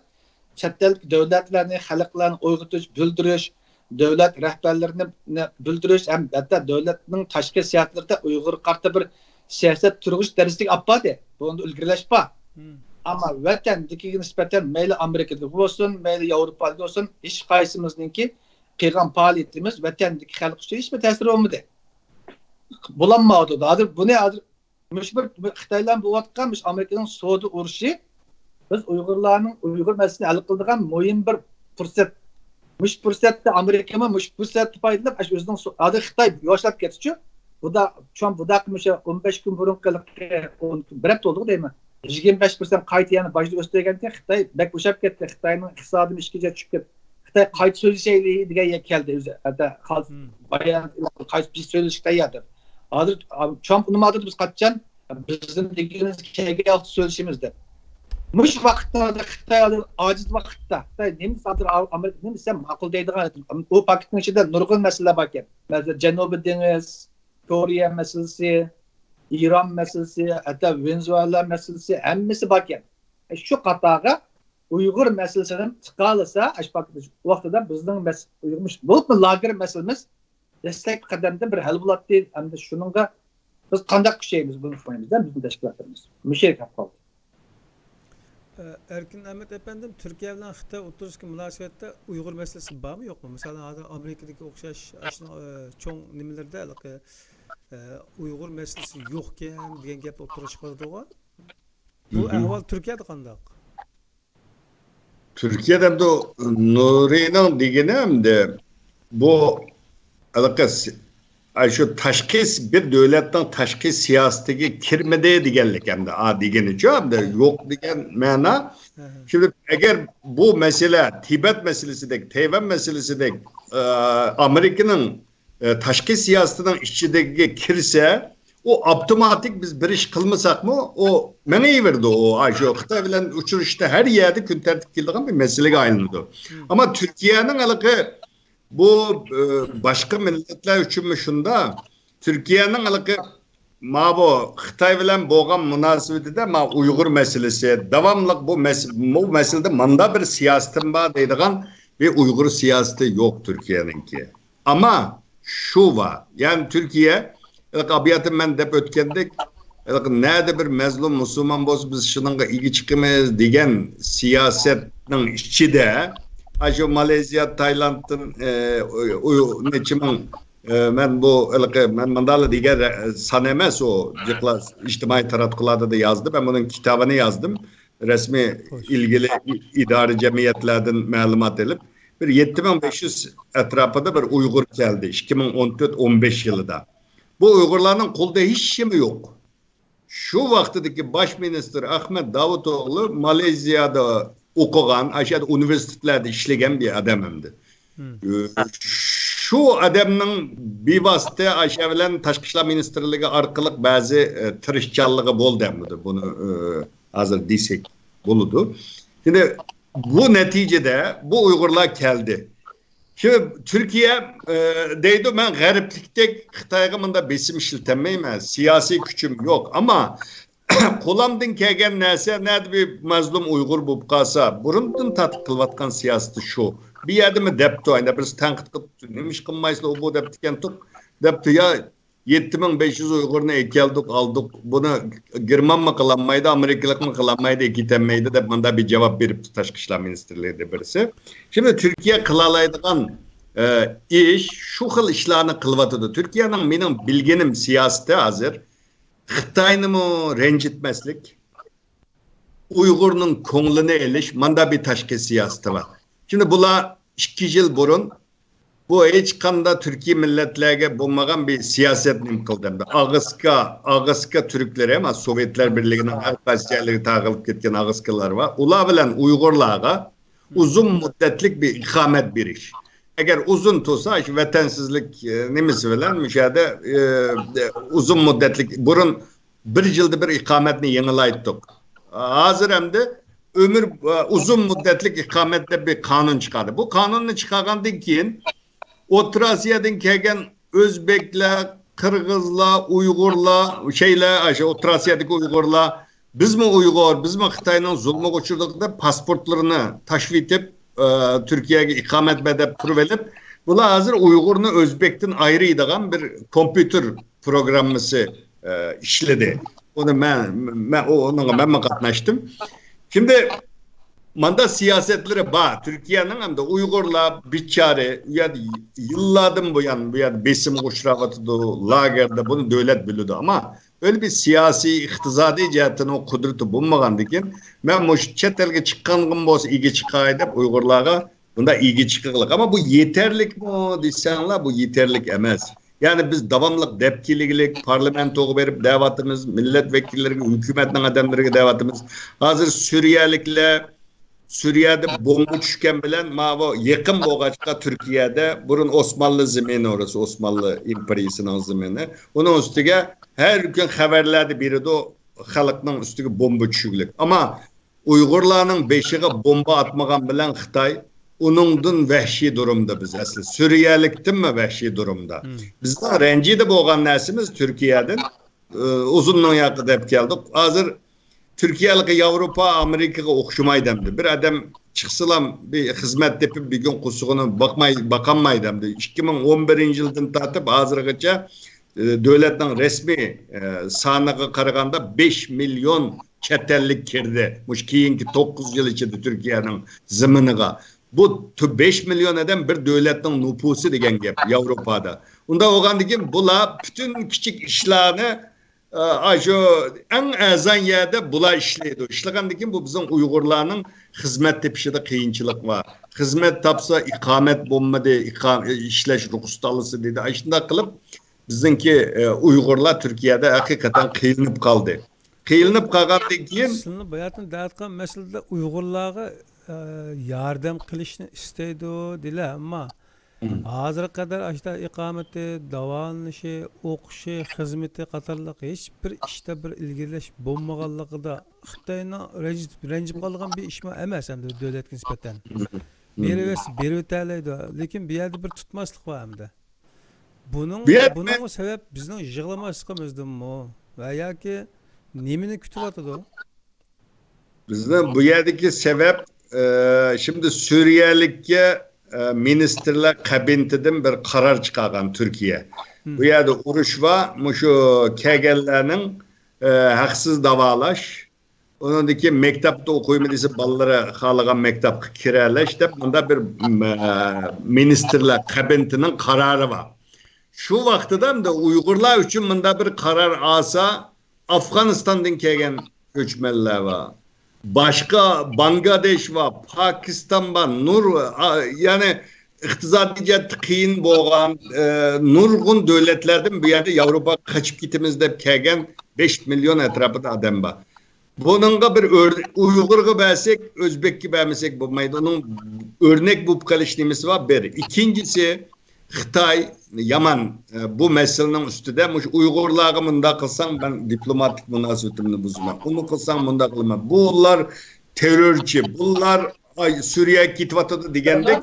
چەت ئەلدىكى دۆلەتلەرنى، خەلقلەرنى ئويغىتىش، بىلدۈرۈش، دۆلەت رەھبەرلىرىنى بىلدۈرۈش ھەم ھەتتا دۆلەتنىڭ تاشقى سىياسەتلىرىدە ئۇيغۇرغا قارىتا بىر سىياسەت تۇرغۇزۇش دەرىجىسىگە ئاپاردى. بۇنىڭدا ئىلگىرىلەش بار. ئەمما ۋەتەندىكىگە نىسبەتەن مەيلى ئامېرىكىدىكى بولسۇن، مەيلى ياۋروپادىكى بولسۇن، ھېچقايسىمىزنىڭكى قىلغان پائالىيىتىمىز ۋەتەندىكى خەلق ئۈچۈن ھېچبىر تەسىر بولمىدى. بولالمايۋاتىدۇ. ھازىر بۇنى ھازىر مۇشۇ بىر، بىر خىتاي بىلەن بولۇۋاتقان مۇشۇ ئامېرىكىنىڭ سودا ئۇرۇشى بىز ئۇيغۇرلارنىڭ ئۇيغۇر مەسىلىسىنى ھەل قىلىدىغان مۇھىم بىر پۇرسەت. مۇشۇ پۇرسەتتە ئامېرىكىمۇ مۇشۇ پۇرسەتتە پايدىلىنىپ، ئاشۇ ئۆزىنىڭ سو-، ھازىر خىتاي يۇۋاشلاپ كەتتىچۇ. بۇدا، چوڭ بۇداقى مۇشۇ ئون بەش كۈن بۇرۇنقى، ئون كۈن، بىر ھەپتە بولدىغۇ دەيمەن. يىگىرمە بەش پىرسەنت قايتا يەنە باجنى ئۆستۈرگەنكەن، خىتاي بەك بوشاپ كەتتى. خىتاينىڭ ئىقتىسادىمۇ ئىككىگە چۈشۈپ كەتتى. خىتاي قايتا سۆزلىشەيلى دېگەن يەرگە كەلدى ئۆزى. ھەتتا قايتا بىز سۆزلىشىشكە تەييار دەپ. ھازىر چوڭ ئۇنىماقتا بىز قاچان بىزنىڭ دېگىنىمىز كەلگەن ۋاقىتتا سۆزلىشىمىز دەپ. مۇشۇ ۋاقىتتا خىتاي ھازىر ئاجىز ۋاقىتتا، خىتاي نېمە ھازىر ئامېرىكا نېمە دېسە ماقۇل دەيدىغان، ئۇ پاكىتنىڭ ئىچىدە نۇرغۇن مەسىلىلەر باركەن. مەسىلەن، جەنۇبىي دېڭىز، كورېيە مەسىلىسى، ئىران مەسىلىسى، ھەتتا ۋېنېزۇېلا مەسىلىسى، ھەممىسى باركەن. شۇ قاتارغا ئۇيغۇر مەسىلىسىنى تىقالىسا، ئاشۇ پاكىت ۋاقتىدا بىزنىڭ مەس-، ئۇيغۇر مۇش-، بولۇپمۇ لاگېر مەسىلىمىز دەسلەپكى قەدەمدە بىر ھەل بولاتتى. ئەمدى شۇنىڭغا بىز قانداق كۈچەيمىز، بۇنى ئۇقمايمىز-دە، بىزنىڭ تەشكىلاتلىرىمىز مۇشۇ يەرگە كەپ قالدى. ئەركىن ئەمەت ئەپەندىم، تۈركىيە بىلەن خىتاي ئوتتۇرىسىدىكى مۇناسىۋەتتە ئۇيغۇر مەسىلىسى بارمۇ يوقمۇ؟ مىسالەن، ھازىر ئامېرىكىدىكى ئوخشاش ئاشۇ، ئە، چوڭ نېمىلەردە ھېلىقى، ئە، ئۇيغۇر مەسىلىسى يوقكەن دېگەن گەپ ئوتتۇرىغا چىقىۋاتىدىغۇ. بۇ ئەھۋال تۈركىيەدە قانداق؟ تۈركىيەدە ئەمدى نۇرىنىڭ دېگىنى ئەمدى بۇ ھېلىقى س-، ئاشۇ تاشقى س-، بىر دۆلەتنىڭ تاشقى سىياسىتىگە كىرمىدى دېگەنلىك ئەمدى، ئا، دېگىنىچۇ ئەمدى يوق دېگەن مەنا. شۇنداق ئەگەر بۇ مەسىلە تىبەت مەسىلىسىدەك، تەيۋەن مەسىلىسىدەك، ئە، ئامېرىكىنىڭ، ئە، تاشقى سىياسىتىنىڭ ئىچىدىكىگە كىرسە، ئۇ ئاپتوماتىك بىز بىر ئىش قىلمىساقمۇ، ئۇ مېڭىۋېرىدۇ. ئۇ ئاشۇ خىتاي بىلەن ئۇچرىشىشتا ھەر يەردە كۈن تەرتىپكە كېلىدىغان بىر مەسىلىگە ئايلىنىدۇ. ئەمما تۈركىيەنىڭ ھېلىقى بۇ، ئە، باشقا مىللەتلەر ئۈچۈنمۇ شۇنداق. تۈركىيەنىڭ ھېلىقى ماۋۇ خىتاي بىلەن بولغان مۇناسىۋىتىدە ماۋۇ ئۇيغۇر مەسىلىسى، داۋاملىق بۇ مەس-، بۇ مەسىلىدە ماندا بىر سىياسىتىم بار دەيدىغان بىر ئۇيغۇر سىياسىتى يوق تۈركىيەنىڭكى. ئەمما شۇ بار. يەنى تۈركىيە، ئابىياتىم مەن دەپ ئۆتكەندەك، نەدە بىر مەزلۇم مۇسۇلمان بولسا، بىز شۇنىڭغا ئىگە چىقىمىز دېگەن سىياسەتنىڭ ئىچىدە، ئاشۇ مالايزىيا، تايلاندتىن، ئە، ئۇ، ئۇ، نەچچە مىڭ، ئە، مەن بۇ، ھېلىقى، مەن مۇنداقلا دېگەن رە-، سان ئەمەس، ئۇ جىقلا ئىجتىمائىي تاراتقۇلاردا يازدىم، مەن بۇنىڭ كىتابىنى يازدىم. رەسمىي ئىلگىرى ئىدارە جەمئىيەتلەردىن مەلۇمات ئېلىپ، بىر يەتتە مىڭ بەش يۈز ئەتراپىدا بىر ئۇيغۇر كەلدى، ئىككى مىڭ ئون تۆت، ئون بەش يىلىدا. بۇ ئۇيغۇرلارنىڭ قولىدا ھېچنېمە يوق. شۇ ۋاقتىدىكى باش مىنىستىر ئەخمەت داۋۇتئوغلۇ مالايزىيادا ئوقۇغان، ئاشۇ يەردە ئۇنىۋېرسىتېتلاردا ئىشلىگەن بىر ئادەم ئەمدى. ئۆ، شۇ ئادەمنىڭ بىۋاسىتە ئاشۇ بىلەن تاشقى ئىشلار مىنىستىرلىكى ئارقىلىق بەزى، ئە، تىرىشچانلىقى بولدى ئەمدى بۇنى، ئە، ھازىر دېسەك بولىدۇ. شۇڭا بۇ نەتىجىدە بۇ ئۇيغۇرلار كەلدى. شۇ تۈركىيە، ئە، دەيدۇ، مەن غەربلىكتەك خىتايغا مۇنداق بېسىم ئىشلىتەلمەيمەن، سىياسىي كۈچۈم يوق. ئەمما قولۇمدىن كەلگەن نەرسە، نەدە بىر مەزلۇم ئۇيغۇر بولۇپ قالسا، بۇرۇندىن تارتىپ قىلىۋاتقان سىياسىتى شۇ. بۇ يەردىمۇ دەپتۇ، ئەنە بىرسى تەنقىد قىلىپ، نېمە ئىش قىلمايسىلەر، ئۇ بۇ دەپتىكەن، تۇق دەپتۇ، يا يەتتە مىڭ بەش يۈز ئۇيغۇرنى ئەكەلدۇق، ئالدۇق، بۇنى گېرمانمۇ قىلالمايدۇ، ئامېرىكىلىقمۇ قىلالمايدۇ، كېتەلمەيدۇ دەپ مۇنداق بىر جاۋاب بېرىپتۇ تاشقى ئىشلار مىنىستىرلىرىدىن بىرسى. شۇڭا تۈركىيە قىلالايدىغان، ئە، ئىش شۇ خىل ئىشلارنى قىلىۋاتىدۇ. تۈركىيەنىڭ مېنىڭ بىلگىنىم سىياسىتى ھازىر خىتاينىمۇ رەنجىتمەسلىك، ئۇيغۇرنىڭ كۆڭلىنى ئېلىش، ماندا بىر تاشقى سىياسىتى بار. شۇڭا بۇلار ئىككى يىل بۇرۇن بۇ ھېچقانداق تۈركىي مىللەتلەرگە بولمىغان بىر سىياسەتنى نېمە قىلدى ئەمدى. ئاغىسكا، ئاغىسكا تۈركلىرى، ئەمما سوۋېتلار بىرلىكىنىڭ ھەر قايسى جايلىرىغا تارقىلىپ كەتكەن ئاغىسكىلار بار. ئۇلار بىلەن ئۇيغۇرلارغا ئۇزۇن مۇددەتلىك بىر ئىقامەت بېرىش. ئەگەر ئۇزۇن تۇرسا، شۇ ۋەتەنسىزلىك، ئە، نېمىسى بىلەن مۇشۇ يەردە، ئە، ئۇزۇن مۇددەتلىك، بۇرۇن بىر يىلدا بىر ئىقامەتنى يېڭىلايتتۇق. ھازىر ئەمدى ئۆمۈر، ئە، ئۇزۇن مۇددەتلىك ئىقامەت دەپ بىر قانۇن چىقاردى. بۇ قانۇننى چىقارغاندىن كېيىن ئوتتۇرا ئاسىيادىن كەلگەن ئۆزبېكلەر، قىرغىزلار، ئۇيغۇرلار، شەيلەر، ئاشۇ ئوتتۇرا ئاسىيادىكى ئۇيغۇرلار، بىزمۇ ئۇيغۇر، بىزمۇ خىتاينىڭ زۇلمىغا ئۇچرىدۇق دەپ پاسپورتلىرىنى تاشلىۋېتىپ، ئە، تۈركىيەگە ئىقامەت بەر دەپ تۇرۇۋېلىپ، بۇلار ھازىر ئۇيغۇرنى ئۆزبېكتىن ئايرىيدىغان بىر كومپيۇتېر پروگراممىسى، ئە، ئىشلىدى. ئۇنى مەن، مەن، ئۇنىڭغا مەنمۇ قاتناشتىم. شۇنداق ماندا سىياسەتلىرى بار. تۈركىيەنىڭ ئەمدى ئۇيغۇرلار بىچارە، ئۇ يەردە يىللاردىن بۇيان، بۇ يەردە بېسىمغا ئۇچراۋاتىدۇ، لاگېردا، بۇنى دۆلەت بىلىدۇ. ئەمما ئۆيلە بىر سىياسىي، ئىقتىسادىي جەھەتتىن ئۇ قۇدرىتى بولمىغاندىكىن، مەن مۇشۇ چەت ئەلگە چىققانغىم بولسا ئىگە چىقاي دەپ ئۇيغۇرلارغا بۇنداق ئىگە چىقىغلىق. ئەمما بۇ يېتەرلىكمۇ دېسەڭلار، بۇ يېتەرلىك ئەمەس. يەنى بىز داۋاملىق دەپ كېلىگلىك، پارلامېنتوغا بېرىپ دەۋاتىمىز، مىللەت ۋەكىللىرىگە، ھۆكۈمەتنىڭ ئادەملىرىگە دەۋاتىمىز. ھازىر سۈرىيەلىكلەر، سۈرىيەدە بومبا چۈشكەن بىلەن، ماۋۇ يېقىن بولغاچقا تۈركىيەدە، بۇرۇن ئوسمانلى زېمىنى، ئورۇس ئوسمانلى ئىمپېرىيىسىنىڭ زېمىنى. ئۇنىڭ ئۈستىگە ھەر كۈن خەۋەرلەردە بېرىدۇ، خەلقنىڭ ئۈستىگە بومبا چۈشۈگلىك. ئەمما ئۇيغۇرلارنىڭ بېشىغا بومبا ئاتمىغان بىلەن خىتاي، ئۇنىڭدىن ۋەھشىي دۇرۇمدا بىز ئەسلى. سۈرىيەلىكتىنمۇ ۋەھشىي دۇرۇمدا. مم. بىزنىڭ رەنجىدە بولغان نەرسىمىز تۈركىيەدىن، ئى، ئۇزۇننىڭ ياقى دەپ كەلدۇق. ھازىر تۈركىيەلىك ياۋروپا، ئامېرىكىغا ئوخشىمايدۇ ئەمدى. بىر ئادەم چىقسىلا بىر خىزمەت تېپىپ بىر كۈن قورسىقىنى باقماي، باقالمايدۇ ئەمدى. ئىككى مىڭ ئون بىرىنچى يىلدىن تارتىپ ھازىرغىچە ئى، دۆلەتنىڭ رەسمىي، ئى، سانىغا قارىغاندا بەش مىليون چەت ئەللىك كىردى. مۇشۇ كېيىنكى توققۇز يىل ئىچىدە تۈركىيەنىڭ زېمىنىغا. بۇ تۆ-، بەش مىليون ئادەم بىر دۆلەتنىڭ نوپۇسى دېگەن گەپ ياۋروپادا. ئۇنداق بولغاندىن كېيىن بۇلار پۈتۈن كىچىك ئىشلارنى، ئى، ئاشۇ ئەڭ ئەرزان يەردە بۇلار ئىشلەيدۇ. ئىشلىگەندىن كېيىن بۇ بىزنىڭ ئۇيغۇرلارنىڭ خىزمەت تېپىشىدا قىيىنچىلىق بار. خىزمەت تاپسا ئىقامەت بولمىدى، ئىقا-، ئىشلەش رۇخسىتى ئالسا دېدى. ئاشۇنداق قىلىپ بىزنىڭكى، ئە، ئۇيغۇرلار تۈركىيەدە ھەقىقەتەن قىينىلىپ قالدى. قىينىلىپ قالغاندىن كېيىن سىلىنىڭ باياتىن دەۋاتقان مەسىلىدە ئۇيغۇرلارغا، ئە، ياردەم قىلىشنى ئىستەيدۇ دېيىلە، ئەمما مم. ھازىرغا قەدەر ئاشۇنداق ئىقامىتى، داۋالىنىشى، ئوقۇشى، خىزمىتى قاتارلىق ھېچ بىر ئىشتا بىر ئىلگىرىلەش بولمىغانلىقىدا خىتاينىڭ رەنجىپ، رەنجىپ قالىدىغان بىر ئىشمۇ ئەمەس ئەمدى دۆلەتكە نىسبەتەن. مم. بېرىۋەرسە بېرىۋېتەلەيدۇ. لېكىن بۇ يەردە بىر تۇتماسلىق بار ئەمدى. بۇنىڭ، بۇ يەردە بۇنىڭغا سەۋەب بىزنىڭ يىغلىماسلىقىمىزدىنمۇ ۋە ياكى نېمىنى كۈتۈۋاتىدۇ؟ بىزنىڭ بۇ يەردىكى سەۋەب، ئە، شىمدى سۈرىيەلىككە، ئە، مىنىستىرلار كابىنېتىدىن بىر قارار چىقارغان تۈركىيە. مم. بۇ يەردە ئۇرۇش بار، مۇشۇ كەلگەنلەرنىڭ، ئە، ھەقسىز داۋالاش، ئۇنىڭدىن كېيىن مەكتەپتە ئوقۇيمەن دېسە، بالىلىرى خالىغان مەكتەپكە كىرەلەش دەپ، مۇنداق بىر، م، ئە، مىنىستىرلار كابىنېتىنىڭ قارارى بار. شۇ ۋاقتىدا ئەمدى ئۇيغۇرلار ئۈچۈن مۇنداق بىر قارار ئالسا، ئافغانىستاندىن كەلگەن كۆچمەنلەر بار. باشقا باڭگلادېش بار، پاكىستان بار، نۇر، ئا، يەنى ئىقتىسادىي جەھەتتە قىيىن بولغان، ئە، نۇرغۇن دۆلەتلەردىن بۇ يەردە ياۋروپاغا قېچىپ كېتىمىز دەپ كەلگەن بەش مىليون ئەتراپىدا ئادەم بار. بۇنىڭغا بىر ئۆر-، ئۇيغۇرغا بەرسەك، ئۆزبەككە بەرمىسەك بولمايدۇ. ئۇنىڭ ئۆرنەك بولۇپ قېلىش نېمىسى بار؟ بىر. ئىككىنچىسى، خىتاي يامان، ئە، بۇ مەسىلىنىڭ ئۈستىدە مۇشۇ ئۇيغۇرلارغا مۇنداق قىلساڭ، مەن دىپلوماتىك مۇناسىۋىتىمنى بۇزىمەن، ئۇنى قىلساڭ، مۇنداق قىلىمەن، بۇلار تېررورچى، بۇلار، ئاي، سۈرىيەگە كېتىۋاتىدۇ دېگەندەك،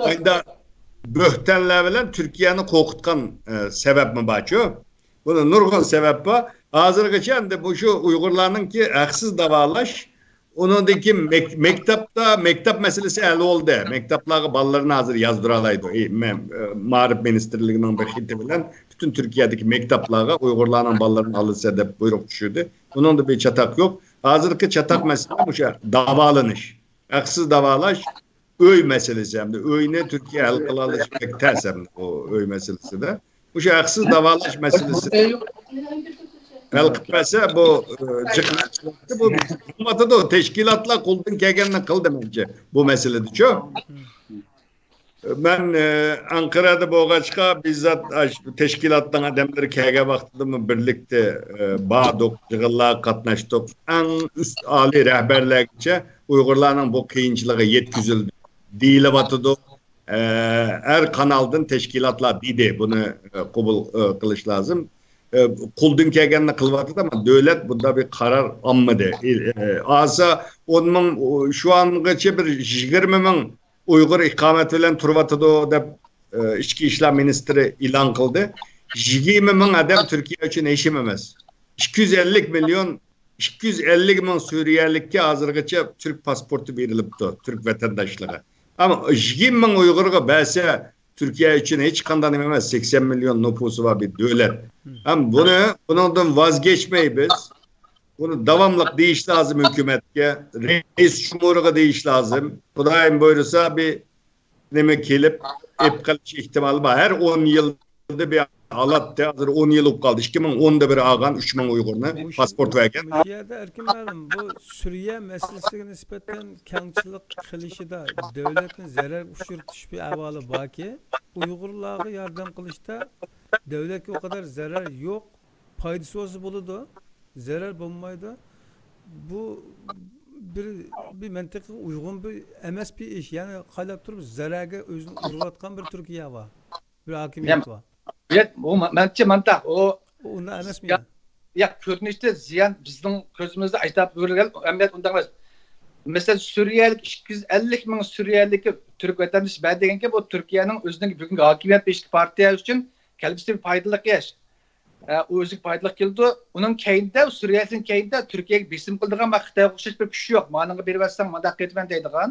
ئايدا بۆھتانلار بىلەن تۈركىيەنى قورقۇتقان، ئە، سەۋەبمۇ بارچۇ؟ بۇنىڭ نۇرغۇن سەۋەب بار. ھازىرغىچە ئەمدى مۇشۇ ئۇيغۇرلارنىڭكى ھەقسىز داۋالاش، ئۇنىڭدىن كېيىن مەك-، مەكتەپتە، مەكتەپ مەسىلىسى ھەل بولدى. مەكتەپلەرگە بالىلىرىنى ھازىر يازدۇرالايدۇ. ئى، مە-، ئە، مائارىپ مىنىستىرلىكىنىڭ بىر خېتى بىلەن پۈتۈن تۈركىيەدىكى مەكتەپلەرگە ئۇيغۇرلارنىڭ بالىلىرىنى ئالىسە دەپ بۇيرۇق چۈشۈردى. ئۇنىڭدا بىر چاتاق يوق. ھازىرقى چاتاق مەسىلە مۇشۇ داۋالىنىش، ھەقسىز داۋالاش، ئۆي مەسىلىسى ھەمدە ئۆينى تۈركىيە ھەل قىلالىشى بەك تەس ھەمدە ئۇ ئۆي مەسىلىسىدە. مۇشۇ ھەقسىز داۋالاش مەسىلىسى ھەل قىلىپ بەرسە، بۇ، ئى، جىق بۇ بولمايدۇ. تەشكىلاتلار قولدىن كەلگەننى قىلدى مەنچە بۇ مەسىلىدىچۇ. مەن، ئى، ئەنقەرەدە بولغاچقا، بىززات ئاشۇ تەشكىلاتنىڭ ئادەملىرى كەلگەن ۋاقتىدىمۇ بىرلىكتە، ئى، باردۇق، يىغىنلارغا قاتناشتۇق. ئەڭ ئۈست ئالىي رەھبەرلەرگىچە ئۇيغۇرلارنىڭ بۇ قىيىنچىلىقى يەتكۈزۈلدى دېيىلىۋاتىدۇ. ئە، ھەر قانالدىن تەشكىلاتلار دېدى، بۇنى، ئە، قوبۇل، ئە، قىلىش لازىم. ئە، قولدىن كەلگەننى قىلىۋاتىدۇ، ئەمما دۆلەت بۇنداق بىر قارار ئالمىدى. ئە، ئە، ئالسا، ئون مىڭ، شۇ ئانغىچە بىر يىگىرمە مىڭ ئۇيغۇر ئىقامەت بىلەن تۇرۇۋاتىدۇ دەپ، ئە، ئىچكى ئىشلار مىنىستىرى ئېلان قىلدى. يىگىرمە مىڭ ئادەم تۈركىيە ئۈچۈن ھېچنېمە ئەمەس. ئىككى يۈز ئەللىك مىليون، ئىككى يۈز ئەللىك مىڭ سۈرىيەلىككە ھازىرغىچە تۈرك پاسپورتى بېرىلىپتۇ، تۈرك ۋەتەنداشلىقى. ئەمما يىگىرمە مىڭ ئۇيغۇرغا بەرسە، تۈركىيە ئۈچۈن ھېچقانداق نېمە ئەمەس، سەكسەن مىليون نوپۇسى بار بىر دۆلەت. ھەم بۇنى، بۇنىڭدىن ۋاز كەچمەي بىز، بۇنى داۋاملىق دېيىش لازىم ھۆكۈمەتكە، رەئىس جۇمھۇرغا دېيىش لازىم. خۇدايىم بۇيرۇسا، بىر نېمە كېلىپ، ئېلىپ قېلىش ئېھتىمالى بار. ھەر ئون يىلدا بىر ئالاتتى، ھازىر ئون يىل بولۇپ قالدى. ئىككى مىڭ ئوندا بىر ئالغان، ئۈچ مىڭ ئۇيغۇرنى پاسپورت بەرگەن. مۇشۇ يەردە ئەركىن مۇئەللىم، بۇ سۈرىيە مەسىلىسىگە نىسبەتەن كەڭچىلىك قىلىشىدا دۆلەتنى زەرەرگە ئۇچرىتىش بىر ئەھۋالى باركى، ئۇيغۇرلارغا ياردەم قىلىشتا دۆلەتكە ئۇ قەدەر زەرەر يوق، پايدىسى بولسا بولىدۇ، زەرەر بولمايدۇ. بۇ بىر، بىر مەنتىقىگە ئۇيغۇن بىر ئەمەس بىر ئىش. يەنى قايلاپ تۇرۇپ زەرەرگە ئۆزىنى ئۇرۇۋاتقان بىر تۈركىيە بار، بىر ھاكىمىيەت بار. يەپ، ئۇ مە-، مەنچە مانتا، ئۇ ئۇ ئۇنداق ئەمەسمۇ يا-، يا؟ يا، كۆرۈنۈشتە زىيان بىزنىڭ كۆزىمىزدە ئەجداد بىر ئەمەلىيەت ئۇنداق ئەمەس. مەسىلەن، سۈرىيەلىك ئىككى يۈز ئەللىك مىڭ سۈرىيەلىككە تۈرك ۋەتەندىشى بەر دېگەنكى، بۇ تۈركىيەنىڭ ئۆزىنىڭ بۈگۈنكى ھاكىمىيەت بېشىدىكى پارتىيە ئۈچۈن كەلگۈسىدىكى پايدىلىق ئىش. ئە، ئۇ ئۆزىگە پايدىلىق كېلىدۇ. ئۇنىڭ كەينىدە، سۈرىيەدىن كەينىدە تۈركىيەگە بېسىم قىلىدىغان ۋە خىتايغا ئوخشاش بىر كۈچ يوق. مانىڭغا بېرىۋەتسەڭ مانداق قىلىمەن دەيدىغان.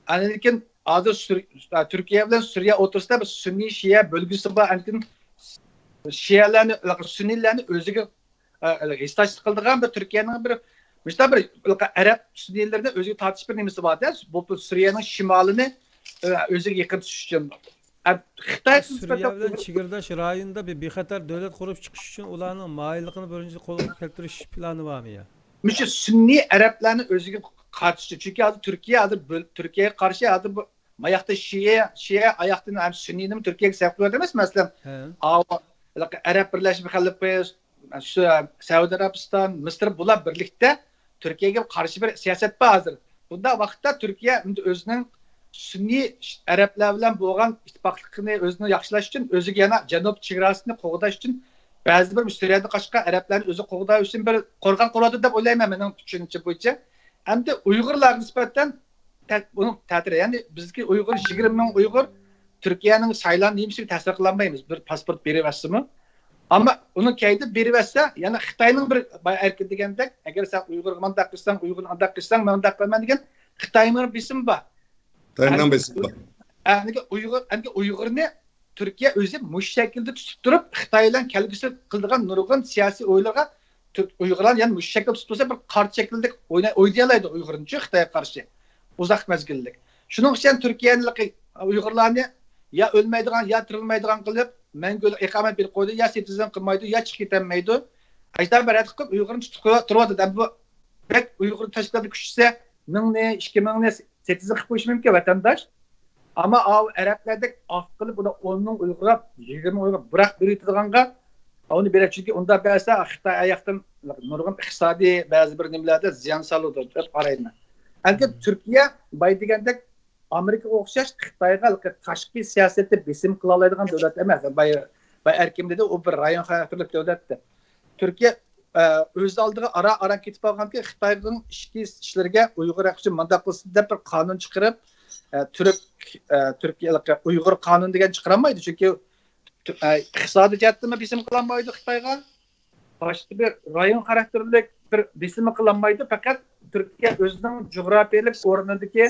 ئاندىن كېيىن ھازىر سۈر-، تۈركىيە بىلەن سۈرىيە ئوتتۇرىسىدا بىر سۈننىي شىئە بۆلگۈسى بار. ئاندىن كېيىن شىئەلەرنى، سۈننىيلەرنى ئۆزىگە، ئە، ھېسداشلىق قىلىدىغان بىر تۈركىيەنىڭ بىر مۇشۇنداق بىر ئەرەب سۈننىيلىرىنى ئۆزىگە تارتىش بىر نېمىسى بار-دە، بولۇپمۇ سۈرىيەنىڭ شىمالىنى، ئە، ئۆزىگە يېقىن تۇتۇش ئۈچۈن. ئە، خىتاي سۈرىيە بىلەن چېگرىداش رايوندا بىر بىخەتەر دۆلەت قۇرۇپ چىقىش ئۈچۈن ئۇلارنىڭ ماھىرلىقىنى بىرىنچى قولغا كەلتۈرۈش پىلانى بارمۇ يا؟ مۇشۇ سۈننىي ئەرەبلەرنى ئۆزىگە قارشى، چۈنكى ھازىر تۈركىيە ھازىر بۆل-، تۈركىيەگە قارشى ھازىر بۇ، ماياقتا شىئە، شىئە ئاياقتىن ھەم سۈننىينىمۇ تۈركىيەگە سەۋەب قىلىۋاتىدۇ ئەمەس، مەسىلەن، ھە. ئاۋۇ، ئەرەب بىرلەشمە خەلىپى، سەئۇدى ئەرەبىستان، مىسىر، بۇلار بىرلىكتە تۈركىيەگە قارشى بىر سىياسەت بار ھازىر. بۇنداق ۋاقىتتا تۈركىيە ئەمدى ئۆزىنىڭ سۈننىي ئەرەبلەر بىلەن بولغان ئىتتىپاقلىقىنى ئۆزىنى ياخشىلاش ئۈچۈن، ئۆزىگە يەنە جەنۇب چېگراسىنى قوغداش ئۈچۈن بەزى بىر سۈرىيەدىن قاچقان ئەرەبلەرنى ئۆزى قوغداش ئۈچۈن بىر قورغان قۇرۇۋاتىدۇ دەپ ئويلايمەن، مېنىڭ چۈشەنچەم بويىچە. ئەمدى ئۇيغۇرلارغا نىسبەتەن تە-، بۇنىڭ تەتۈرى، يەنى بىزدىكى ئۇيغۇر، يىگىرمە مىڭ ئۇيغۇر تۈركىيەنىڭ سايلام نېمىسىگە تەسىر قىلالمايمىز، بىر پاسپورت بېرىۋەتسىمۇ. ئەمما ئۇنىڭ كەينىدە بېرىۋەتسە، يەنە خىتاينىڭ بىر بايا ئەركىن دېگەندەك، ئەگەر سەن ئۇيغۇرغا مانداق قىلساڭ، ئۇيغۇرنى ئانداق قىلساڭ، مەن ئانداق قىلىمەن دېگەن خىتاينىڭ بېسىمى بار. خىتاينىڭ بېسىمى بار. ئەنگە ئۇيغۇر، ئەنگە ئۇيغۇرنى تۈركىيە ئۆزى مۇشۇ شەكىلدە تۇتۇپ تۇرۇپ، خىتاي بىلەن كەلگۈسىدە قىلىدىغان نۇرغۇن سىياسىي ئويلىرىغا تۈرك، ئۇيغۇرلارنى يەنە مۇشۇ شەكىلدە تۇتۇپ تۇرسا، بىر قارت شەكىلدە ئوينا-، ئوينىيالايدۇ ئۇيغۇرنى، شۇ خىتايغا قارشى ئۇزاق مەزگىللىك. شۇنىڭ ئۈچۈن تۈركىيەنىڭ ئۇيغۇرلارنى يا ئۆلمەيدىغان، يا تىرىلمايدىغان قىلىپ، مەڭگۈلۈك ئىقامەت بېرىپ قويدى، يا سىتىزېن قىلمايدۇ، يا چىقىپ كېتەلمەيدۇ. ئەجدىر بىر رەت قىلىپ ئۇيغۇرنى تۇتۇپ تۇرۇۋاتىدۇ. ئەمدى بۇ بەك ئۇيغۇر تەشكىلاتى كۈچىسە، مىڭنى، ئىككى مىڭنى سىتىزېن قىلىپ قويۇشى مۇمكىن ۋەتەنداش. ئەمما ئاۋۇ ئەرەبلەردەك ئاق قىلىپ، ئۇنى ئون مىڭ ئۇيغۇرغا، يىگىرمە ئۇيغۇرغا بىراق بېرىۋېتىدىغانغا، ئۇنى بېرە، چۈنكى ئۇنداق بەرسە، خىتاي ئاياقتىن نۇرغۇن ئىقتىسادىي بەزى بىر نېمىلەردە زىيان سالىدۇ دەپ قارايمەن. ئەنكى تۈركىيە باي دېگەندەك ئامېرىكىغا ئوخشاش خىتايغا تاشقى سىياسەتتە بېسىم قىلالايدىغان دۆلەت ئەمەس. بايا، بايا ئەركىن دېدى، ئۇ بىر رايون خاراكتېرلىك دۆلەت دەپ. تۈركىيە ئە، ئۆز ئالدىغا ئاران-ئاران كېتىپ قالغانكى، خىتاينىڭ ئىچكى ئىشلىرىگە ئۇيغۇر ھەققى ئۈچۈن مۇنداق قىلسۇن دەپ بىر قانۇن چىقىرىپ، ئە، تۈرك، ئە، تۈركىيەلىك ئۇيغۇر قانۇنى دېگەن چىقىرالمايدۇ. چۈنكى تۈ-، ئە، ئىقتىسادىي جەھەتتىنمۇ بېسىم قىلالمايدۇ خىتايغا. باشقا بىر رايون خاراكتېرلىك بىر بېسىمى قىلالمايدۇ. پەقەت تۈركىيە ئۆزىنىڭ جۇغراپىيەلىك ئورنىدىكى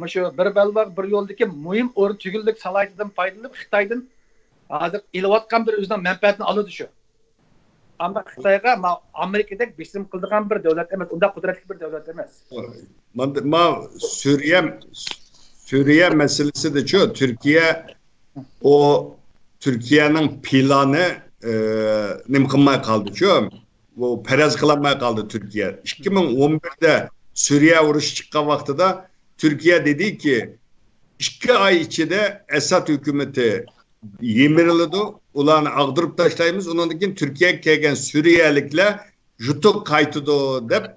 مۇشۇ بىر بەلباغ، بىر يولدىكى مۇھىم ئورۇن تۈگۈنلۈك سالاھىيىتىدىن پايدىلىنىپ، خىتايدىن ھازىر ئېلىۋاتقان بىر ئۆزىنىڭ مەنپەئەتىنى ئالىدۇ شۇ. ئەمما خىتايغا ما-، ئامېرىكىدەك بېسىم قىلىدىغان بىر دۆلەت ئەمەس، ئۇنداق قۇدرەتلىك بىر دۆلەت ئەمەس. مانا، ما سۈرىيە، سۈرىيە مەسىلىسىدىچۇ، تۈركىيە، ئۇ تۈركىيەنىڭ پىلانى، ئى، نېمە قىلماي قالدىچۇ، ئۇ پەرەز قىلالماي قالدى تۈركىيە. ئىككى مىڭ ئون بىردە سۈرىيە ئۇرۇشى چىققان ۋاقتىدا تۈركىيە دېدىكى، ئىككى ئاي ئىچىدە ئەساد ھۆكۈمىتى يىمىرىلىدۇ، ئۇلارنى ئاغدۇرۇپ تاشلايمىز، ئۇنىڭدىن كېيىن تۈركىيەگە كەلگەن سۈرىيەلىكلەر يۇتۇپ قايتىدۇ دەپ،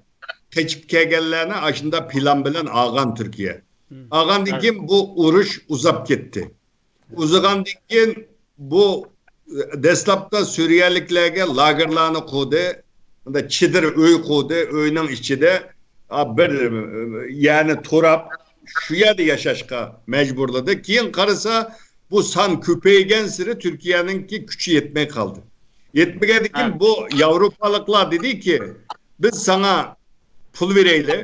قېچىپ كەلگەنلەرنى ئاشۇنداق پىلان بىلەن ئالغان تۈركىيە. ئالغاندىن كېيىن بۇ ئۇرۇش ئۇزاپ كەتتى. ئۇزىغاندىن كېيىن بۇ، ئە، دەسلەپتە سۈرىيەلىكلەرگە لاگېرلارنى قۇردى، ئۇندا چېدىر ئۆي قۇردى، ئۆينىڭ ئىچىدە، ئا، بىر، ئە، يەرنى توراپ، شۇ يەردە ياشاشقا مەجبۇرلىدى. كېيىن قارىسا، بۇ سان كۆپەيگەنسېرى تۈركىيەنىڭكى كۈچى يەتمەي قالدى. يەتمىگەندىن كېيىن بۇ ياۋروپالىقلار دېدىكى، بىز ساڭا پۇل بېرەيلى،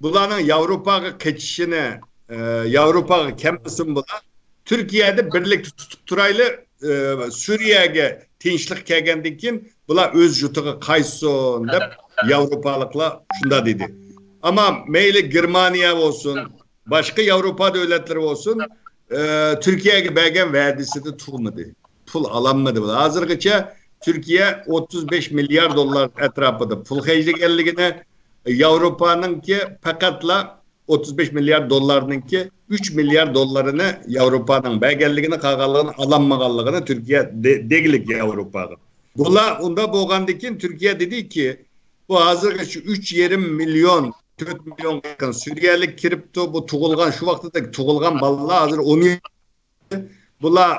بۇلارنىڭ ياۋروپاغا قېچىشىنى، ئە، ياۋروپاغا كەلمىسۇن بۇلار، تۈركىيەدە بىرلىكتە تۇتۇپ تۇرايلى، ئى، سۈرىيەگە تىنچلىق كەلگەندىن كېيىن بۇلار ئۆز يۇرتىغا قايتسۇن دەپ ياۋروپالىقلار شۇنداق دېدى. ئەمما مەيلى گېرمانىيە بولسۇن، باشقا ياۋروپا دۆلەتلىرى بولسۇن، ئى، تۈركىيەگە بەرگەن ۋەدىسىدە تۇرمىدى. پۇل ئالالمىدى بۇلار. ھازىرغىچە تۈركىيە ئوتتۇز بەش مىليار دوللار ئەتراپىدا پۇل خەجلىگەنلىكىنى، ياۋروپانىڭكى پەقەتلا ئوتتۇز بەش مىليارد دوللارنىڭكى ئۈچ مىليارد دوللىرىنى ياۋروپانىڭ بەرگەنلىكىنى، قالغانلىقىنى ئالالمىغانلىقىنى تۈركىيە دە-، دېگۈلۈك ياۋروپاغا. بۇلار ئۇنداق بولغاندىن كېيىن تۈركىيە دېدىكى، بۇ ھازىرغىچە ئۈچ يېرىم مىليون، تۆت مىليونغا يېقىن سۈرىيەلىك كىرىپتۇ، بۇ تۇغۇلغان، شۇ ۋاقىتتا تۇغۇلغان بالىلار ھازىر ئون يىل بۇلار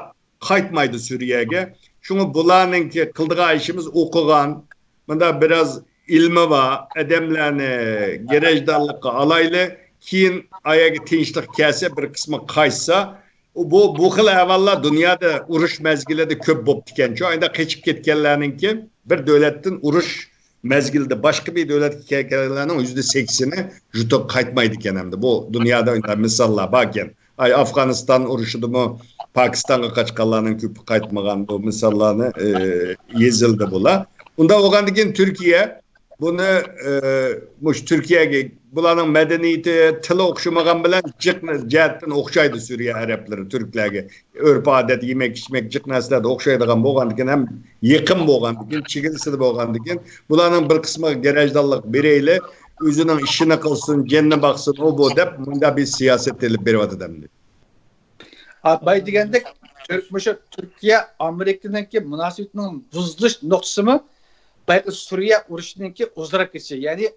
قايتمايدۇ سۈرىيەگە. شۇڭا بۇلارنىڭكى قىلىدىغان ئىشىمىز ئوقۇغان، مۇنداق بىراز ئىلمى بار ئادەملەرنى گىرەجدانلىققا ئالايلى. كېيىن ئايەگە تىنچلىق كەلسە، بىر قىسمى قايتسا، بۇ، بۇ خىل ئەھۋاللار دۇنيادا ئۇرۇش مەزگىلىدە كۆپ بوپتىكەنچۇ. ئايدا قېچىپ كەتكەنلەرنىڭكى بىر دۆلەتتىن ئۇرۇش مەزگىلدە باشقا بىر دۆلەتكە كەلگەنلەرنىڭ يۈزدە سەكسىنى يۇتۇپ قايتمايدىكەن ئەمدى. بۇ دۇنيادا ئۇنداق مىساللار باركەن. ئاي، ئافغانىستان ئۇرۇشىدىمۇ پاكىستانغا قاچقانلارنىڭ كۆپى قايتمىغان، بۇ مىساللارنى، ئى، يېزىلدى بۇلار. ئۇنداق بولغاندىن كېيىن تۈركىيە بۇنى، ئى، مۇشۇ تۈركىيەگە، بۇلارنىڭ مەدەنىيىتى، تىلى ئوخشىمىغان بىلەن جىق جەھەتتىن ئوخشايدۇ سۈرىيە ئەرەبلىرى تۈركلەرگە. ئۆرپ-ئادەت، يېمەك-ئىچمەك، جىق نەرسىلەردە ئوخشايدىغان بولغاندىكىن، ھەم يېقىن بولغاندىكىن، چېگرىسىدا بولغاندىكىن، بۇلارنىڭ بىر قىسمىغا گىرەجدانلىق بېرەيلى، ئۆزىنىڭ ئىشىنى قىلسۇن، جېنىنى باقسۇن، ئۇ بۇ دەپ، مۇنداق بىر سىياسەت ئېلىپ بېرىۋاتىدۇ ئەمدى. باي دېگەندەك، تۈر-، مۇشۇ تۈركىيە ئامېرىكىنىڭكى مۇناسىۋىتىنىڭ بۇزۇلۇش نۇقتىسىمۇ بايىقى سۈرىيە ئۇرۇشىنىڭكى ئۇزىراپ كېتىشى. يەنى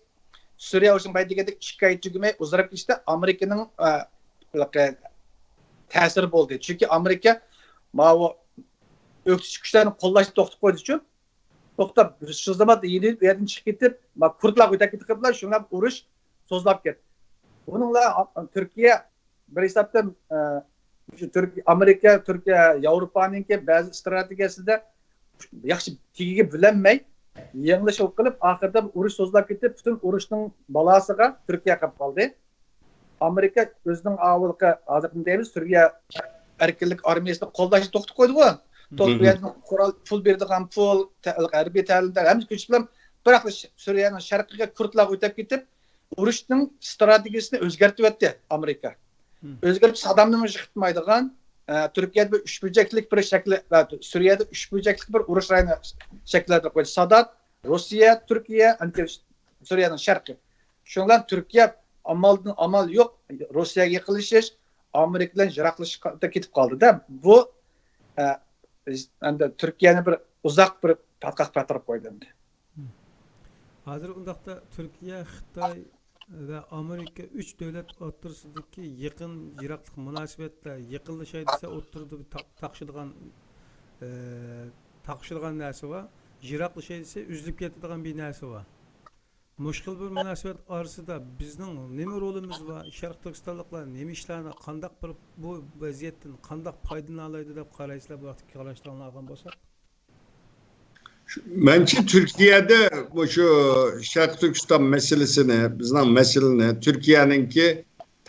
سۈرىيە ئۇرۇشىنىڭ باي دېگەندەك ئىككى ئاي تۈگىمەي ئۇزىراپ كېتىشتە ئامېرىكىنىڭ، ئە، تەسىرى بولدى. چۈنكى ئامېرىكا ماۋۇ ئۆكتىچى كۈچلەرنى قوللاشنى توختىتىپ قويدىچۇ. توختاپ، شۇ زاماندا يېنى بۇ يەردىن چىقىپ كېتىپ، ما كۇردلار ئۆتەپ كېتىپ قېلىپلا، شۇنداق ئۇرۇش سوزۇلۇپ كەتتى. بۇنىڭ بىلەن تۈركىيە بىر ھېسابتا، ئە، شۇ تۈرك-، ئامېرىكا، تۈركىيە، ياۋروپانىڭكى بەزى ئىستراتېگىيەسىدە ياخشى تېگىگە بۆلەنمەي، يېڭىلىش قىلىپ، ئاخىرىدا ئۇرۇش سوزۇلۇپ كېتىپ، پۈتۈن ئۇرۇشنىڭ بالاسىغا تۈركىيە قېلىپ قالدى. ئامېرىكا ئۆزىنىڭ ئاۋۋالقى، ھازىر دەيمىز، سۈرىيە ئەركىنلىك ئارمىيەسىنى قوللاشنى توختىتىپ قويدىغۇ. توختىتىپ، بۇ يەردىن قورال، پۇل بېرىدىغان پۇل، تە-، ھەربىي تەلىمات، ھەممىسى كۆچۈپ بىلەن، بىراق سۈرىيەنىڭ شەرقىگە، كۇردلارغا ئۆتۈپ كېتىپ، ئۇرۇشنىڭ ئىستراتېگىيىسىنى ئۆزگەرتىۋەتتى ئامېرىكا. ئۆزگەرتىپ، سادامنىمۇ يىقىتمايدىغان، ئە، تۈركىيەدە بىر ئۈچ بۆجەكلىك بىر شەكىل، ئە، سۈرىيەدە ئۈچ بۆجەكلىك بىر ئۇرۇش رايونى شەكىللەندۈرۈپ قويدى. سادات، روسىيە، تۈركىيە، ئەنكى سۈرىيەنىڭ شەرقى. شۇنىڭ بىلەن تۈركىيە ئامالدىن ئامال يوق، روسىيەگە يېقىنلىشىش، ئامېرىكا بىلەن يىراقلىشىشقا كېتىپ قالدى-دە. بۇ، ئە، ئەمدى تۈركىيەنى بىر ئۇزاق بىر پاتقاققا پاتۇرۇپ قويدى ئەمدى. ھازىر ئۇنداقتا تۈركىيە، خىتاي، ۋە ئامېرىكا ئۈچ دۆلەت ئوتتۇرىسىدىكى يېقىن يىراقلىق مۇناسىۋەتلەر يېقىنلىشاي دېسە ئوتتۇرىدا بىر تاق-، تاقىشىدىغان، ئە، تاقىشىدىغان نەرسە بار، يىراقلىشاي دېسە ئۈزۈلۈپ كېتىدىغان بىر نەرسە بار. مۇشۇ خىل بىر مۇناسىۋەت ئارىسىدا بىزنىڭ نېمە رولىمىز بار؟ شەرقىي تۈركىستانلىقلار نېمە ئىشلارنى، قانداق بىر بۇ ۋەزىيەتتىن قانداق پايدىلىنالايدۇ دەپ قارايسىلەر؟ بۇ ھەقتە قاراشلىرىڭلارنى ئالغان بولساق. مەنچە تۈركىيەدە مۇشۇ شەرقىي تۈركىستان مەسىلىسىنى، بىزنىڭ مەسىلىنى تۈركىيەنىڭكى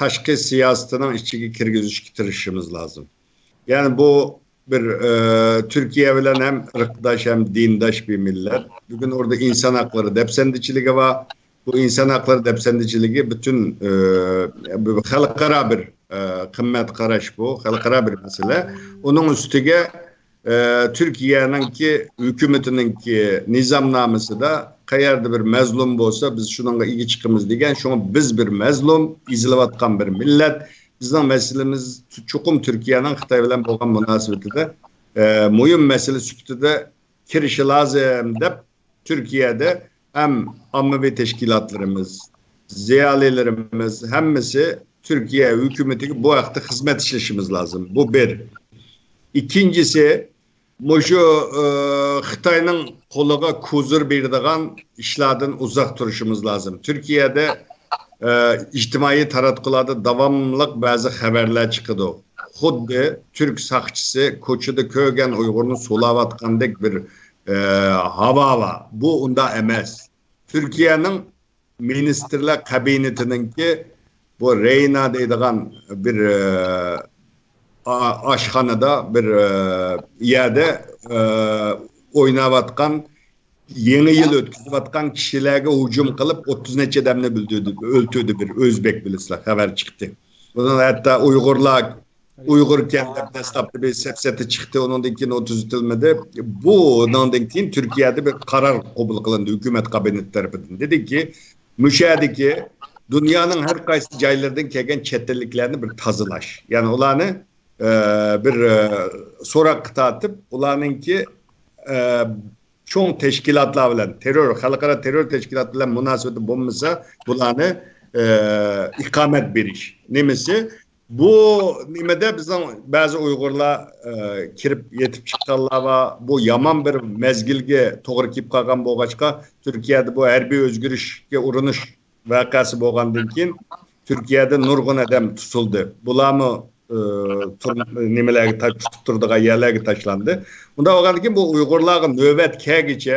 تاشقى سىياسىتىنىڭ ئىچىگە كىرگۈزۈشكە تىرىشىشىمىز لازىم. يەنى بۇ بىر، ئە، تۈركىيە بىلەن ھەم ئىرقداش، ھەم دىنداش بىر مىللەت. بۈگۈن ئوردا ئىنسان ھەقلىرى دەپسەندىچىلىكى بار. بۇ ئىنسان ھەقلىرى دەپسەندىچىلىكى پۈتۈن، ئە، بۇ خەلقئارا بىر، ئە، قىممەت قاراش بۇ. خەلقئارا بىر مەسىلە. ئۇنىڭ ئۈستىگە، ئە، تۈركىيەنىڭكى ھۆكۈمىتىنىڭكى نىزامنامىسىدا قەيەردە بىر مەزلۇم بولسا، بىز شۇنىڭغا ئىگە چىقىمىز دېگەن. شۇڭا بىز بىر مەزلۇم، ئېزىلىۋاتقان بىر مىللەت. بىزنىڭ مەسىلىمىز چوقۇم تۈركىيەنىڭ خىتاي بىلەن بولغان مۇناسىۋىتىدە، ئە، مۇھىم مەسىلە سۈپىتىدە كىرىشى لازىم دەپ، تۈركىيەدە ھەم ئاممىۋى تەشكىلاتلىرىمىز، زىيالىيلىرىمىز ھەممىسى تۈركىيە ھۆكۈمىتىگە بۇ ھەقتە خىزمەت ئىشلىشىمىز لازىم. بۇ بىر. ئىككىنچىسى، مۇشۇ، ئى، خىتاينىڭ قولىغا كوزىر بېرىدىغان ئىشلاردىن ئۇزاق تۇرۇشىمىز لازىم. تۈركىيەدە، ئى، ئىجتىمائىي تاراتقۇلاردا داۋاملىق بەزى خەۋەرلەر چىقىدۇ. خۇددى تۈرك ساقچىسى كوچىدا كۆرگەن ئۇيغۇرنى سولاۋاتقاندەك بىر، ئى، ھاۋا بار. بۇ ئۇنداق ئەمەس. تۈركىيەنىڭ مىنىستىرلار كابىنېتىنىڭكى بۇ رېينا دەيدىغان بىر، ئى، ئا-، ئاشخانىدا، بىر، ئى، يەردە، ئى، ئويناۋاتقان، يېڭى يىل ئۆتكۈزۈۋاتقان كىشىلەرگە ھۇجۇم قىلىپ، ئوتتۇز نەچچە ئادەمنى ئۆلتۈردى، ئۆلتۈردى بىر ئۆزبېك، بىلىسىلەر، خەۋەر چىقتى. بۇنىڭ ھەتتا ئۇيغۇرلار، ئۇيغۇر ئىكەن دەپ دەسلەپتە بىر سەپسەتە چىقتى، ئۇنىڭدىن كېيىن ئۇ تۈزىتىلمىدى. بۇنىڭدىن كېيىن تۈركىيەدە بىر قارار قوبۇل قىلىندى ھۆكۈمەت كابىنېتى تەرىپىدىن. دېدىكى، مۇشۇ يەردىكى دۇنيانىڭ ھەر قايسى جايلىرىدىن كەلگەن چەت ئەللىكلەرنى بىر تازىلاش. يەنى ئۇلارنى، ئە، بىر، ئە، سوراققا تارتىپ، ئۇلارنىڭكى، ئە، چوڭ تەشكىلاتلار بىلەن، تېررور، خەلقئارا تېررور تەشكىلات بىلەن مۇناسىۋىتى بولمىسا، بۇلارنى، ئە، ئىقامەت بېرىش. نېمىسى؟ بۇ نېمىدە بىزنىڭ بەزى ئۇيغۇرلار، ئە، كىرىپ يېتىپ چىققانلار بار. بۇ يامان بىر مەزگىلگە توغرا كېلىپ قالغان بولغاچقا، تۈركىيەدە بۇ ھەربىي ئۆزگىرىشكە ئۇرۇنۇش ۋەقەسى بولغاندىن كېيىن تۈركىيەدە نۇرغۇن ئادەم تۇتۇلدى. بۇلارمۇ، ئى، تۇر-، نېمىلەرگە تا-، تۇتۇپ تۇرىدىغان يەرلەرگە تاشلاندى. ئۇنداق بولغاندىن كېيىن بۇ ئۇيغۇرلارغا نۆۋەت كەلگۈچە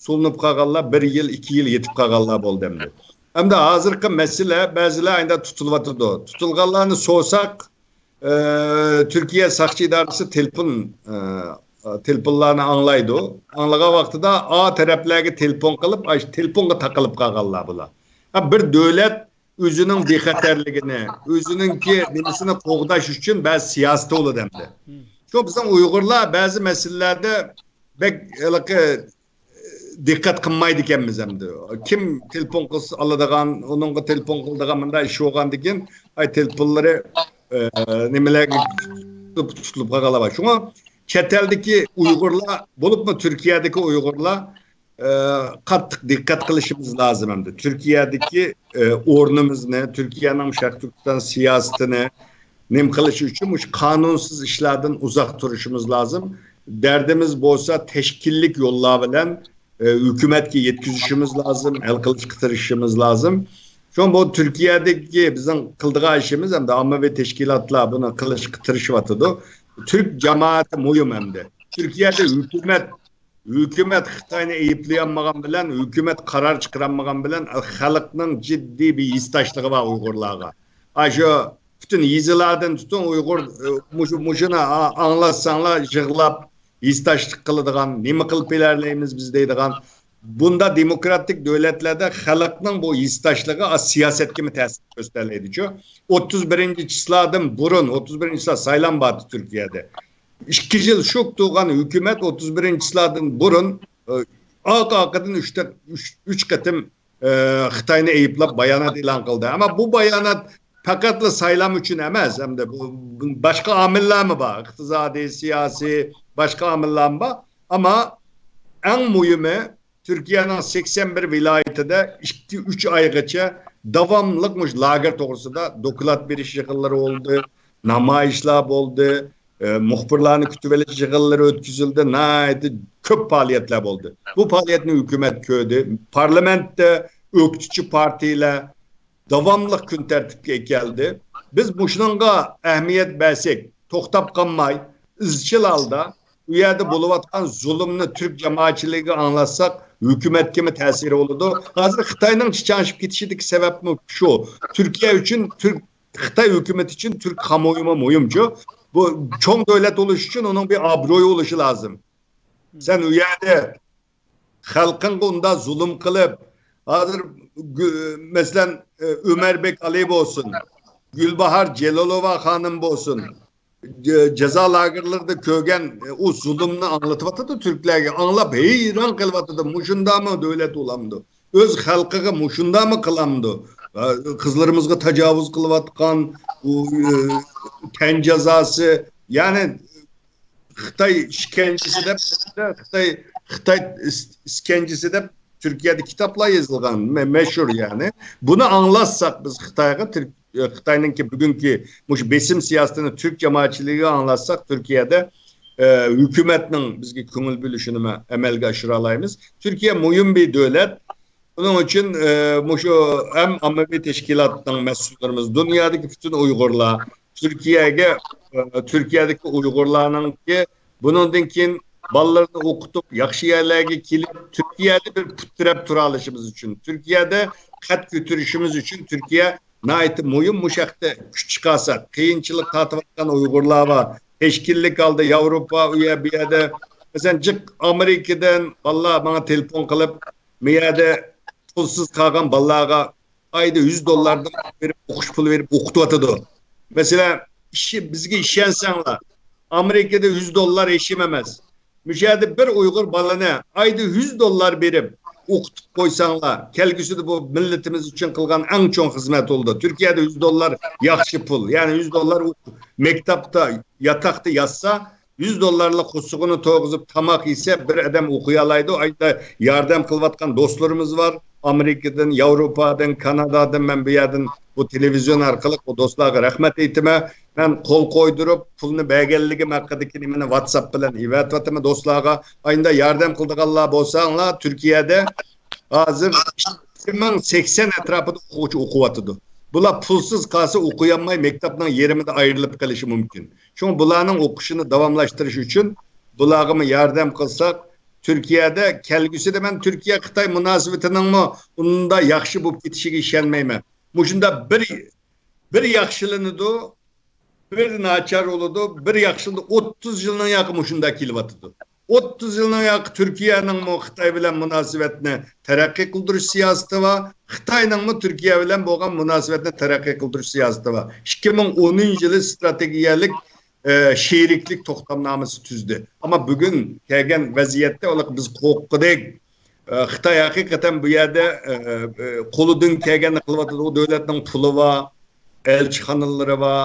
سولىنىپ قالغانلار بىر يىل، ئىككى يىل يېتىپ قالغانلار بولدى ئەمدى. ئەمدى ھازىرقى مەسىلە، بەزىلەر ئايدا تۇتۇلۇۋاتىدۇ. تۇتۇلغانلارنى سورىساق، ئى، تۈركىيە ساقچى ئىدارىسى تېلېفون، ئى، تېلېفونلارنى ئاڭلايدۇ. ئاڭلىغان ۋاقتىدا ئا تەرەپلەرگە تېلېفون قىلىپ، ئاش-، تېلېفونغا تاقىلىپ قالغانلار بۇلار. ھە، بىر دۆلەت ئۆزىنىڭ بىخەتەرلىكىنى، ئۆزىنىڭكى نېمىسىنى قوغداش ئۈچۈن بەزى سىياسىتى بولىدۇ ئەمدى. شۇ بىزنىڭ ئۇيغۇرلار بەزى مەسىلىلەردە بەك ھېلىقى دىققەت قىلمايدىكەنمىز ئەمدى. كىم تېلېفون قىلسا ئالىدىغان، ئۇنىڭغا تېلېفون قىلىدىغان مۇنداق ئىش بولغاندىكىن، ئاي تېلېفونلىرى، ئە، نېمىلەرگە تۇتۇلۇپ، تۇتۇلۇپ قالغانلار بار. شۇڭا چەت ئەلدىكى ئۇيغۇرلار، بولۇپمۇ تۈركىيەدىكى ئۇيغۇرلار، ئە، قاتتىق دىققەت قىلىشىمىز لازىم ئەمدى. تۈركىيەدىكى، ئە، ئورنىمىزنى، تۈركىيەنىڭ شەرقىي تۈركىستان سىياسىتىنى نېمە قىلىش ئۈچۈن مۇشۇ قانۇنسىز ئىشلاردىن ئۇزاق تۇرۇشىمىز لازىم. دەردىمىز بولسا تەشكىللىك يوللار بىلەن، ئە، ھۆكۈمەتكە يەتكۈزۈشىمىز لازىم، ھەل قىلىشقا تىرىشىشىمىز لازىم. شۇڭا بۇ تۈركىيەدىكى بىزنىڭ قىلىدىغان ئىشىمىز، ھەمدە ئاممىۋى تەشكىلاتلار بۇنى قىلىشقا تىرىشىۋاتىدۇ. تۈرك جامائىتى مۇھىم ئەمدى. تۈركىيەدە ھۆكۈمەت ھۆكۈمەت خىتاينى ئەيىبلىيەلمىگەن بىلەن، ھۆكۈمەت قارار چىقىرالمىغان بىلەن خەلقنىڭ جىددىي بىر ھېسداشلىقى بار ئۇيغۇرلارغا. ئاشۇ پۈتۈن يېزىلاردىن تۇتۇڭ ئۇيغۇر، ئە، مۇشۇ، مۇشۇنى ئا-، ئاڭلاتساڭلار يىغلاپ ھېسداشلىق قىلىدىغان، نېمە قىلىپ بېرەلەيمىز بىز دەيدىغان. بۇنداق دېموكراتىك دۆلەتلەردە خەلقنىڭ بۇ ھېسداشلىقى ئا، سىياسەتكىمۇ تەسىر كۆرسىتەلەيدىچۇ. ئوتتۇز بىرىنچى چىسلادىن بۇرۇن، ئوتتۇز بىرىنچى چىسلا سايلام بارتى تۈركىيەدە. ئىككى يىل شوك تۇرغان ھۆكۈمەت ئوتتۇز بىرىنچى چىسلادىن بۇرۇن، ئە، ئارقا-ئارقىدىن ئۈچ تە-، ئۈچ، ئۈچ قېتىم، ئە، خىتاينى ئەيىبلەپ بايانات ئېلان قىلدى. ئەمما بۇ بايانات پەقەتلا سايلام ئۈچۈن ئەمەس، ھەمدە بۇ، بۇ باشقا ئامىللارمۇ بار، ئىقتىسادىي، سىياسىي، باشقا ئامىللارمۇ بار. ئەمما ئەڭ مۇھىمى، تۈركىيەنىڭ سەكسەن بىر ۋىلايىتىدە ئىككى، ئۈچ ئايغىچە داۋاملىق مۇشۇ لاگېر توغرىسىدا دوكلات بېرىش يىغىنلىرى بولدى، نامايىشلار بولدى، ئە، مۇخبىرلارنى كۈتۈۋېلىش يىغىنلىرى ئۆتكۈزۈلدى، ناھايىتى كۆپ پائالىيەتلەر بولدى. بۇ پائالىيەتنى ھۆكۈمەت كۆردى. پارلامېنتتا ئۆكتىچى پارتىيەلەر داۋاملىق كۈن تەرتىپكە كەلدى. بىز مۇشۇنىڭغا ئەھمىيەت بەرسەك، توختاپ قالماي، ئىزچىل ھالدا ئۇ يەردە بولۇۋاتقان زۇلۇمنى تۈرك جامائەتچىلىكىگە ئاڭلاتساق، ھۆكۈمەتكىمۇ تەسىرى بولىدۇ. ھازىر خىتاينىڭ چىچاڭشىپ كېتىشىدىكى سەۋەبمۇ شۇ. تۈركىيە ئۈچۈن، تۈرك، خىتاي ھۆكۈمىتى ئۈچۈن تۈرك قامۇمىمۇ مۇھىمچۇ. بۇ چوڭ دۆلەت بولۇش ئۈچۈن ئۇنىڭ بىر ئابرۇيى بولۇشى لازىم. سەن ئۇ يەردە خەلقىڭگە ئۇنداق زۇلۇم قىلىپ، ھازىر گۈ-، مەسىلەن، ئۆمەربېك ئالى بولسۇن، گۈلباھار جېلىلوۋا خانىم بولسۇن، ج-، جازا لاگېرلىرىدا كۆرگەن ئۇ زۇلۇمنى ئاڭلىتىۋاتىدۇ تۈركلەرگە. ئاڭلاپ ھەيران قېلىۋاتىدۇ. مۇشۇنداقمۇ دۆلەت بولامدۇ؟ ئۆز خەلقىگە مۇشۇنداقمۇ قىلامدۇ؟ قىزلىرىمىزغا تاجاۋۇز قىلىۋاتقان ئۇ، ئە، تەن جازاسى، يەنى خىتاي ئىشكەنجىسى دەپ، خىتاي، خىتاي ئىس-، ئىسكەنجىسى دەپ تۈركىيەدە كىتابلار يېزىلغان، مە-، مەشھۇر يەنى. بۇنى ئاڭلاتساق بىز خىتايغا، تۈرك-، خىتاينىڭكى بۈگۈنكى مۇشۇ بېسىم سىياسىتىنى تۈرك جامائەتچىلىكىگە ئاڭلاتساق، تۈركىيەدە، ئە، ھۆكۈمەتنىڭ بىزگە كۆڭۈل بۆلۈشىنىمۇ ئەمەلگە ئاشۇرالايمىز. تۈركىيە مۇھىم بىر دۆلەت. بۇنىڭ ئۈچۈن، ئە، مۇشۇ ھەم ئاممىۋى تەشكىلاتنىڭ مەسئۇللىرىمىز، دۇنيادىكى پۈتۈن ئۇيغۇرلار، تۈركىيەگە، ئە، تۈركىيەدىكى ئۇيغۇرلارنىڭكى بۇنىڭدىن كېيىن بالىلىرىنى ئوقۇتۇپ، ياخشى يەرلەرگە كېلىپ، تۈركىيەدە بىر پۇت تىرەپ تۇرالىشىمىز ئۈچۈن، تۈركىيەدە قەد كۆتۈرۈشىمىز ئۈچۈن تۈركىيە ناھايىتى مۇھىم. مۇشۇ ھەقتە كۈچ چىقارساق، قىيىنچىلىق تارتىۋاتقان ئۇيغۇرلار بار. تەشكىللىك ھالدا ياۋروپا، ئۇ يەر، بۇ يەردە، مەسىلەن، جىق ئامېرىكىدىن بالىلار ماڭا تېلېفون قىلىپ، بۇ يەردە پۇلسىز قالغان بالىلارغا ئايدا يۈز دوللاردىن بېرىپ، ئوقۇش پۇلى بېرىپ ئوقۇتۇۋاتىدۇ. مەسىلەن، ئىشى، بىزگە ئىشەنسەڭلار، ئامېرىكىدا يۈز دوللار ھېچنېمە ئەمەس. مۇشۇ يەردە بىر ئۇيغۇر بالىنى ئايدا يۈز دوللار بېرىپ ئوقۇتۇپ قويساڭلار، كەلگۈسىدە بۇ مىللىتىمىز ئۈچۈن قىلغان ئەڭ چوڭ خىزمەت بولىدۇ. تۈركىيەدە يۈز دوللار ياخشى پۇل. يەنى يۈز دوللار ئوق-، مەكتەپتە، ياتاقتا ياتسا، يۈز دوللارلىق قورسىقىنى تويغۇزۇپ تاماق يېسە، بىر ئادەم ئوقۇيالايدۇ. ئايدا ياردەم قىلىۋاتقان دوستلىرىمىز بار. ئامېرىكىدىن، ياۋروپادىن، كانادادىن، مەن بۇ يەردىن بۇ تېلېۋىزىيون ئارقىلىق بۇ دوستلارغا رەھمەت ئېيتىمەن. مەن قول قويدۇرۇپ، پۇلنى بەرگەنلىكىم ھەققىدىكى نېمىنى ۋاتساپ بىلەن ئېۋەتىۋاتىمەن دوستلارغا. ئايدا ياردەم قىلىدىغانلار بولساڭلار، تۈركىيەدە ھازىر ئىككى مىڭ سەكسەن ئەتراپىدا ئوقۇغۇچى ئوقۇۋاتىدۇ. بۇلار پۇلسىز قالسا، ئوقۇيالماي، مەكتەپنىڭ يېرىمىدا ئايرىلىپ قېلىشى مۇمكىن. شۇڭا بۇلارنىڭ ئوقۇشىنى داۋاملاشتۇرۇش ئۈچۈن بۇلارغىمۇ ياردەم قىلساق، تۈركىيەدە كەلگۈسىدە مەن تۈركىيە-خىتاي مۇناسىۋىتىنىڭمۇ ئۇنداق ياخشى بولۇپ كېتىشىگە ئىشەنمەيمەن. مۇشۇنداق بىر، بىر ياخشىلىنىدۇ، بىر ناچار بولىدۇ، بىر ياخشىلىنىدۇ. ئوتتۇز يىلنىڭ ياقى مۇشۇنداق كېلىۋاتىدۇ. ئوتتۇز يىلنىڭ ياقى تۈركىيەنىڭمۇ خىتاي بىلەن مۇناسىۋەتنى تەرەققىي قىلدۇرۇش سىياسىتى بار، خىتاينىڭمۇ تۈركىيە بىلەن بولغان مۇناسىۋەتنى تەرەققىي قىلدۇرۇش سىياسىتى بار. ئىككى مىڭ ئونىنچى يىلى ستراتېگىيەلىك، ئە، شېرىكلىك توختامنامىسى تۈزدى. ئەمما بۈگۈن كەلگەن ۋەزىيەتتە ئۇلار بىز قورققۇدەك، ئە، خىتاي ھەقىقەتەن بۇ يەردە، ئە، ئە، قولىدىن كەلگەننى قىلىۋاتىدۇ. ئۇ دۆلەتنىڭ پۇلى بار، ئەلچىخانىلىرى بار،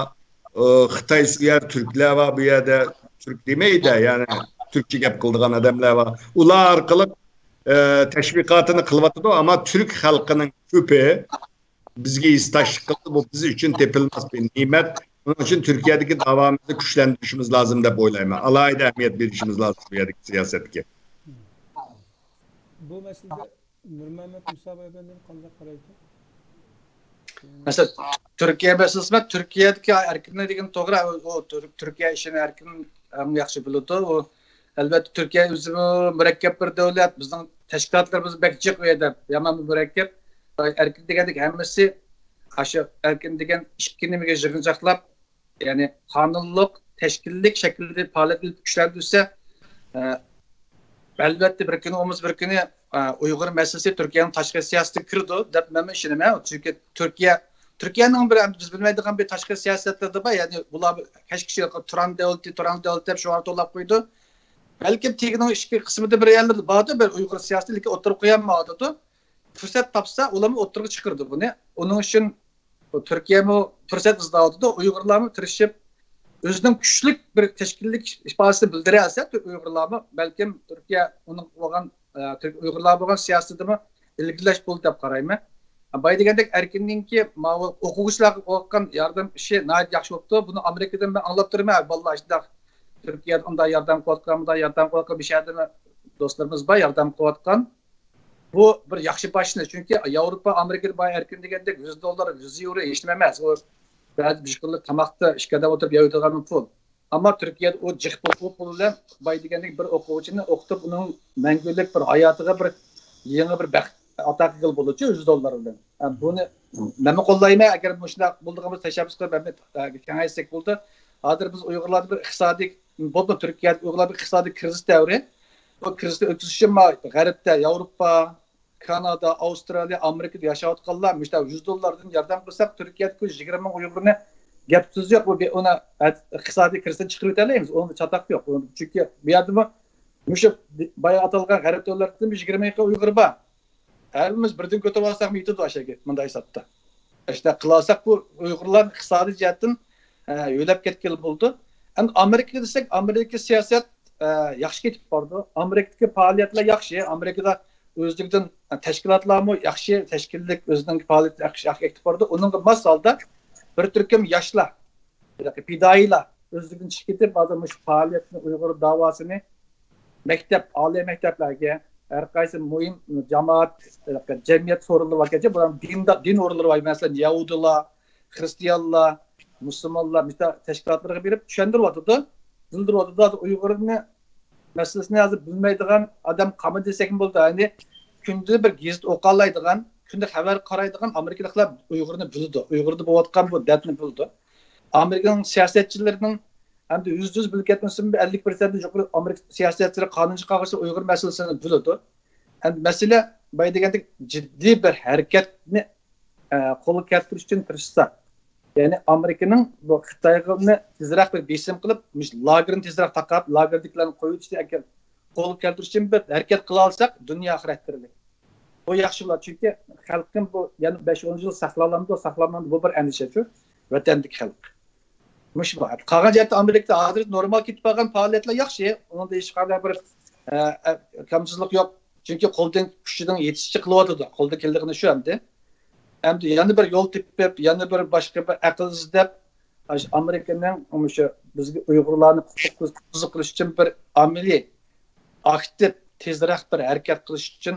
ئە، خىتاي سۆيەر تۈركلەر بار بۇ يەردە. تۈرك دېمەيدۇ، يەنى تۈركچە گەپ قىلىدىغان ئادەملەر بار. ئۇلار ئارقىلىق، ئە، تەشۋىقاتىنى قىلىۋاتىدۇ. ئەمما تۈرك خەلقىنىڭ كۆپى بىزگە ھېسداشلىق قىلدى. بۇ بىز ئۈچۈن تېپىلماس بىر نېمەت. شۇنىڭ ئۈچۈن تۈركىيەدىكى داۋامىزنى كۈچلەندۈرۈشىمىز لازىم دەپ ئويلايمەن. ئالاھىدە ئەھمىيەت بېرىشىمىز لازىم بۇ يەردىكى سىياسەتكە. بۇ مەسىلىدە نۇرمەمەت مۇسا ئەپەندىم قانداق قارايدۇ؟ مەسىلەن، تۈركىيە مەسىلىسى، تۈركىيەدىكى ئەركىنلىك دېگەن توغرا، ئۇ، ئۇ تۈر-، تۈركىيە ئىشىنى ئەركىن ئەڭ ياخشى بىلىدۇ. ئۇ، ئەلۋەتتە، تۈركىيە ئۆزىمۇ مۇرەككەپ بىر دۆلەت، بىزنىڭ تەشكىلاتلىرىمىز بەك جىق ئۇ يەردە، يامان مۇرەككەپ. ئەركىن دېگەندىكى ھەممىسى ئاشۇ ئەركىن دېگەن ئىككى نېمىگە يىغىنچاقلاپ، يەنى قانۇنلۇق، تەشكىللىك شەكىلدە پائالىيەت ئېلىپ كۈچلەندۈرسە، ئە، ئەلۋەتتە، بىر كۈنى بولمىسا بىر كۈنى، ئە، ئۇيغۇر مەسىلىسى تۈركىيەنىڭ تاشقى سىياسىتىگە كىرىدۇ دەپ مەنمۇ ئىشىنىمەن. چۈنكى تۈركىيە، تۈركىيەنىڭ بىر، بىز بىلمەيدىغان بىر تاشقى سىياسەتلىرى بار. يەنى بۇلار كەچ كىشى تۇران دۆلىتى، تۇران دۆلىتى دەپ شوئار توۋلاپ قويىدۇ. بەلكىم تېگىنىڭ ئىچكى قىسمىدا بىر يەرلىرىدە باردۇ، بىر ئۇيغۇر سىياسىتى، لېكىن ئوتتۇرىغا قويالمايۋاتىدۇ. پۇرسەت تاپسا، ئۇلارمۇ ئوتتۇرىغا چىقىرىدۇ بۇنى. ئۇنىڭ ئۈچۈن بۇ تۈركىيەمۇ پۇرسەت ئىزدەۋاتىدۇ. ئۇيغۇرلارمۇ تىرىشىپ، ئۆزىنىڭ كۈچلۈك بىر تەشكىللىك ئىپادىسىنى بىلدۈرەلىسە، تۈ-، ئۇيغۇرلارمۇ بەلكىم تۈركىيە ئۇنىڭ بولغان، ئە، تۈرك-، ئۇيغۇرلار بولغان سىياسىتىدىمۇ ئىلگىرىلەش بولىدۇ دەپ قارايمەن. بايا دېگەندەك ئەركىننىڭكى ماۋۇ ئوقۇغۇچىلارغا قىلىۋاتقان ياردەم ئىشى ناھايىتى ياخشى بوپتۇ. بۇنى ئامېرىكىدىن مەن ئاڭلاپ تۇرىمەن، ھە، بالىلار ئىشۇنداق تۈركىيەدە ئۇنداق ياردەم قىلىۋاتقان، مۇنداق ياردەم قىلىۋاتقان، بۇ شەھەردىمۇ دوستلىرىمىز بار ياردەم قىلىۋاتقان. بۇ بىر ياخشى باشلىنىش، چۈنكى ياۋروپا، ئامېرىكىدا بايا ئەركىن دېگەندەك يۈز دوللار، يۈز يۈرو ھېچنېمە ئەمەس. ئۇ بەزى بىر كۈنلۈك تاماقتا ئىككى ئادەم ئولتۇرۇپ يەيدىغان پۇل. ئەمما تۈركىيەدە ئۇ جىق پۇل، ئۇ پۇل بىلەن بايا دېگەندەك بىر ئوقۇغۇچىنى ئوقۇتۇپ، ئۇنىڭ مەڭگۈلۈك بىر ھاياتىغا بىر يېڭى بىر بەخت ئاتا قىلغىلى بولىدۇ، يۈز دوللار بىلەن. ھە، بۇنى مەنمۇ قوللايمەن، ئەگەر مۇشۇنداق بولىدىغان بولسا تەشەببۇس قىلىپ، مەنمۇ، ئە، كېڭەيتسەك بولىدۇ. ھازىر بىز ئۇيغۇرلاردا بىر ئىقتىسادىي، بولۇپمۇ تۈركىيەدە ئۇيغۇرلار بىر ئىقتىسادىي كىرىزىس دەۋرى. بۇ كىرىزىسنى ئۆتكۈزۈش ئۈچۈن ما-، غەربتە، ياۋروپا، كانادا، ئاۋسترالىيە، ئامېرىكىدا ياشاۋاتقانلار مۇشۇنداق يۈز دوللاردىن ياردەم قىلساق، تۈركىيەدىكى يىگىرمە مىڭ ئۇيغۇرنى گەپ سۆز يوق. بۇ بىر ئۇنى ئىقتىسادىي كىرىزىستىن چىقىرىۋېتەلەيمىز. ئۇنىڭدا چاتاق يوق. چۈنكى بۇ يەردىمۇ مۇشۇ بايا ئاتالغان غەرب دۆلەتلىرىدىمۇ يىگىرمە مىڭ ئۇيغۇر بار. ھەممىمىز بىردىن كۆتۈرۈۋالساقمۇ يېتىدۇ ئاشۇ يەرگە، مۇنداق ھېسابتا. ئىشتە قىلالىساق، بۇ ئۇيغۇرلار ئىقتىسادىي جەھەتتىن، ئە، يۆلەپ كەتكىلى بولىدۇ. ئەمدى ئامېرىكىغا دېسەك، ئامېرىكا سىياسەت، ئە، ياخشى كېتىپ بارىدۇ. ئامېرىكىدىكى پائالىيەتلەر ياخشى. ئامېرىكىدا ئۆزلۈكىدىن تەشكىلاتلارمۇ ياخشى، تەشكىللىك ئۆزىنىڭ پائالىيىتى ياخشى، ياخشى كېتىپ بارىدۇ. ئۇنىڭغا ماس ھالدا بىر تۈركۈم ياشلار، پىدائىيلار ئۆزلۈكىدىن چىقىپ كېتىپ، ھازىر مۇشۇ پائالىيەتنى، ئۇيغۇر داۋاسىنى مەكتەپ، ئالىي مەكتەپلەرگە، ھەر قايسى مۇھىم جامائەت، جەمئىيەت سورۇنلىرى باركەنچە، بۇلار دىن، دىن ئورۇنلىرى بار، مەسىلەن، يەھۇدىيلار، خرىستىيانلار، مۇسۇلمانلار، مۇشۇنداق تەشكىلاتلىرىغا بېرىپ چۈشەندۈرۈۋاتىدۇ، بىلدۈرۈۋاتىدۇ. ھازىر ئۇيغۇرنى مەسىلىسىنى ھازىر بىلمەيدىغان ئادەم قالمىدى دېسەكمۇ بولىدۇ. يەنى كۈندە بىر گېزىت ئوقۇيالايدىغان، كۈندە خەۋەر قارايدىغان ئامېرىكىلىقلار ئۇيغۇرنى بىلىدۇ. ئۇيغۇردا بولۇۋاتقان بۇ دەردنى بىلىدۇ. ئامېرىكىنىڭ سىياسەتچىلىرىنىڭ ئەمدى يۈزدە يۈز بىلىپ كەتمىسىمۇ، ئەللىك پىرسەنتتىن يۇقىرى ئامېرىكا سىياسەتچىلىرى قانۇن چىقارغۇچىلار ئۇيغۇر مەسىلىسىنى بىلىدۇ. ئەمدى مەسىلە بايا دېگەندەك جىددىي بىر ھەرىكەتنى، ئە، قولغا كەلتۈرۈش ئۈچۈن تىرىشسا، يەنى ئامېرىكىنىڭ بۇ خىتايغا تېزرەك بىر بېسىم قىلىپ، مۇشۇ لاگېرنى تېزرەك تاقاپ، لاگېردىكىلەرنى قويۇۋېتىشنى ئەگەر قولغا كەلتۈرۈش ئۈچۈن بىر ھەرىكەت قىلالىساق، دۇنيا خاراكتېرلىك. بۇ ياخشى بولار، چۈنكى خەلقىم بۇ يەنە بەش ئون يىل ساقلانامدۇ، ساقلانمامدۇ، بۇ بىر ئەندىشە شۇ ۋەتەندىكى خەلق. مۇشۇ بار. قالغان جەھەتتە ئامېرىكىدا ھازىر نورمال كېتىپ بارغان پائالىيەتلەر ياخشى. ئۇنىڭدا ھېچقانداق بىر، ئە، ئە، كەمچىلىك يوق. چۈنكى قولدىن، كۈچىدىن يېتىشىچە قىلىۋاتىدۇ. قولدىن كېلىدىغىنى شۇ ئەمدى. ئەمدى يەنە بىر يول تېپىپ، يەنە بىر باشقا بىر ئەقىل ئىزدەپ، ئاشۇ ئامېرىكىنىڭ مۇشۇ بىزگە ئۇيغۇرلارنى قۇتقۇز-، قۇتقۇزۇق قىلىش ئۈچۈن بىر ئەمەلىي، ئاكتىپ، تېزرەك بىر ھەرىكەت قىلىش ئۈچۈن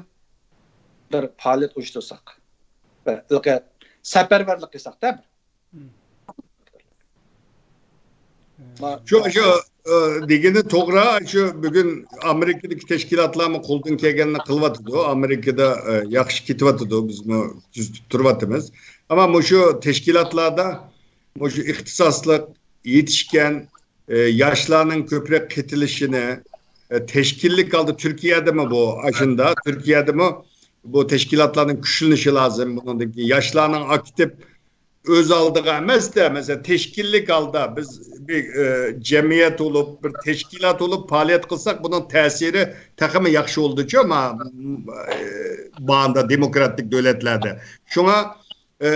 بىر پائالىيەت ئۇيۇشتۇرساق. بىر سەپەرۋەرلىك قىلساق-دە بىر. شۇ، شۇ، ئە، دېگىنى توغرا. شۇ بۈگۈن ئامېرىكىدىكى تەشكىلاتلارمۇ قولدىن كەلگەننى قىلىۋاتىدۇ. ئامېرىكىدا، ئە، ياخشى كېتىۋاتىدۇ. بىزمۇ كۆزىتىپ تۇرۇۋاتىمىز. ئەمما مۇشۇ تەشكىلاتلاردا مۇشۇ ئىختىساسلىق، يېتىشكەن، ئە، ياشلارنىڭ كۆپرەك قېتىلىشىنى، ئە، تەشكىللىك ھالدا تۈركىيەدىمۇ بۇ ئاشۇنداق، تۈركىيەدىمۇ بۇ تەشكىلاتلارنىڭ كۈچلىنىشى لازىم. بۇنىڭدىن كېيىن ياشلارنىڭ ئاكتىپ ئۆز ئالدىغا ئەمەس-دە، مەسىلەن، تەشكىللىك ھالدا بىز بىر، ئە، جەمئىيەت بولۇپ، بىر تەشكىلات بولۇپ پائالىيەت قىلساق، بۇنىڭ تەسىرى تېخىمۇ ياخشى بولىدۇچۇ، ما-، ئە، باردا دېموكراتىك دۆلەتلەردە. شۇڭا، ئە،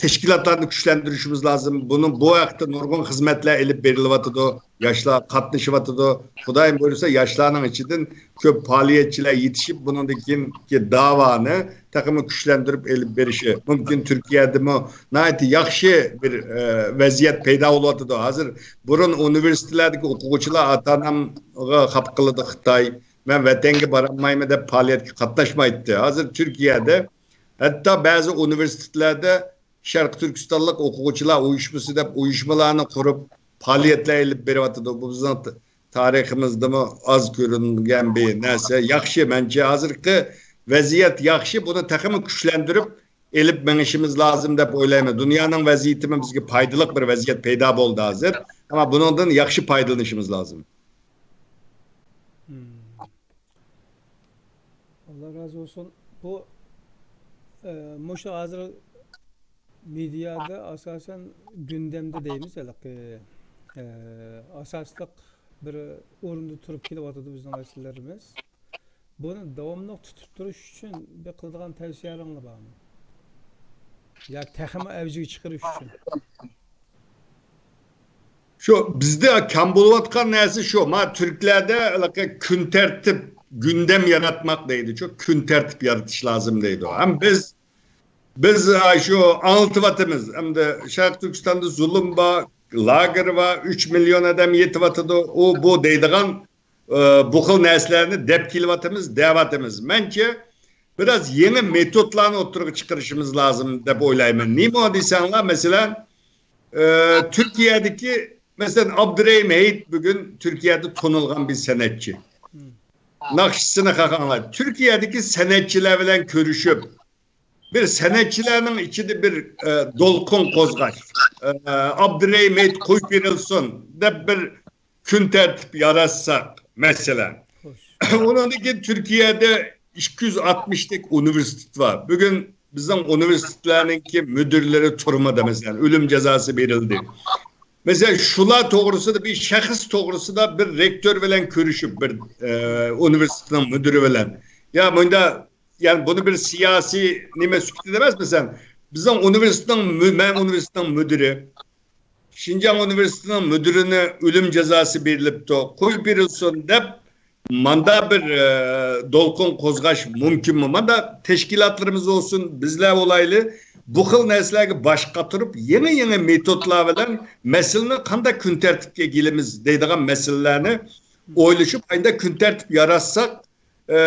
تەشكىلاتلارنى كۈچلەندۈرۈشىمىز لازىم. بۇنى، بۇ ھەقتە نۇرغۇن خىزمەتلەر ئېلىپ بېرىلىۋاتىدۇ. ياشلار قاتنىشىۋاتىدۇ. خۇدايىم بۇيرۇسا، ياشلارنىڭ ئىچىدىن كۆپ پائالىيەتچىلەر يېتىشىپ، بۇنىڭدىن كېيىنكى داۋانى تېخىمۇ كۈچلەندۈرۈپ ئېلىپ بېرىشى مۇمكىن. تۈركىيەدىمۇ ناھايىتى ياخشى بىر، ئە، ۋەزىيەت پەيدا بولۇۋاتىدۇ. ھازىر بۇرۇن ئۇنىۋېرسىتېتلەردىكى ئوقۇغۇچىلار ئاتا-ئانامغا خاپا قىلىدۇ خىتاي، مەن ۋەتەنگە بارالمايمەن دەپ پائالىيەتكە قاتناشمايتتى. ھازىر تۈركىيەدە ھەتتا بەزى ئۇنىۋېرسىتېتلاردا شەرقىي تۈركىستانلىق ئوقۇغۇچىلار ئۇيۇشمىسى دەپ ئۇيۇشمىلارنى قۇرۇپ، پائالىيەتلەر ئېلىپ بېرىۋاتىدۇ. بۇ بىزنىڭ ت-، تارىخىمىزدىمۇ ئاز كۆرۈنگەن بىر نەرسە. ياخشى، مەنچە ھازىرقى ۋەزىيەت ياخشى، بۇنى تېخىمۇ كۈچلەندۈرۈپ ئېلىپ مېڭىشىمىز لازىم دەپ ئويلايمەن. دۇنيانىڭ ۋەزىيىتىمۇ بىزگە پايدىلىق بىر ۋەزىيەت پەيدا بولدى ھازىر. ئەمما بۇنىڭدىن ياخشى پايدىلىنىشىمىز لازىم. ئاللا رازى بولسۇن. بۇ، ئە، مۇشۇ ھازىر مېدىيادا ئاساسەن گۈندەمدە دەيمىز، ھېلىقى، ئە، ئاساسلىق بىر ئورۇندا تۇرۇپ كېلىۋاتىدۇ بىزنىڭ مەسىلىلىرىمىز. بۇنى داۋاملىق تۇتۇپ تۇرۇش ئۈچۈن بىر قىلىدىغان تەۋسىيەلىرىڭلار بارمۇ؟ ياكى تېخىمۇ ئەۋجىگە چىقىرىش ئۈچۈن؟ شۇ بىزدە كەم بولۇۋاتقان نەرسە شۇ. ما تۈركلەردە ھېلىقى كۈن تەرتىپ، گۈندەم ياراتماق دەيدىچۇ. كۈن تەرتىپ يارىتىش لازىم دەيدۇ. ھەم بىز بىز، ئا، شۇ ئاڭلىتىۋاتىمىز. ئەمدى شەرقىي تۈركىستاندا زۇلۇم بار، لاگېر بار، ئۈچ مىليون ئادەم يېتىۋاتىدۇ. ئۇ، بۇ دەيدىغان، ئە، بۇ خىل نەرسىلەرنى دەپ كېلىۋاتىمىز، دەۋاتىمىز. مەنچە، بىراز يېڭى مېتودلارنى ئوتتۇرىغا چىقىرىشىمىز لازىم دەپ ئويلايمەن. نېمە دېسەڭلار، مەسىلەن، ئە، تۈركىيەدىكى، مەسىلەن، ئابدۇرېھىم ھېيت بۈگۈن تۈركىيەدە تونۇلغان بىر سەنئەتچى. ناخشىسىنى خاقاڭلار. تۈركىيەدىكى سەنئەتچىلەر بىلەن كۆرۈشۈپ، بىر سەنئەتچىلەرنىڭ ئىچىدە بىر، ئە، دولقۇن قوزغاش، ئە، ئابدۇرېھىم ھېيت قويۇپ بېرىلسۇن دەپ بىر كۈن تەرتىپ ياراتساق، مەسىلەن. ئۇنىڭدىن كېيىن تۈركىيەدە ئىككى يۈز ئاتمىشتەك ئۇنىۋېرسىتېت بار. بۈگۈن بىزنىڭ ئۇنىۋېرسىتېتلارنىڭكى مۇدىرلىرى تۈرمىدە، مەسىلەن، ئۆلۈم جازاسى بېرىلدى. مەسىلەن، شۇلار توغرىسىدا، بىر شەخس توغرىسىدا بىر رېكتور بىلەن كۆرۈشۈپ، بىر، ئە، ئۇنىۋېرسىتېتنىڭ مۇدىرى بىلەن، يا مۇندا، يەنى بۇنى بىر سىياسىي نېمە سۈپىتىدە ئەمەس، مەسىلەن، بىزنىڭ ئۇنىۋېرسىتېتنىڭ مۇ-، مەن ئۇنىۋېرسىتېتنىڭ مۇدىرى، شىنجاڭ ئۇنىۋېرسىتېتىنىڭ مۇدىرىنى ئۆلۈم جازاسى بېرىلىپتۇ، قويۇپ بېرىلسۇن دەپ، ماندا بىر، ئە، دولقۇن قوزغاش مۇمكىنمۇ؟ ماندا تەشكىلاتلىرىمىز بولسۇن، بىزلەر بولايلى، بۇ خىل نەرسىلەرگە باش قاتۇرۇپ، يېڭى-يېڭى مېتودلار بىلەن مەسىلىنى قانداق كۈن تەرتىپكە ئېلىمىز دەيدىغان مەسىلىلەرنى ئويلىشىپ، ئايدا كۈن تەرتىپ ياراتساق، ئە،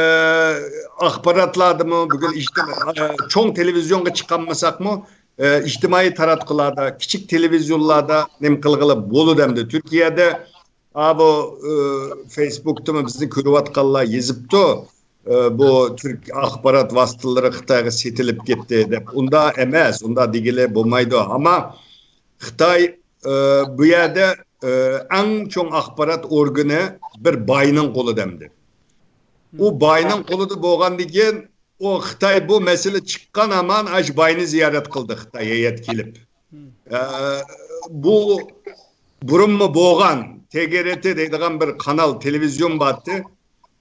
ئاخباراتلاردىمۇ بۈگۈن ئىجتىما-، ئە، چوڭ تېلېۋىزىيونغا چىقالمىساقمۇ، ئە، ئىجتىمائىي تاراتقۇلاردا، كىچىك تېلېۋىزىيونلاردا نېمە قىلغىلى بولىدۇ ئەمدى. تۈركىيەدە، ئا، بۇ، ئە، فېيسبۇكتىمۇ بىزنى كۆرۈۋاتقانلار يېزىپتۇ. ئە، بۇ تۈرك ئاخبارات ۋاسىتىلىرى خىتايغا سېتىلىپ كەتتى دەپ. ئۇنداق ئەمەس، ئۇنداق دېگىلى بولمايدۇ. ئەمما خىتاي، ئە، بۇ يەردە، ئە، ئەڭ چوڭ ئاخبارات ئورگىنى بىر باينىڭ قولىدا ئەمدى. ئۇ باينىڭ قولىدا بولغاندىن كېيىن، ئۇ خىتاي بۇ مەسىلە چىققان ھامان ئاشۇ باينى زىيارەت قىلدى خىتاي ھەيئەت كېلىپ. ئە، بۇ بۇرۇنمۇ بولغان تې گې رې تې دەيدىغان بىر قانال، تېلېۋىزىيون بارتى.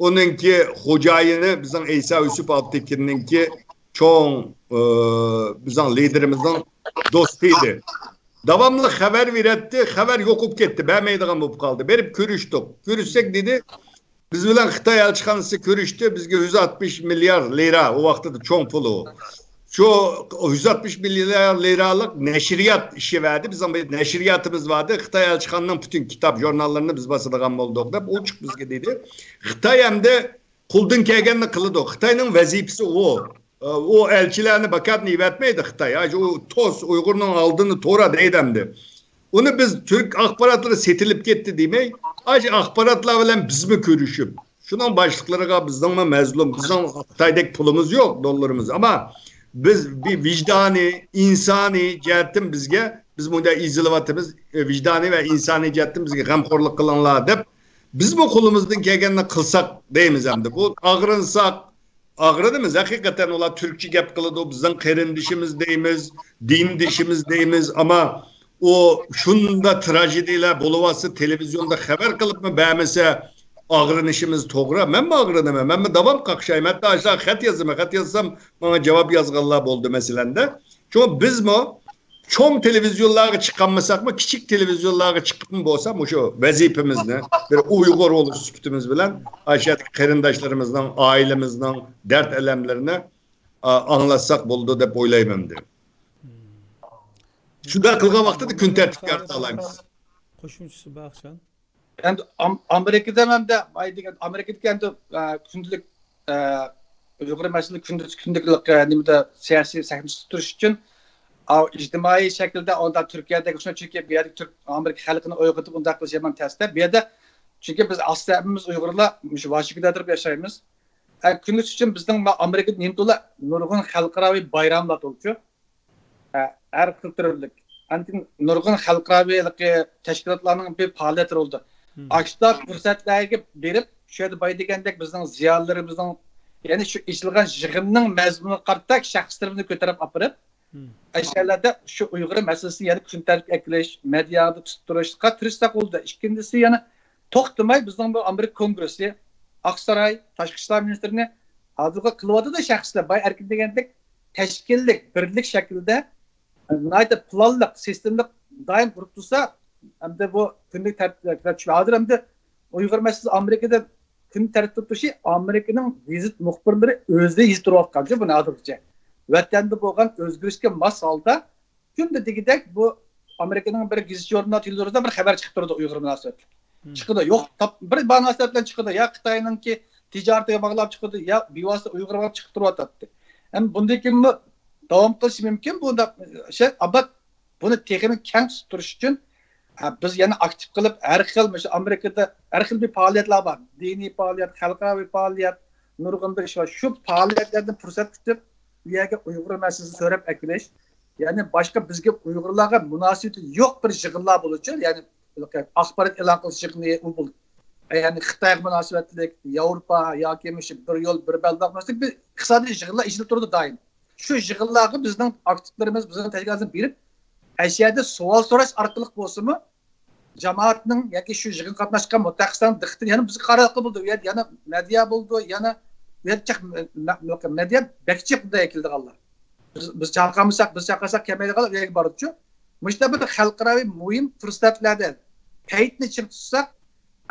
ئۇنىڭكى خوجايىنى بىزنىڭ ئەيسا يۈسۈپ ئالپتېكىننىڭكى چوڭ، ئە، بىزنىڭ لىدېرىمىزنىڭ دوستى ئىدى. داۋاملىق خەۋەر بېرەتتى، خەۋەر يوقىلىپ كەتتى، بەرمەيدىغان بولۇپ قالدى. بېرىپ كۆرۈشتۇق. كۆرۈشسەك دېدى، بىز بىلەن خىتاي ئەلچىخانىسى كۆرۈشتى، بىزگە يۈز ئاتمىش مىليار لىرا، ئۇ ۋاقتىدا چوڭ پۇل ئۇ. شۇ يۈز ئاتمىش مىليار لىرالىق نەشرىيات ئىشى بەردى، بىزنىڭ بىر نەشرىياتىمىز باردى، خىتاي ئەلچىخانىنىڭ پۈتۈن كىتاب، ژۇرناللىرىنى بىز باسىدىغان بولدۇق دەپ، ئوچۇق بىزگە دېدى. خىتاي ئەمدى قولدىن كەلگەننى قىلىدۇ. خىتاينىڭ ۋەزىپىسى ئۇ. ئۇ ئەلچىلەرنى باكاتنى يىۋەتمەيدۇ خىتاي. ئاشۇ ئۇ توس، ئۇيغۇرنىڭ ئالدىنى تورا دەيدۇ ئەمدى. ئۇنى بىز تۈرك ئاخباراتلىرى سېتىلىپ كەتتى دېمەي، ئاشۇ ئاخباراتلار بىلەن بىزمۇ كۆرۈشۈپ، شۇنىڭ باشلىقلىرىغا، بىزنىڭمۇ مەزلۇم، بىزنىڭ خىتايدەك پۇلىمىز يوق، دوللىرىمىز. ئەمما بىز بىر ۋىجدانىي، ئىنسانىي جەھەتتىن بىزگە، بىز مۇنداق ئېزىلىۋاتىمىز، ۋىجدانىي ۋە ئىنسانىي جەھەتتىن بىزگە غەمخورلۇق قىلىڭلار دەپ، بىزمۇ قولىمىزدىن كەلگەننى قىلساق دەيمىز ئەمدى. بۇ ئاغرىنساق، ئاغرىنىمىز. ھەقىقەتەن ئۇلار تۈركچە گەپ قىلىدۇ، بىزنىڭ قېرىندىشىمىز دەيمىز، دىندىشىمىز دەيمىز، ئەمما ئۇ شۇنداق تراژېدىيەلەر بولۇۋاتسا، تېلېۋىزىيوندا خەۋەر قىلىپمۇ بەرمىسە، ئاغرىنىشىمىز توغرا. مەنمۇ ئاغرىنىمەن، مەنمۇ داۋام قاقشايمەن. ھەتتا ئاشۇلارغا خەت يازىمەن، خەت يازسام، ماڭا جاۋاب يازغانلار بولدى، مەسىلەن-دە. شۇڭا بىزمۇ چوڭ تېلېۋىزىيونلارغا چىقالمىساقمۇ، كىچىك تېلېۋىزىيونلارغا چىقىپمۇ بولسا، مۇشۇ ۋەزىپىمىزنى بىر ئۇيغۇر بولۇش سۈپىتىمىز بىلەن ئاشۇ يەردىكى قېرىنداشلىرىمىزنىڭ، ئائىلىمىزنىڭ دەرد-ئەلەملىرىنى، ئا، ئاڭلاتساق بولىدۇ دەپ ئويلايمەن ئەمدى. شۇنداق قىلغان ۋاقتىدا كۈن تەرتىپكە يارىتالايمىز. قوشۇمچىسى بار ئىشان. ئەمدى ئام-، ئامېرىكىدا ئەمدى، ئاي دېگەن، ئامېرىكىدىكى ئەمدى، ئە، كۈندىلىك، ئە، ئۇيغۇر مەسىلىسى كۈندىز-، كۈندىلىك، ئە، نېمىدە، سىياسىي سەھنىسىدە تۇرۇش ئۈچۈن، ئاۋۇ ئىجتىمائىي شەكىلدە ئۇنداق تۈركىيەدەك شۇ، چۈنكى بۇ يەردىكى تۈرك، ئامېرىكا خەلقىنى ئويغىتىپ ئۇنداق قىلىش يامان تەستە. بۇ يەردە، چۈنكى بىز ئاساسەن ھەممىمىز ئۇيغۇرلار مۇشۇ ۋاشىنگتوندا تۇرۇپ ياشايمىز. ئە، كۈندىز ئۈچۈن بىزنىڭ ما-، ئامېرىكىدا نېمە تولا نۇرغۇن خەلقئاراۋى بايراملار تولىچۇ. ئە، ھەر خىل تۈرلۈك. ئاندىن نۇرغۇن خەلقئاراۋى ھېلىقى تەشكىلاتلارنىڭ بىر پائالىيەتلىرى بولدى. مم. ئاشۇنداق پۇرسەتلەرگە بېرىپ، شۇ يەردە بايا دېگەندەك بىزنىڭ زىيالىيلىرىمىزنىڭ، يەنى شۇ ئېچىلغان يىغىننىڭ مەزمۇنىغا قارىتا شەخسلىرىمىزنى كۆتۈرۈپ ئاپىرىپ، مم. ئاشۇ يەرلەردە شۇ ئۇيغۇر مەسىلىسىنى يەنە كۈن تەرتىپكە ئەكېلىش، مېدىيادا تۇتۇپ تۇرۇشقا تىرىشساق بولدى. ئىككىنچىسى يەنە توختىماي بىزنىڭ بۇ ئامېرىكا كونگرېسسى، ئاقساراي، تاشقى ئىشلار مىنىستىرىنى ھازىرغا قىلىۋاتىدۇ شەخسلەر. بايا ئەركىن دېگەندەك تەشكىللىك، بىرلىك شەكلىدە ناھايىتى پىلانلىق، سىستېمىلىق دائىم قۇرۇپ تۇرسا، ئەمدى بۇ كۈندىلىك تەرتىپكە كىرىپ چۈشىدۇ. ھازىر ئەمدى ئۇيغۇر مەسىلىسى ئامېرىكىدا كۈن تەرتىپتە تۇرۇشى ئامېرىكىنىڭ گېزىت مۇخبىرلىرى ئۆزى يېزىپ تۇرۇۋاتقانچۇ بۇنى ھازىرغىچە. ۋەتەندە بولغان ئۆزگىرىشكە ماس ھالدا كۈندە دېگۈدەك بۇ ئامېرىكىنىڭ بىر گېزىت ژۇرنال، تېلېۋىزورىدا بىر خەۋەر چىقىپ تۇرىدۇ ئۇيغۇر مۇناسىۋەتلىك. مم. چىقىدۇ. يوق، تاپ-، بىر مۇناسىۋەت بىلەن چىقىدۇ. يا خىتاينىڭكى تىجارىتىگە باغلاپ چىقىدۇ، يا بىۋاسىتە ئۇيغۇرغا چىقىپ تۇرۇۋاتاتتى. ئەمما بۇندىن كېيىنمۇ داۋام قىلىشى مۇمكىن. بۇنداق شەي ئابات بۇنى تېخىمۇ كەڭ تۇتۇش ئۈچۈن، ھە، بىز يەنە ئاكتىپ قىلىپ، ھەر خىل، مۇشۇ ئامېرىكىدا ھەر خىل بىر پائالىيەتلەر بار. دىنىي پائالىيەت، خەلقئارىۋى پائالىيەت، نۇرغۇن بىر ئىش بار. شۇ پائالىيەتلەردىن پۇرسەت كۈتۈپ، بۇ يەرگە ئۇيغۇر مەسىلىسىنى سۆرەپ ئەكېلىش، يەنى باشقا بىزگە ئۇيغۇرلارغا مۇناسىۋىتى يوق بىر يىغىنلار بولۇشى، يەنى ئاخبارات ئېلان قىلىش يىغىنى ئۇ بول-، يەنى خىتايغا مۇناسىۋەتلىك، ياۋروپا ياكى مۇشۇ بىر يول، بىر بەلباغ مۇناسىۋەتلىك بىر ئىقتىسادىي يىغىنلار ئېچىلىپ تۇرىدۇ دائىم. شۇ يىغىنلارغا بىزنىڭ ئاكتىپلىرىمىز، بىزنىڭ تەشكىلاتىمىز بېرىپ، ئەشەدە سوئال سوراش ئارقىلىق بولسىمۇ، جامائەتنىڭ ياكى شۇ يىغىنغا قاتناشقان مۇتەخەسسىسلەرنىڭ دىققىتىنى يەنە بىزگە قارىغىلى بولىدۇ. ئۇ يەردە يەنە مەدىيا بولىدۇ، يەنە ئۇ يەردە جىق مە-، مە-، مەدىيا بەك جىق بۇنداق كېلىدىغانلار. بىز، بىز چاقىرمىساق، بىز چاقىرساق كەلمەيدىغانلار ئۇ يەرگە بارىدۇچۇ. مۇشۇنداق بىر خەلقئاراۋى مۇھىم پۇرسەتلەردە پەيتنى چىڭ تۇتساق،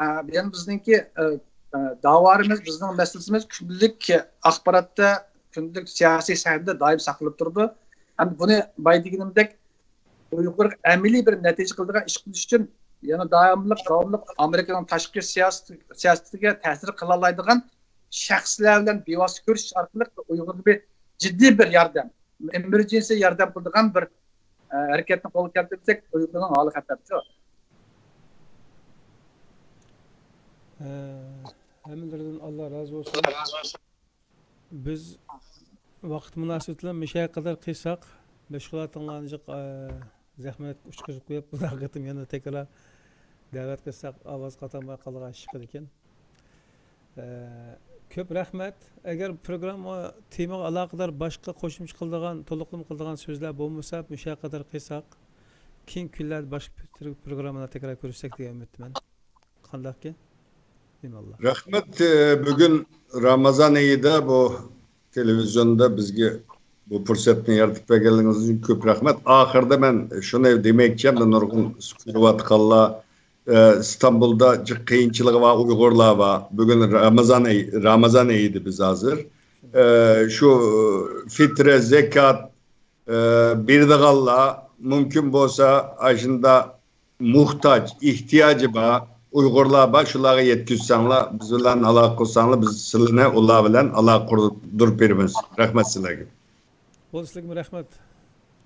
ئە، يەنە بىزنىڭكى، ئە، ئە، داۋالىرىمىز، بىزنىڭ مەسىلىسىمىز كۈندىلىك ئاخباراتتا، كۈندىلىك سىياسىي سەھنىدە دائىم ساقلىنىپ تۇرىدۇ. ھەم بۇنى بايا دېگىنىمدەك، ئۇيغۇرغا ئەمەلىي بىر نەتىجە قىلىدىغان ئىش قىلىش ئۈچۈن يەنە داۋاملىق، داۋاملىق ئامېرىكىنىڭ تاشقى سىياسىتى، سىياسىتىگە تەسىر قىلالايدىغان شەخسلەر بىلەن بىۋاسىتە كۆرۈشۈش ئارقىلىق ئۇيغۇرغا بىر جىددىي بىر ياردەم، ئېمېرجېنسى ياردەم قىلىدىغان بىر، ئە، ھەرىكەتنى قولغا كەلتۈرسەك، ئۇيغۇرنىڭ ھالى خەتەر شۇ. ئە، ھەممىلىرىدىن ئاللا رازى بولسۇن. بىز ۋاقىت مۇناسىۋىتى بىلەن مۇشۇ يەرگە قەدەر قىلساق، مەشغۇلاتىڭلارنى جىق، ئە، زەھمەت ئۇچقۇزۇپ قويۇپ، بۇ قېتىم يەنە تەكرار دەۋەت قىلساق، ئاۋاز قاتارماي قالىدىغان ئىش چىقىدىكەن. ئە، كۆپ رەھمەت. ئەگەر پروگرامما تېمىغا ئالاقىدار باشقا قوشۇمچە قىلىدىغان، تولۇقلىما قىلىدىغان سۆزلەر بولمىسا، مۇشۇ يەرگە قەدەر قىلساق، كېيىنكى كۈنلەردە باشقا پروگراممىلارنى تەكرار كۆرۈشسەك دېگەن ئۈمىدتىمەن. قانداقكەن؟ ئىماللا. رەھمەت، ئە، بۈگۈن رامازان ئېيىدا بۇ تېلېۋىزىيوندا بىزگە بۇ پۇرسەتنى يارىتىپ بەرگەنلىكىڭىز ئۈچۈن كۆپ رەھمەت. ئاخىرىدا مەن شۇنى دېمەكچى، ئەمدى نۇرغۇن كۆرۈۋاتقانلار، ئە، ئىستانبۇلدا جىق قىيىنچىلىقى بار ئۇيغۇرلار بار. بۈگۈن رامازان ئېيى، رامازان ئېيىدا بىز ھازىر. ئە، شۇ فىترە، زەكات، ئە، بېرىدىغانلار مۇمكىن بولسا ئاشۇنداق موھتاج، ئېھتىياجى بار ئۇيغۇرلار بار، شۇلارغا يەتكۈزسەڭلار، بىز بىلەن ئالاقە قىلساڭلار، بىز سىلىنى ئۇلار بىلەن ئالاقە قۇردۇرۇپ بېرىمىز. رەھمەت سىلەرگە. بولدى، سىلەرگىمۇ رەھمەت.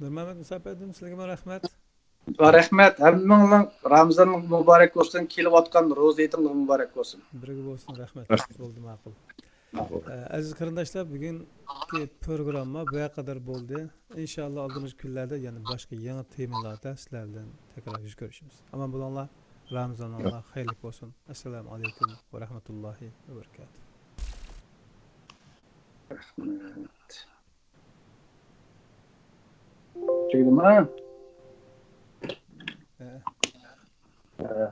نۇرمەمەت مۇساپەردىن، سىلەرگىمۇ رەھمەت. ۋە رەھمەت، ھەممىڭلار رامىزانىڭ مۇبارەك بولسۇن، كېلىۋاتقان روزا ھېيتىڭلار مۇبارەك بولسۇن. بىرگە بولسۇن، رەھمەت. رەھمەت. بولدى، ماقۇل. ئە، ئەزىز قېرىنداشلار، بۈگۈنكى پروگرامما بۇ يەرگە قەدەر بولدى. ئىنشاللا ئالدىمىزدىكى كۈنلەردە يەنە باشقا يېڭى تېمىلاردا سىلەر بىلەن تەكرار يۈز كۆرۈشىمىز. ئامان بولۇڭلار. رامىزانىڭلار خەيرلىك بولسۇن. ئەسسالامۇ ئەلەيكۇم ۋە رەھمەتۇللاھى ۋە بەرىكاتۇھ. رەھمەت. تۈگىدىما؟ ھە. ھە.